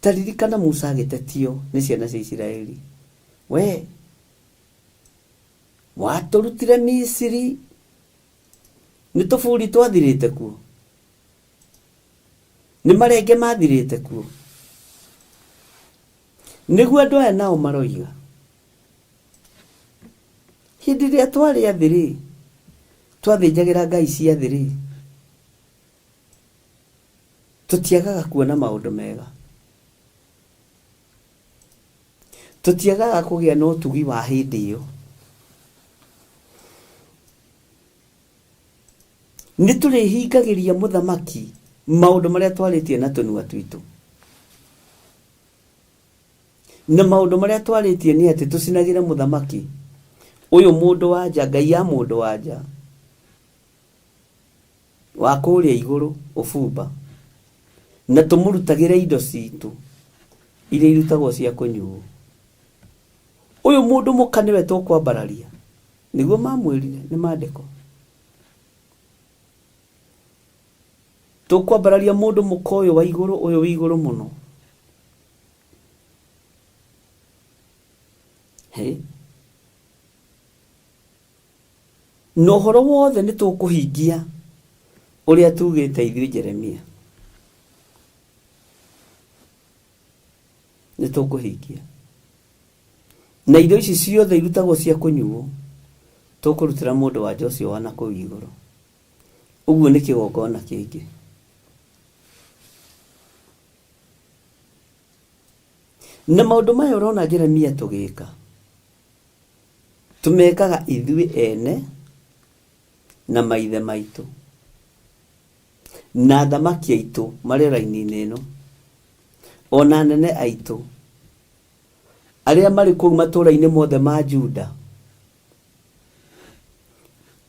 [SPEAKER 5] Ta ririkana Musa agĩtetio nĩ ciana cia Isiraeli. We watũrutire Misiri nĩ tũburi twathirĩte kuo, nĩ marenge mathirĩte kuo. Nĩguo andũ aya nao maroiga hĩndĩ ĩrĩa twarĩ a thĩ rĩ, twathĩnjagĩra ngai cia thĩ rĩ, tũtiagaga kuona maũndũ mega, tũtiagaga kũgĩa na ũtugi wa hĩndĩ ĩyo. Nĩ tũrĩhingagĩria mũthamaki maũndũ marĩa twarĩtie na tũnua twitũ. Na maũndũ marĩa twarĩtie nĩ atĩ tũcinagĩre mũthamaki ũyũ mũndũ wa nja, ngai ya mũndũ wa nja wa kũrĩa igũrũ ũbumba, na tũmũrutagĩre indo citũ iria irutagwo cia kũnyuo. Ũyũ mũndũ mũka nĩwe tũkwambararia. Nĩguo mamwĩrire, nĩ maandĩko. Tũkwambararia mũndũ mũka ũyũ wa igũrũ, ũyũ wĩ igũrũ mũno. Hĩ. Na ũhoro wothe nĩ tũkũhingia ũrĩa tugĩte ithuĩ Jeremia. Nĩ tũkũhingia. Na indo ici ciothe irutagwo cia kũnyuo, tũkũrutĩra mũndũ wa nja ũcio wa na kũu igũrũ. Ũguo nĩ kĩgongona kĩngĩ. Na maũndũ maya ũrona Jeremia tũgĩka, tũmekaga ithuĩ ene na maithe maitũ na athamaki aitũ marĩ raini-inĩ ĩno, ona anene aitũ arĩa marĩ kũu matũũra-inĩ mothe ma Juda,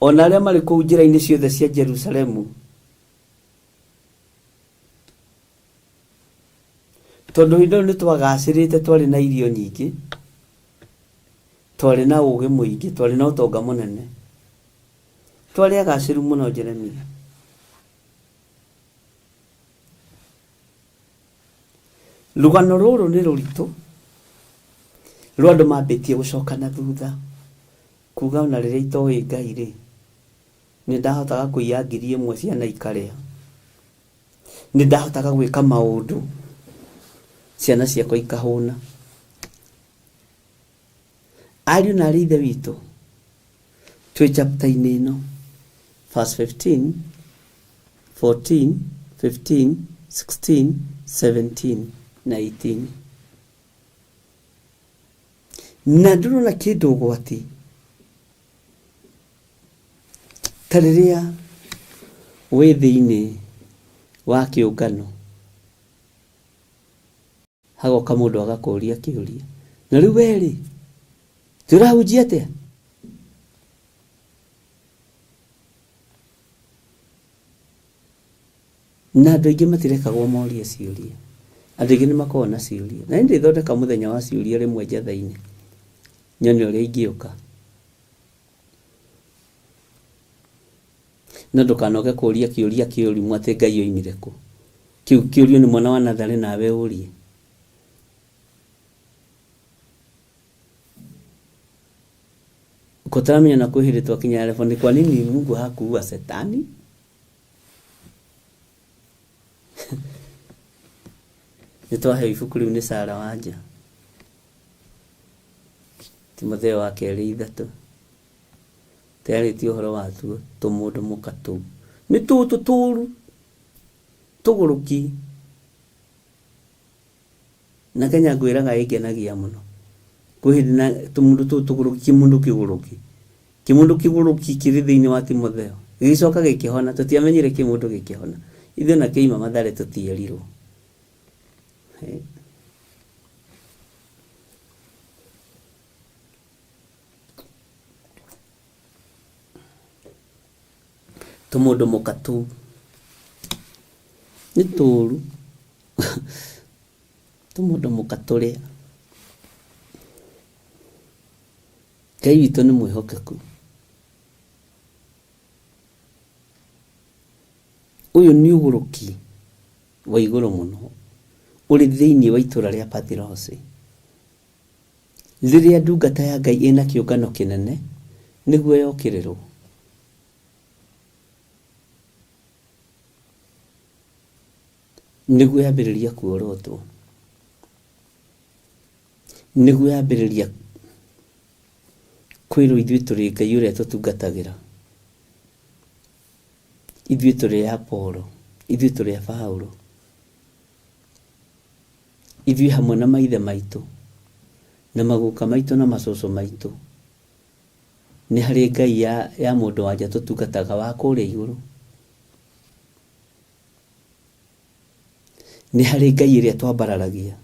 [SPEAKER 5] o na arĩa marĩ kũu njĩra-inĩ ciothe cia Jerusalemu, tondũ hĩndĩ ĩyo nĩ twagacĩrĩte, twarĩ na irio nyingĩ, twarĩ na ũũgĩ mũingĩ, twarĩ na ũtonga mũnene, twarĩ agacĩru mũno Jeremia. Rũgano rũrũ nĩ rũritũ rwa andũ mambĩtie gũcoka na thutha kuga ona rĩrĩa itoĩ Ngai rĩ, nĩ ndahotaga kũiya 1000 ciana ikarĩa, nĩ ndahotaga gwĩka maũndũ ciana ciakwa ikahũna. Ariũ na arĩ ithe witũ, twĩ chapter-inĩ ĩno verse 15, 14, 15, 16, 17 na 18. Na ndũrona kĩndũ ũgwati ta rĩrĩa wĩ thĩinĩ wa kĩũngano hagoka mũndũ agakũria kĩũria, na rĩu we rĩ, tũrahunjia atĩa? Na andũ aingĩ matirekagwo morie ciũria. Andũ aingĩ nĩ makoragwo na ciũria. Na niĩ ndĩthondeka mũthenya wa ciũria rĩmwe njatha-inĩ, nyone ũrĩa ingĩũka. No ndũkanoke kũria kĩũria kĩa ũrimũ atĩ Ngai oimire kũ. Kĩu kĩũrio nĩ mwana wa natharĩ nawe ũrie. Kũtaramenya na kwĩ hĩndĩ twakinya level ni kwa nini Mungu hakuua Setani? Nĩ twaheo ibuku rĩu nĩ Sara Wanja. Timotheo wa kerĩ ithatũ. Tayarĩtie ũhoro watuo tũmũndũ mũka tũu. Nĩ tũtũ tũru tũgũrũki. Na Kenya ngwĩraga ĩngenagia mũno. Kwĩ hĩndĩ na tũmũndũ tũu tũgũrũki kĩmũndũ kĩgũrũki kĩmũndũ kĩgũrũki kĩrĩ thĩinĩ wa Timotheo gĩgĩcoka gĩkĩhona tũtiamenyire kĩmũndũ gĩkĩhona ithuĩ na kĩima Mathare tũtierirwo. Tũmũndũ mũka tũu nĩ tũru tũmũndũ mũka tũrĩa. Ngai witũ nĩ mwĩhokeku. Ũyũ nĩ ũgũrũki wa igũrũ mũno ũrĩ thĩinĩ wa itũra rĩa Pathirosi. Rĩrĩa ndungata ya Ngai ĩna kĩũngano kĩnene nĩguo yokĩrĩrwo. Nĩguo yambĩrĩria kuorotwo. Nĩguo yambĩrĩria kwĩrwo ithuĩ tũrĩ Ngai ũrĩa tũtungatagĩra. Ithuĩ tũrĩ a Apolo, ithuĩ tũrĩ a Paulo. Ithuĩ hamwe na maithe maitũ, na maguka maitũ na macũcũ maitũ, nĩ harĩ Ngai ya, ya mũndũ wa nja tũtungataga wa kũrĩa igũrũ. Nĩ harĩ Ngai ĩrĩa twambararagia.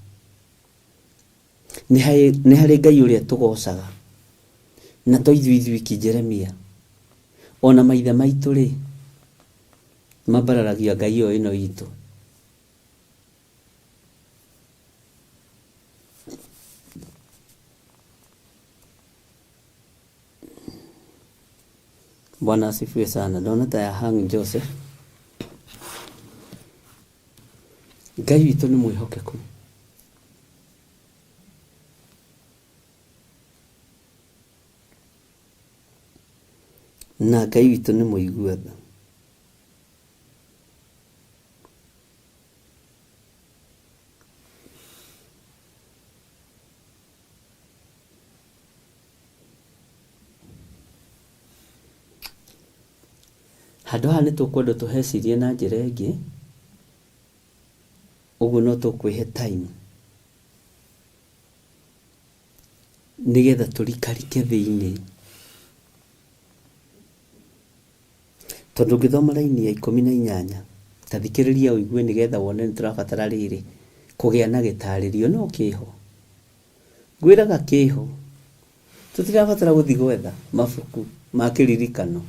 [SPEAKER 5] Nĩ harĩ, nĩ harĩ Ngai ũrĩa tũgocaga. Na to ithuĩ ithuiki Jeremia. Ona maithe maitũ rĩ, mambararagia Ngai o ĩno itũ. Bwana asifiwe sana. Ndona ta ya Hang Joseph. Ngai witũ nĩ mwĩhokeku. Na Ngai witũ nĩ mũigua tha. Handũ haha nĩ tũkwenda tũhecirie na njĩra ĩngĩ, ũguo no tũkwĩhe time nĩgetha tũrikarike thĩinĩ. Tondũ ũngĩthoma raini ya 18, ta thikĩrĩria ũigue nĩgetha wone nĩ tũrabatara rĩrĩ, kũgĩa na gĩtarĩrio no kĩho. Ngwĩraga kĩho. Tũtirabatara gũthiĩ gwetha mabuku ma kĩririkano.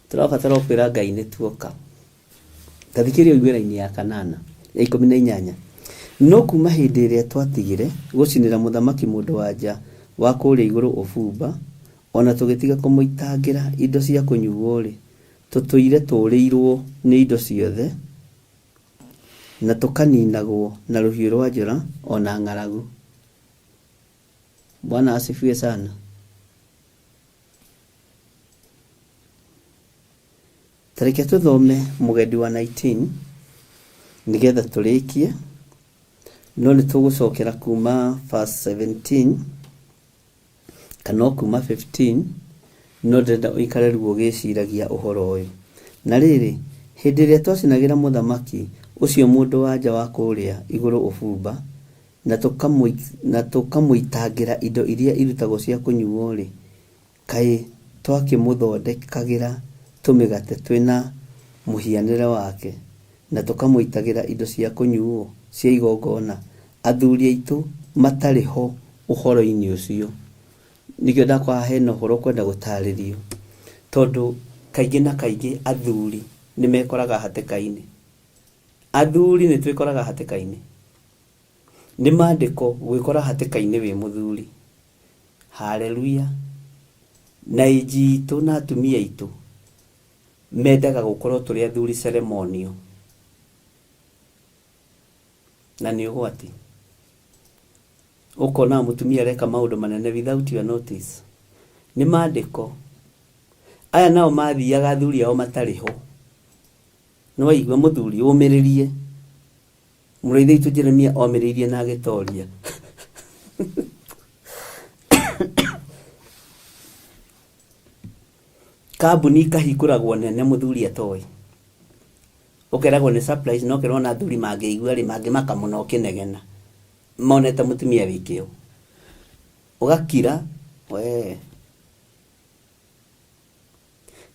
[SPEAKER 5] Tũrabatara o kwĩra Ngai nĩ tuoka. Ta thikĩrĩria ũigue raini ya kanana, ya 18. No kuma hĩndĩ ĩrĩa twatigire gũcinĩra mũthamaki mũndũ-wa-nja wa kũrĩa igũrũ ũbumba, o na tũgĩtiga kũmũitangĩra indo cia kũnyuuo-rĩ, tũtũire tũũrĩirwo nĩ indo ciothe, na tũkaninagwo na rũhiũ rwa njora o na ng'aragu. Bwana asifiwe sana. Ta reke tũthome mũgendi wa 19 nĩgetha tũrĩkie, no nĩ tũgũcokera kuma verse 17 kana o kuma 15, no ndĩrenda ũikare rĩu ũgĩciragia ũhoro ũyũ. Na rĩrĩ, hĩndĩ ĩrĩa twacinagĩra mũthamaki ũcio mũndũ-wa-nja wa kũrĩa igũrũ ũbumba, na tũkamũitangĩra indo iria irutagwo cia kũnyuwo-rĩ, kaĩ twakĩmũthondekagĩra tũmĩgate twĩ na mũhianĩre wake, na tũkamũitagĩra indo cia kũnyuwo cia igongona, athuri aitũ matarĩ ho ũhoro-inĩ ũcio? Nĩkĩo ndakora hena ũhoro ũkwenda gũtarĩrio, tondũ kaingĩ na kaingĩ athuri nĩ mekoraga hatĩka-inĩ. Athuri nĩ twĩkoraga hatĩka-inĩ. Nĩ mandĩko gwĩkora hatĩka-inĩ wĩ mũthuri. Haleluya. Na ĩnji itũ na atumia aitũ mendaga gũkorwo tũrĩ athuri ceremonial. Na nĩ ũgwati. Ũkonaga mũtumia areka maũndũ manene without your notice. Nĩ mandĩko. Aya nao mathiaga athuri ao matarĩ ho. Nĩ waigua mũthuri ũmĩrĩrie. Mũrũ wa Ithe witũ Jeremia omĩrĩirie na agĩtoria. Kambuni ikahingũragwo nene mũthuri atoĩ. Ũkeragwo nĩ surprise no ũkerwo ona athuri mangĩigua rĩ mangĩmaka mũno ũkĩnegena. Monete mũtumia wĩ kĩo. Ũgakira we.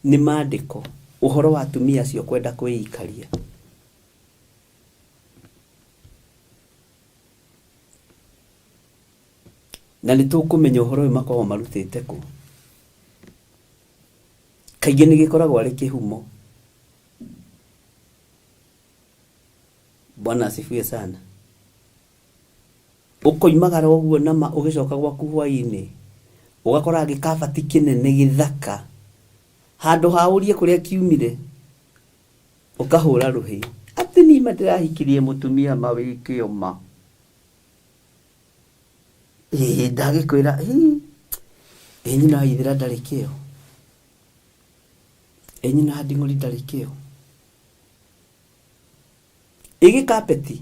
[SPEAKER 5] Nĩ maandĩko ũhoro wa atumia acio kwenda kwĩikaria. Na nĩ tũkũmenya ũhoro ũyũ makoragwo marutĩte kũ. Kaingĩ nĩ gĩkoragwo arĩ kĩhumo. Bwana asifiwe sana. Ũkoimagara ũguo nama ũgĩcoka gwaku hwainĩ, ũgakora gĩkabati kĩnene gĩthaka. Handũ ha ũrie kũrĩa kiumire, ũkahũra rũhĩ. Atĩ nima ndĩrahikirie mũtumia ma wĩke ma. Ĩĩ ndagĩkwĩra, ĩ nyina wa ithĩra ndarĩ kĩo. Ĩ nyina wa nding'ũri ndarĩ kĩo. Ĩ gĩkabeti,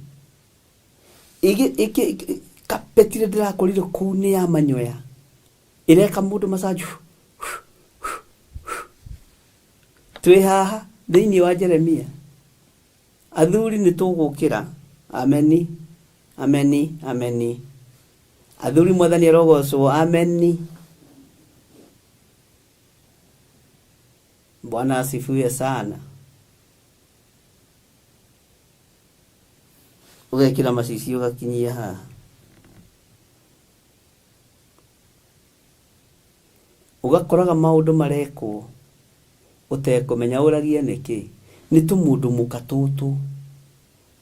[SPEAKER 5] kapeti ĩrĩa ndĩrakorire kũu nĩ ya manyoya. Ĩreka mũndũ massage. Twĩ haha thĩinĩ wa Jeremia. Athuri nĩ tũgũkĩra. Ameni, ameni, ameni. Athuri mwathani arogocwo. Ameni. Bwana asifiwe sana. Ũgekĩra macici ũgakinyia haha. Ũgakoraga maũndũ marekwo ũtekũmenya ũragie nĩkĩ. Nĩ tũmũndũ mũka tũtũ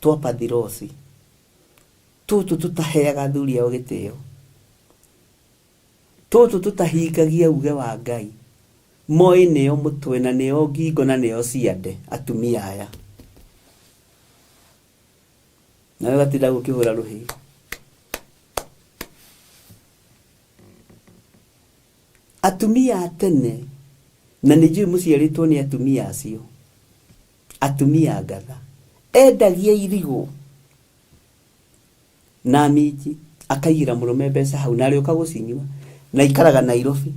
[SPEAKER 5] twa pathirosi. Tũtũ tũtaheaga athuri ao gĩtĩo. Tũtũ tũtahingagia uge wa Ngai. Moĩ nĩo mũtwe na nĩo ngingo na nĩo ciande atumia aya. Nawe ũgatinda ũkĩhũra rũhĩ. Atumia a tene, na nĩ njũĩ mũciarĩtwo nĩ atumia acio, atumia ngatha, endagia irigũ na minji, akaigĩra mũrũme mbeca hau na arĩũka gũcinyua, na aikaraga Nairobi.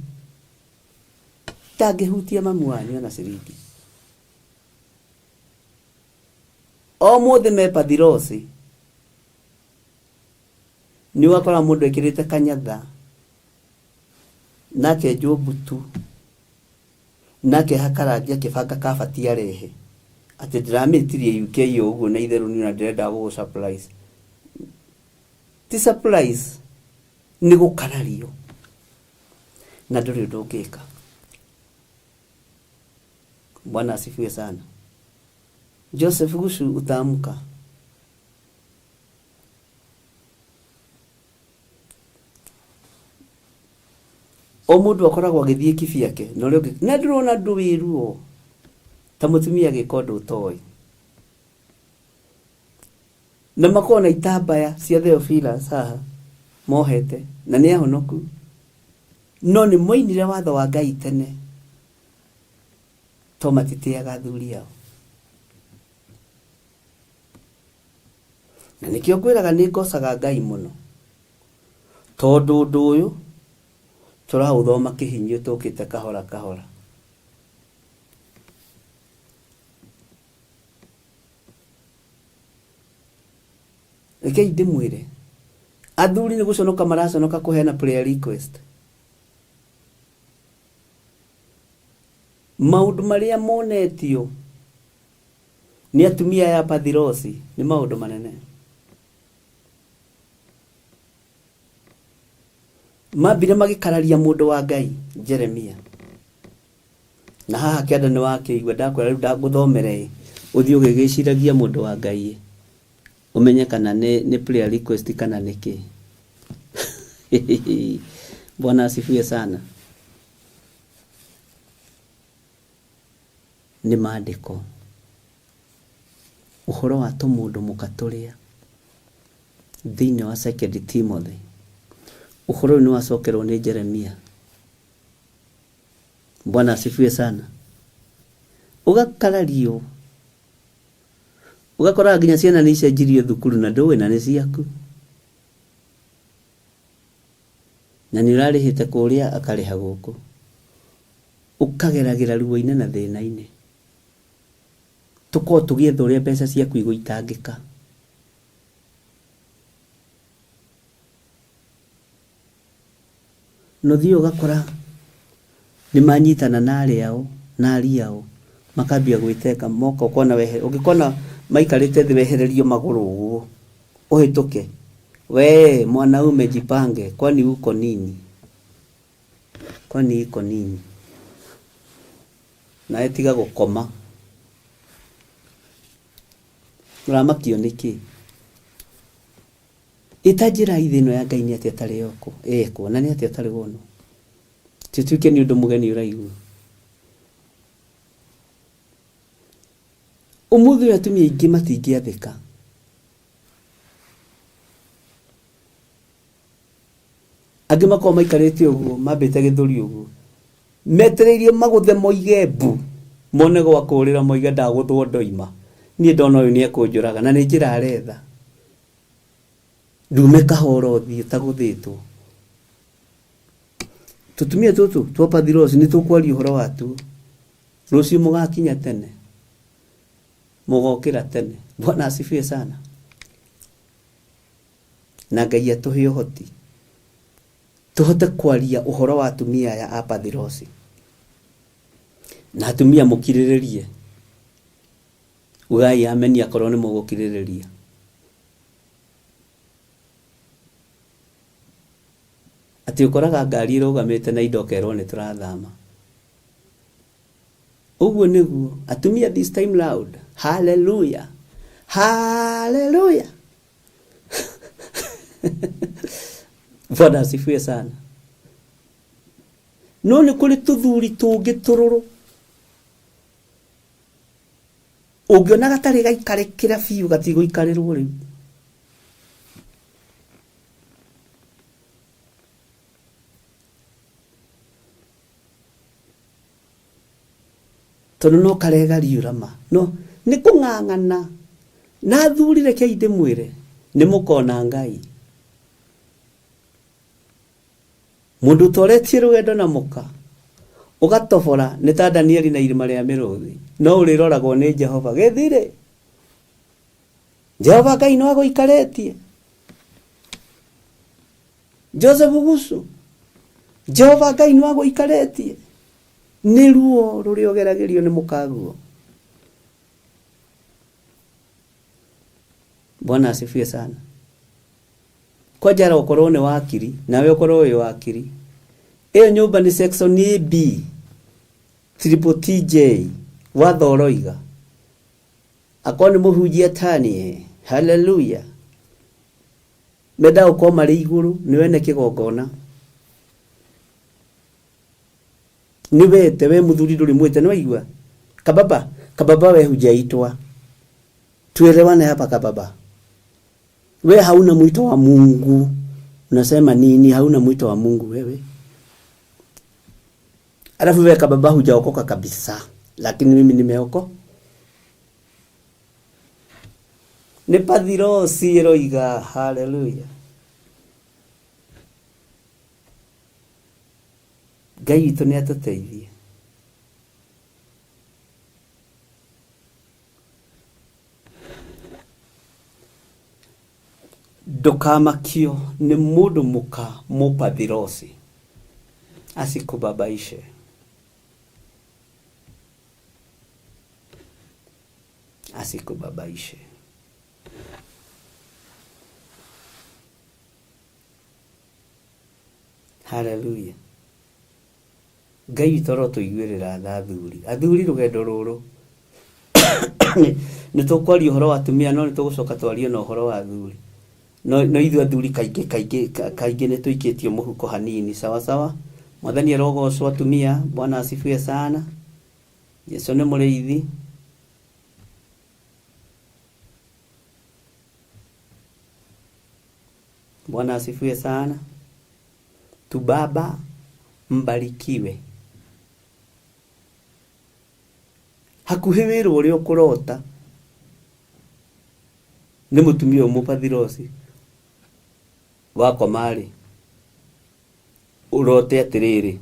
[SPEAKER 5] Ndangĩhutia mamu wanyu ona ciringi. O mũthĩ me pathirosi, nĩ ũgakora mũndũ ekĩrĩte kanyatha, na akenjwo mbutu, na akehaka rangi akĩbanga kabati arehe. Atĩ ndĩramĩtirie UK o ũguo na itherũ niĩ ona ndĩrenda gũgũ surprise. Ti surprise, nĩ gũkarario. Na ndũrĩ ũndũ ũngĩka. Bwana asifiwe sana. Joseph Gucu utaamka. O mũndũ akoragwo agĩthiĩ kibiake na ũrĩa ũngĩ na ndũrona ũndũ wĩ ruo ta mũtumia agĩka ũndũ ũtoĩ. Na makoragwo na itambaya cia Theophilus haha mohete na nĩ ahonoku no nĩ moinire watho wa Ngai tene to matitĩaga athuri ao. Na nĩkĩo ngwĩraga nĩ ngocaga Ngai mũno tondũ ũndũ ũyũ tũraũthoma kĩhinyio tũkĩte kahora kahora. Rekei ndĩmwĩre, athuri nĩ gũconoka maraconoka kũheana prayer request. Maũndũ marĩa monetio nĩ atumia aya a Pathirosi nĩ maũndũ manene. Mambire magĩkararia mũndũ wa Ngai Jeremia. Na haha kĩanda nĩ wakĩigua ndakwĩra rĩu ndangũthomere ĩ ũthiĩ ũgĩgĩciragia mũndũ wa Ngai ĩ ũmenye kana nĩ, nĩ prayer request kana nĩ kĩ. Bwana asifiwe sana. Nĩ maandĩko. Ũhoro wa tũmũndũ mũka tũrĩa thĩinĩ wa Second Timothy. Ũhoro ũyũ nĩ wacokerwo nĩ Jeremia. Bwana asifiwe sana. Ũgakarario ũgakora nginya ciana nĩ icenjirio thukuru na ndũĩ na nĩ ciaku. Na nĩ ũrarĩhĩte kũrĩa akarĩha gũkũ. Ũkageragĩra ruo-inĩ na thĩna-inĩ. Tũkorwo tũgĩetha ũrĩa mbeca ciaku igũitangĩka. Na ũthiĩ ũgakora nĩ manyitana na arĩ ao na ari ao makambia gwĩtenga moka ũkona wehe ũngĩkona maikarĩte thĩ wehererio magũrũ ũguo ũhĩtũke we mwanaume jipange kwani uko nini kwani iko nini nawe tiga gũkoma ũramakio nĩkĩ ĩta njĩra ithe ĩno ya Ngai nĩ atĩa ĩtarĩ yokwo ĩkwo na nĩ atĩa ũtarĩ wonwo tituĩke nĩ ũndũ mũgeni ũraigua ũmũthĩ ũyũ atumia aingĩ matingĩathĩka angĩ makoragwo maikarĩte ũguo mambĩte gĩthũri ũguo metereirie magũthe moige mbu mone gwa kũũrĩra moige ndagũthwo ndoima niĩ ndona ũyũ nĩ ekũnjũraga na nĩ njĩra aretha ndume kahora ũthiĩ ũtagũthĩtwo tũtumia tũtũ twa pathirosi nĩ tũkwaria ũhoro watuo rũciũ mũgakinya tene mũgokĩra tene bwana asifiwe sana na Ngai atũhe ũhoti tũhote kwaria ũhoro wa atumia aya a pathirosi na atumia mũkirĩrĩrie ugai ameni akorwo nĩ mũgũkirĩrĩria atĩ ũkoraga ngari ĩrũgamĩte na indo ũkerwo nĩ tũrathama ũguo nĩguo atumia this time round haleluya haleluya bwana asifiwe sana no nĩ kũrĩ tũthuri tũngĩ tũrũrũ ũngĩona gatarĩ gaikarĩkĩra biũ gatigũikarĩrwo rĩu tondũ no karega riũrama no nĩ kũng'ang'ana na athuri rekei ndĩmwĩre nĩ mũkona Ngai mũndũ ũtoretie rũgendo na mũka ũgatobora nĩ ta Danieli na irima rĩa mĩrũthi no ũrĩroragwo nĩ Jehova gĩthirĩ Jehova Ngai no agũikarĩtie Joseph Gucu Jehova Ngai no agũikarĩtie nĩ ruo rũrĩa ũgeragĩrio nĩ mũkaguo Bwana asifiwe sana kwanja ũkorwo nĩ wakiri nawe ũkorwo wĩ wakiri ĩyo nyũmba nĩ section A B triple TJ watho ũroiga akorwo nĩ mũhunjia tanie haleluya mendaga gũkorwo marĩ igũrũ nĩ wene kĩgongona nĩ wete we mũthuri ndũrĩ mwĩte nĩ waigua kababa kababa we hujaitwa tuelewane hapa kababa we hauna mwito wa Mungu unasema nini hauna mwito wa Mungu wewe alafu wewe kababa hujaokoka kabisa lakini mimi nimeoko nĩ pathirosi ĩroiga haleluya Ngai witũ nĩ atũteithie ndũkamakio nĩ mũndũ mũka mũpathirosi asikubabaishe asikubabaishe haleluya Ngai witũ arotũiguĩrĩra tha athuri athuri rũgendo rũrũ nĩ tũkwaria ũhoro wa atumia no nĩ tũgũcoka twarie na ũhoro wa athuri no no ithuĩ athuri kaingĩ kaingĩ kaingĩ nĩ tũikĩtio mũhuko hanini sawa sawa mwathani arogocwo atumia bwana asifiwe sana Jesu nĩ mũrĩithi Bwana asifiwe sana tubaba mbarikiwe hakuhĩ wĩrwo ũrĩa ũkũrota nĩ mũtumia ũyũ mũpathirosi wakoma-rĩ ũrote atĩrĩrĩ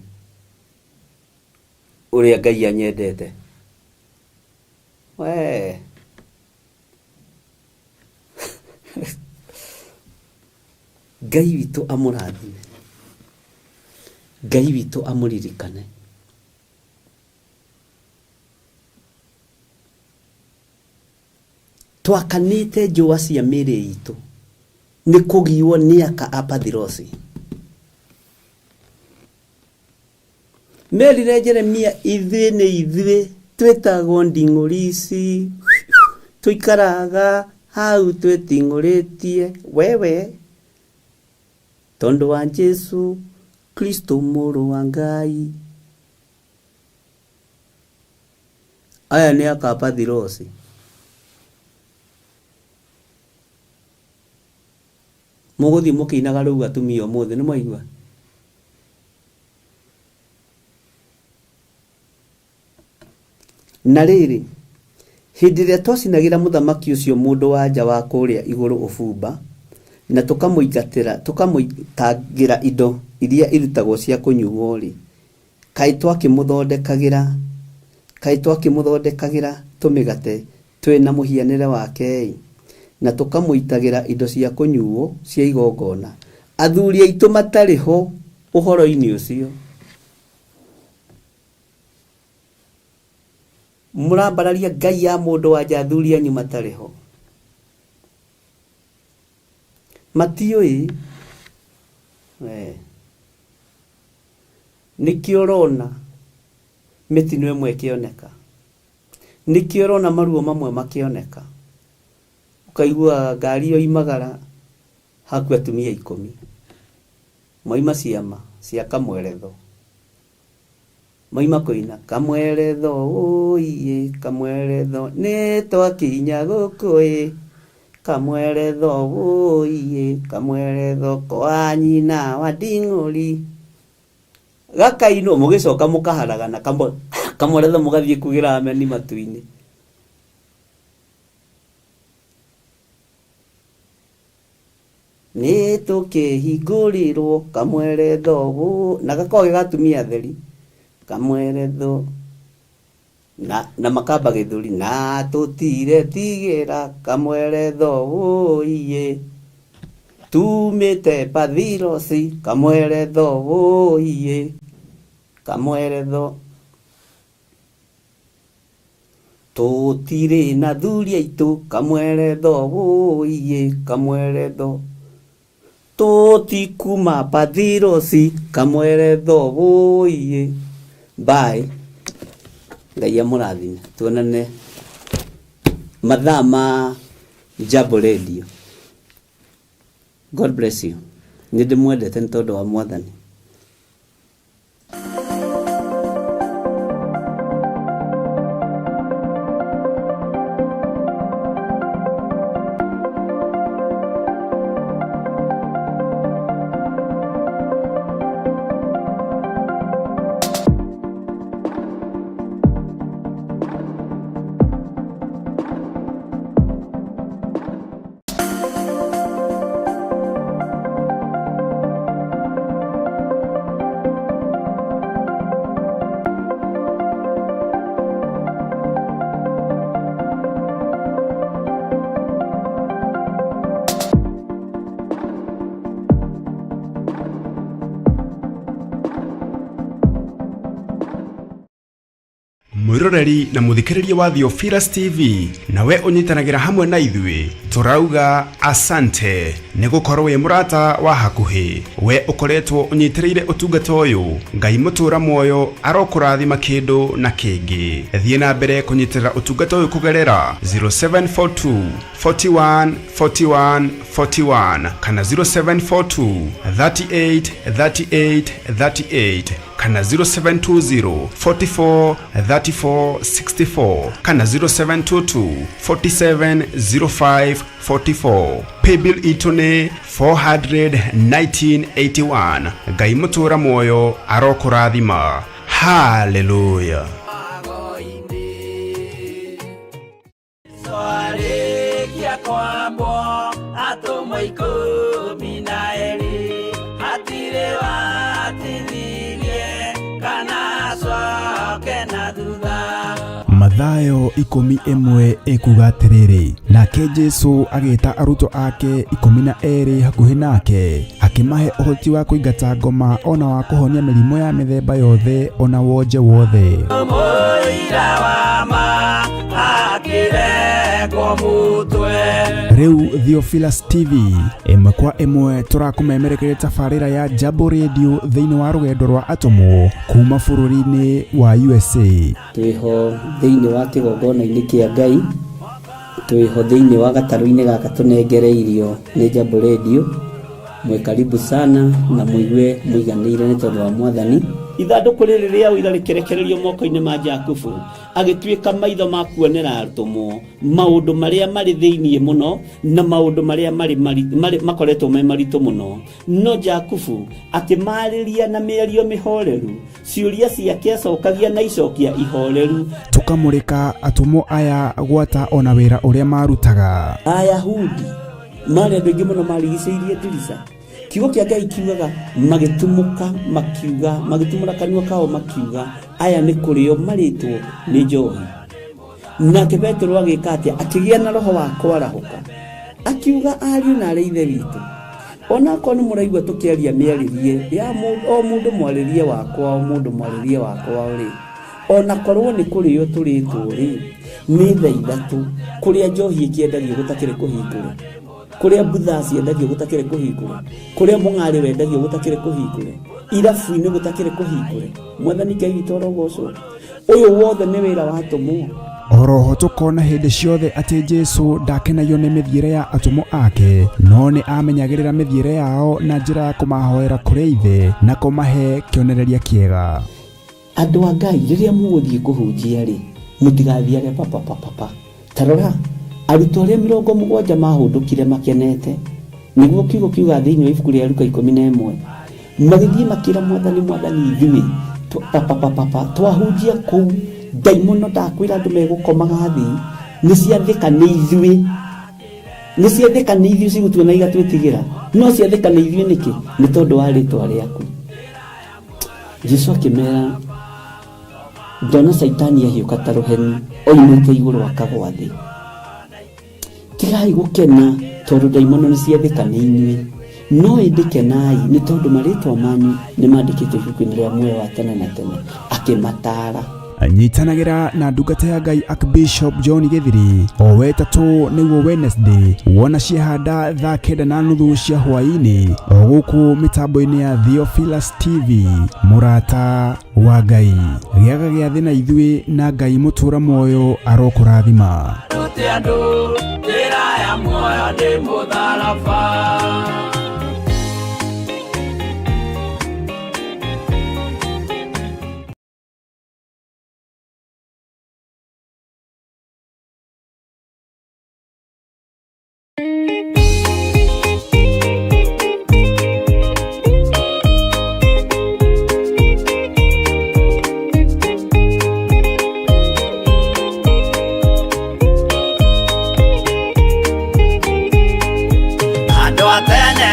[SPEAKER 5] ũrĩa Ngai anyendete we Ngai witũ amũrathime Ngai witũ amũririkane. Twakanĩte njũa cia mĩĩrĩ itũ nĩ kũgiwo nĩ aka a Pathirosi. Merire Jeremia, ithuĩ nĩ ithuĩ twĩtagwo nding'ũri ici, tũikaraga hau twĩting'ũrĩtie wewe, tondũ wa Jesu Kristo mũrũ wa Ngai. Aya nĩ aka a Pathirosi. Mũgũthiĩ mũkĩinaga rũu atumia ũmũthĩ, nĩ mwaigua? Na rĩrĩ, hĩndĩ ĩrĩa twacinagĩra mũthamaki ũcio mũndũ-wa-nja wa kũrĩa igũrũ ũbumba, na tũkamũitangĩra indo iria irutagwo cia kũnyuwo-rĩ, kaĩ twakĩmũthondekagĩra, kaĩ twakĩmũthondekagĩra tũmĩgate twĩ na mũhianĩre wake-ĩ, na tũkamũitagĩra indo cia kũnyuwo cia igongona, athuri aitũ matarĩ ho ũhoro-inĩ ũcio? Mũrambararia ngai ya mũndũ wa nja athuri anyu matarĩ ho. Matiũĩ. Nĩkĩo ũrona mĩtino ĩmwe ĩkĩoneka. Nĩkĩo ũrona maruo mamwe makĩoneka. Ũkaigua ngari yoimagara hakua atumia 10. Moima ciama cia kamweretho. Moima kũina kamweretho ũiĩ kamweretho nĩ twakinya gũkũ ĩ, kamweretho ũiĩ kamweretho kwa nyina wa nding'ũri. Gakainwo mũgĩcoka mũkaharagana kamweretho mũgathiĩ kugĩra ameni matu-inĩ. Nĩ tũkĩhingũrĩrwo kamweretho wũ, na gakoragwo ge ga atumia atheri, kamweretho na makamba gĩthũri, na tũtiretigĩra kamweretho wũiĩ, tumĩte Pathirosi kamweretho wũiĩ, kamweretho. Tũtirĩ na thuri aitũ kamweretho wũiĩ kamweretho, tũtikuma Pathirosi kamweretho wũiĩ. Bye. Ngai amũrathime, tuonane mathaa ma Jambo Radio. God bless you. Nĩ ndĩmwendete nĩ tondũ wa Mwathani.
[SPEAKER 3] Mwiroreri na muthikiriria wa Theophilus TV, nawe ũnyitanagĩra hamwe na ithuĩ, tũrauga asante nĩ gũkorwo wĩ mũrata wa hakuhĩ. We ũkoretwo ũnyitĩrĩire ũtungata ũyũ, Ngai mũtũra muoyo arokũrathima kĩndũ na kĩngĩ. Thiĩ na mbere kũnyitĩrĩra ũtungata ũyũ kũgerera 0742 41 41 41 kana 0742 38 38 38 kana 0720 44 34 64 kana 0722 47 05 44. Paybill itũ nĩ 41981. Ngai mũtũra muoyo arokũrathima. Hallelujah.
[SPEAKER 7] Twarĩkia kwambwo atũmwo 12, hatirĩ watithirie kana acoke na thutha.
[SPEAKER 3] Mathayo 11 ĩkuga atĩrĩrĩ, nake Jesu agĩta arutwo ake 12 hakuhĩ nake, akĩmeera Akĩmahe ũhoti wa kũingata ngoma ona wa kũhonia mĩrimũ ya mĩthemba yothe ona wonje wothe.
[SPEAKER 7] Mũira wa ma akĩrengwo mũtwe.
[SPEAKER 3] Rĩu Theophilus TV ĩmwe kwa ĩmwe tũrakũmemerekeria tabarĩra ya Jambo Radio thĩinĩ wa rũgendo rwa atũmwo kuma bũrũri-inĩ wa USA.
[SPEAKER 4] Twĩho thĩinĩ wa kĩgongona-inĩ kĩa Ngai, twĩho thĩinĩ wa gatarũ-inĩ gaka tũnengereirio nĩ Jambo Radio. Mwĩ karibu sana na mũigue mũiganĩire nĩ tondũ wa Mwathani.
[SPEAKER 5] Ithandũkũ rĩrĩ rĩa ũira rĩkĩrekererio moko-inĩ ma Jakubu, agĩtuĩka maitho ma kuonera atũmwo maũndũ marĩa marĩ thĩinĩ mũno na maũndũ marĩa marĩ makoretwo me maritũ mũno. No Jakubu akĩmarĩria na mĩario mĩhoreru, ciũria ciake acokagia na icokia ihoreru.
[SPEAKER 3] Tũkamũrĩka atũmwo aya gwata ona wĩra ũrĩa marutaga.
[SPEAKER 5] Ayahudi marĩ andũ aingĩ mũno marigicĩirie ndirica. Kiugo kĩa Ngai kiugaga magĩtumũka makiuga, magĩtumũra kanua kao makiuga, aya nĩ kũrĩo marĩtwo nĩ njohi. Nake Petero agĩka atĩa? Akĩgĩa na roho wa kwarahũka, akiuga ariũ na arĩ ithe witũ, onakorwo nĩ mũraigua tũkĩaria mĩarĩrie ya o mũndũ mwarĩrie wakwa, o mũndũ mwarĩrie wakwa rĩ, onakorwo nĩ kũrĩo tũrĩtwo rĩ, nĩ thaa ithatũ kũrĩa njohi ĩkĩendagio gũtakĩrĩ kũhingũre, kũrĩa mbutha ciendagio gũtakĩrĩ kũhingũre, kũrĩa mũng'arĩ wendagio gũtakĩrĩ kũhingũre, irabu-inĩ gũtakĩrĩ kũhingũre. Mwathani Ngai witũ arogocwo. Ũyũ wothe nĩ wĩra wa atũmwo.
[SPEAKER 3] Oroho tũkona hĩndĩ ciothe atĩ Jesu ndakenagio nĩ mĩthiĩre ya atũmwo ake, no nĩ amenyagĩrĩra mĩthiĩre yao na njĩra ya kũmahoera kũrĩ Ithe na kũmahe kĩonereria kĩega.
[SPEAKER 5] Andũ a Ngai, rĩrĩa mũgũthiĩ kũhunjia rĩ, mũtigathiage papapapapa. Ta rora, arutwo arĩa 70 mahũndũkire makenete, nĩguo kiugo kiuga thĩinĩ wa ibuku rĩa Luka 11, magĩthiĩ makĩra Mwathani, Mwathani, ithuĩ papapapapa twahunjia kũu, ndaimono ndakwĩra andũ megũkomaga thĩ, nĩ ciathĩka nĩ ithuĩ, nĩ ciathĩka nĩ ithuĩ cigũtuona igatwĩtigĩra, no ciathĩka nĩ ithuĩ nĩkĩ? Nĩ tondũ wa rĩtwa rĩaku. Jesu akĩmera, ndona Caitani ahiũka ta rũheni oimĩte igũrũ akagwa thĩ. Tigai gũkena tondũ ndaimono nĩ ciathĩka nĩ inyuĩ, no ĩndĩ kenai nĩ tondũ marĩtwa manyu nĩ mandĩkĩtwo ibuku-inĩ rĩa muoyo wa tene na tene. Akĩmataara.
[SPEAKER 3] Nyitanagĩra na ndungata ya Ngai Archbishop John Gĩthiri o wetatũ nĩguo Wednesday, wona ciahanda thaa 9:30 cia hwaĩ-inĩ o gũkũ mĩtambo-inĩ ya Theophilus TV. Mũrata wa Ngai, gĩaga gĩathĩ na ithuĩ, na Ngai mũtũra muoyo arokũrathima.
[SPEAKER 7] Rute andũ njĩra ya muoyo nĩ mũtharaba. Andũ a tene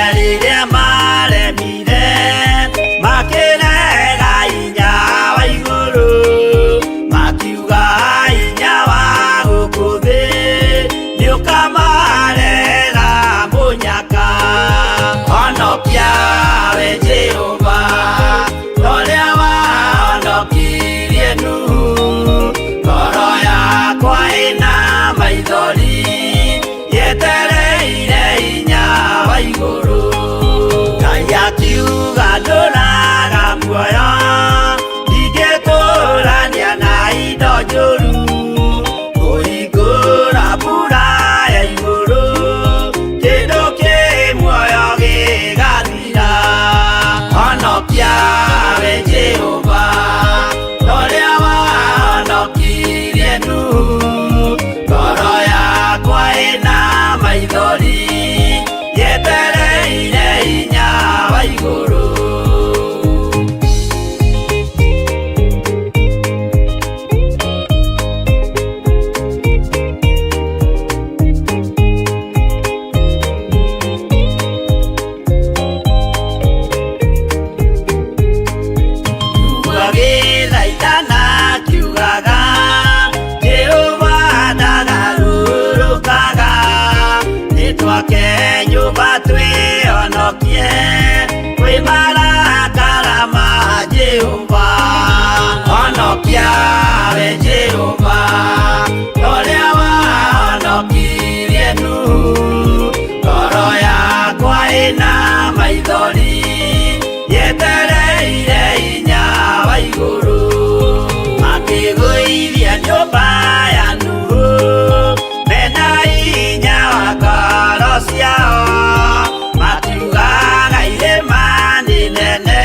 [SPEAKER 7] Jehova, honokia we Jehova, ũrĩa wahonokirie Nuhu. Ngoro yakwa ĩna maithori, yetereire hinya wa igũrũ. Makĩgũithia nyũmba ya Nuhu, mena hinya wa ngoro ciao. Makiugaga irĩma nĩ nene,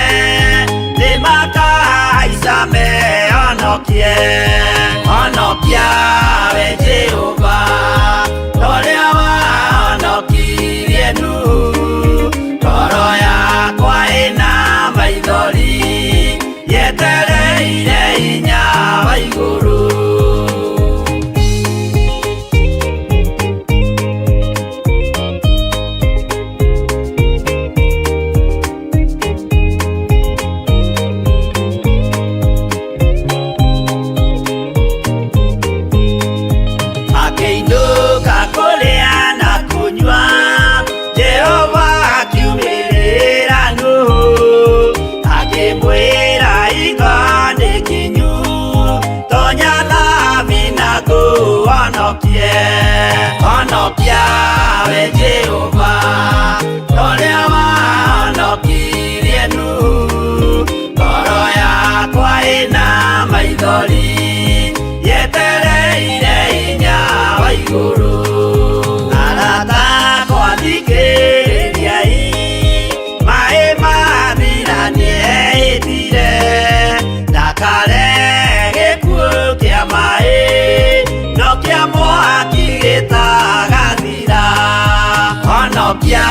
[SPEAKER 7] nĩmakahaica mehonokie. Honokia we Jehova, ũrĩa wahonokirie Nuhu. Ngoro yakwa ĩna maithori, yetereire hinya wa igũrũ. Akĩinũka kũrĩa na kũnyua, Jehova akiumĩrĩra Nuhu, akĩmwĩra hingo nĩ kinyu, tonya thabina ngũhonokie. Honokia we Jehova, ũrĩa wahonokirie Nuhu. Ngoro yakwa ĩna maithori, yetereire hinya wa igũrũ. Arata akwa thikĩrĩriai, maĩ mathira nĩehĩtire, ndakare gĩkuũ kĩa maĩ, no kĩa mwaki gĩtagathira. Honokia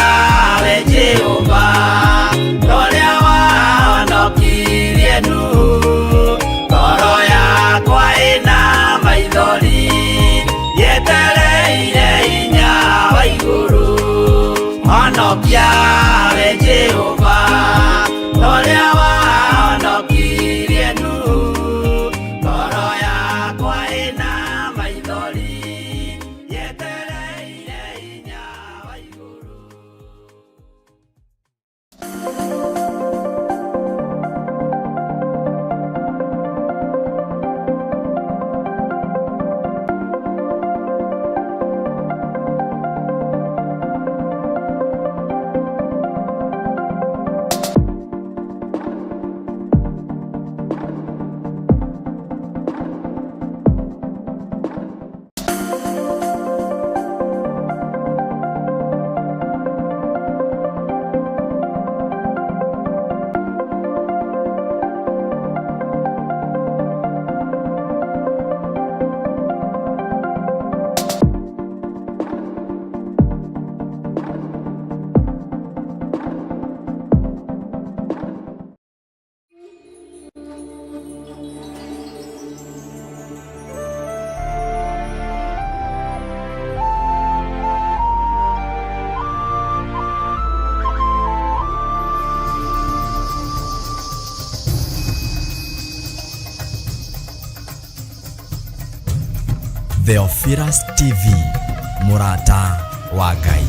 [SPEAKER 7] we Jehova, ũrĩa wahonokirie Nuhu. Ngoro yakwa ĩna maithori, yetereire hinya wa igũrũ. Honokia we Jehova, ũrĩa wahonokirie Nuhu. Ngoro yakwa ĩna maithori, yetereire hinya wa igũrũ.
[SPEAKER 1] Theophilus TV, mũrata wa Ngai.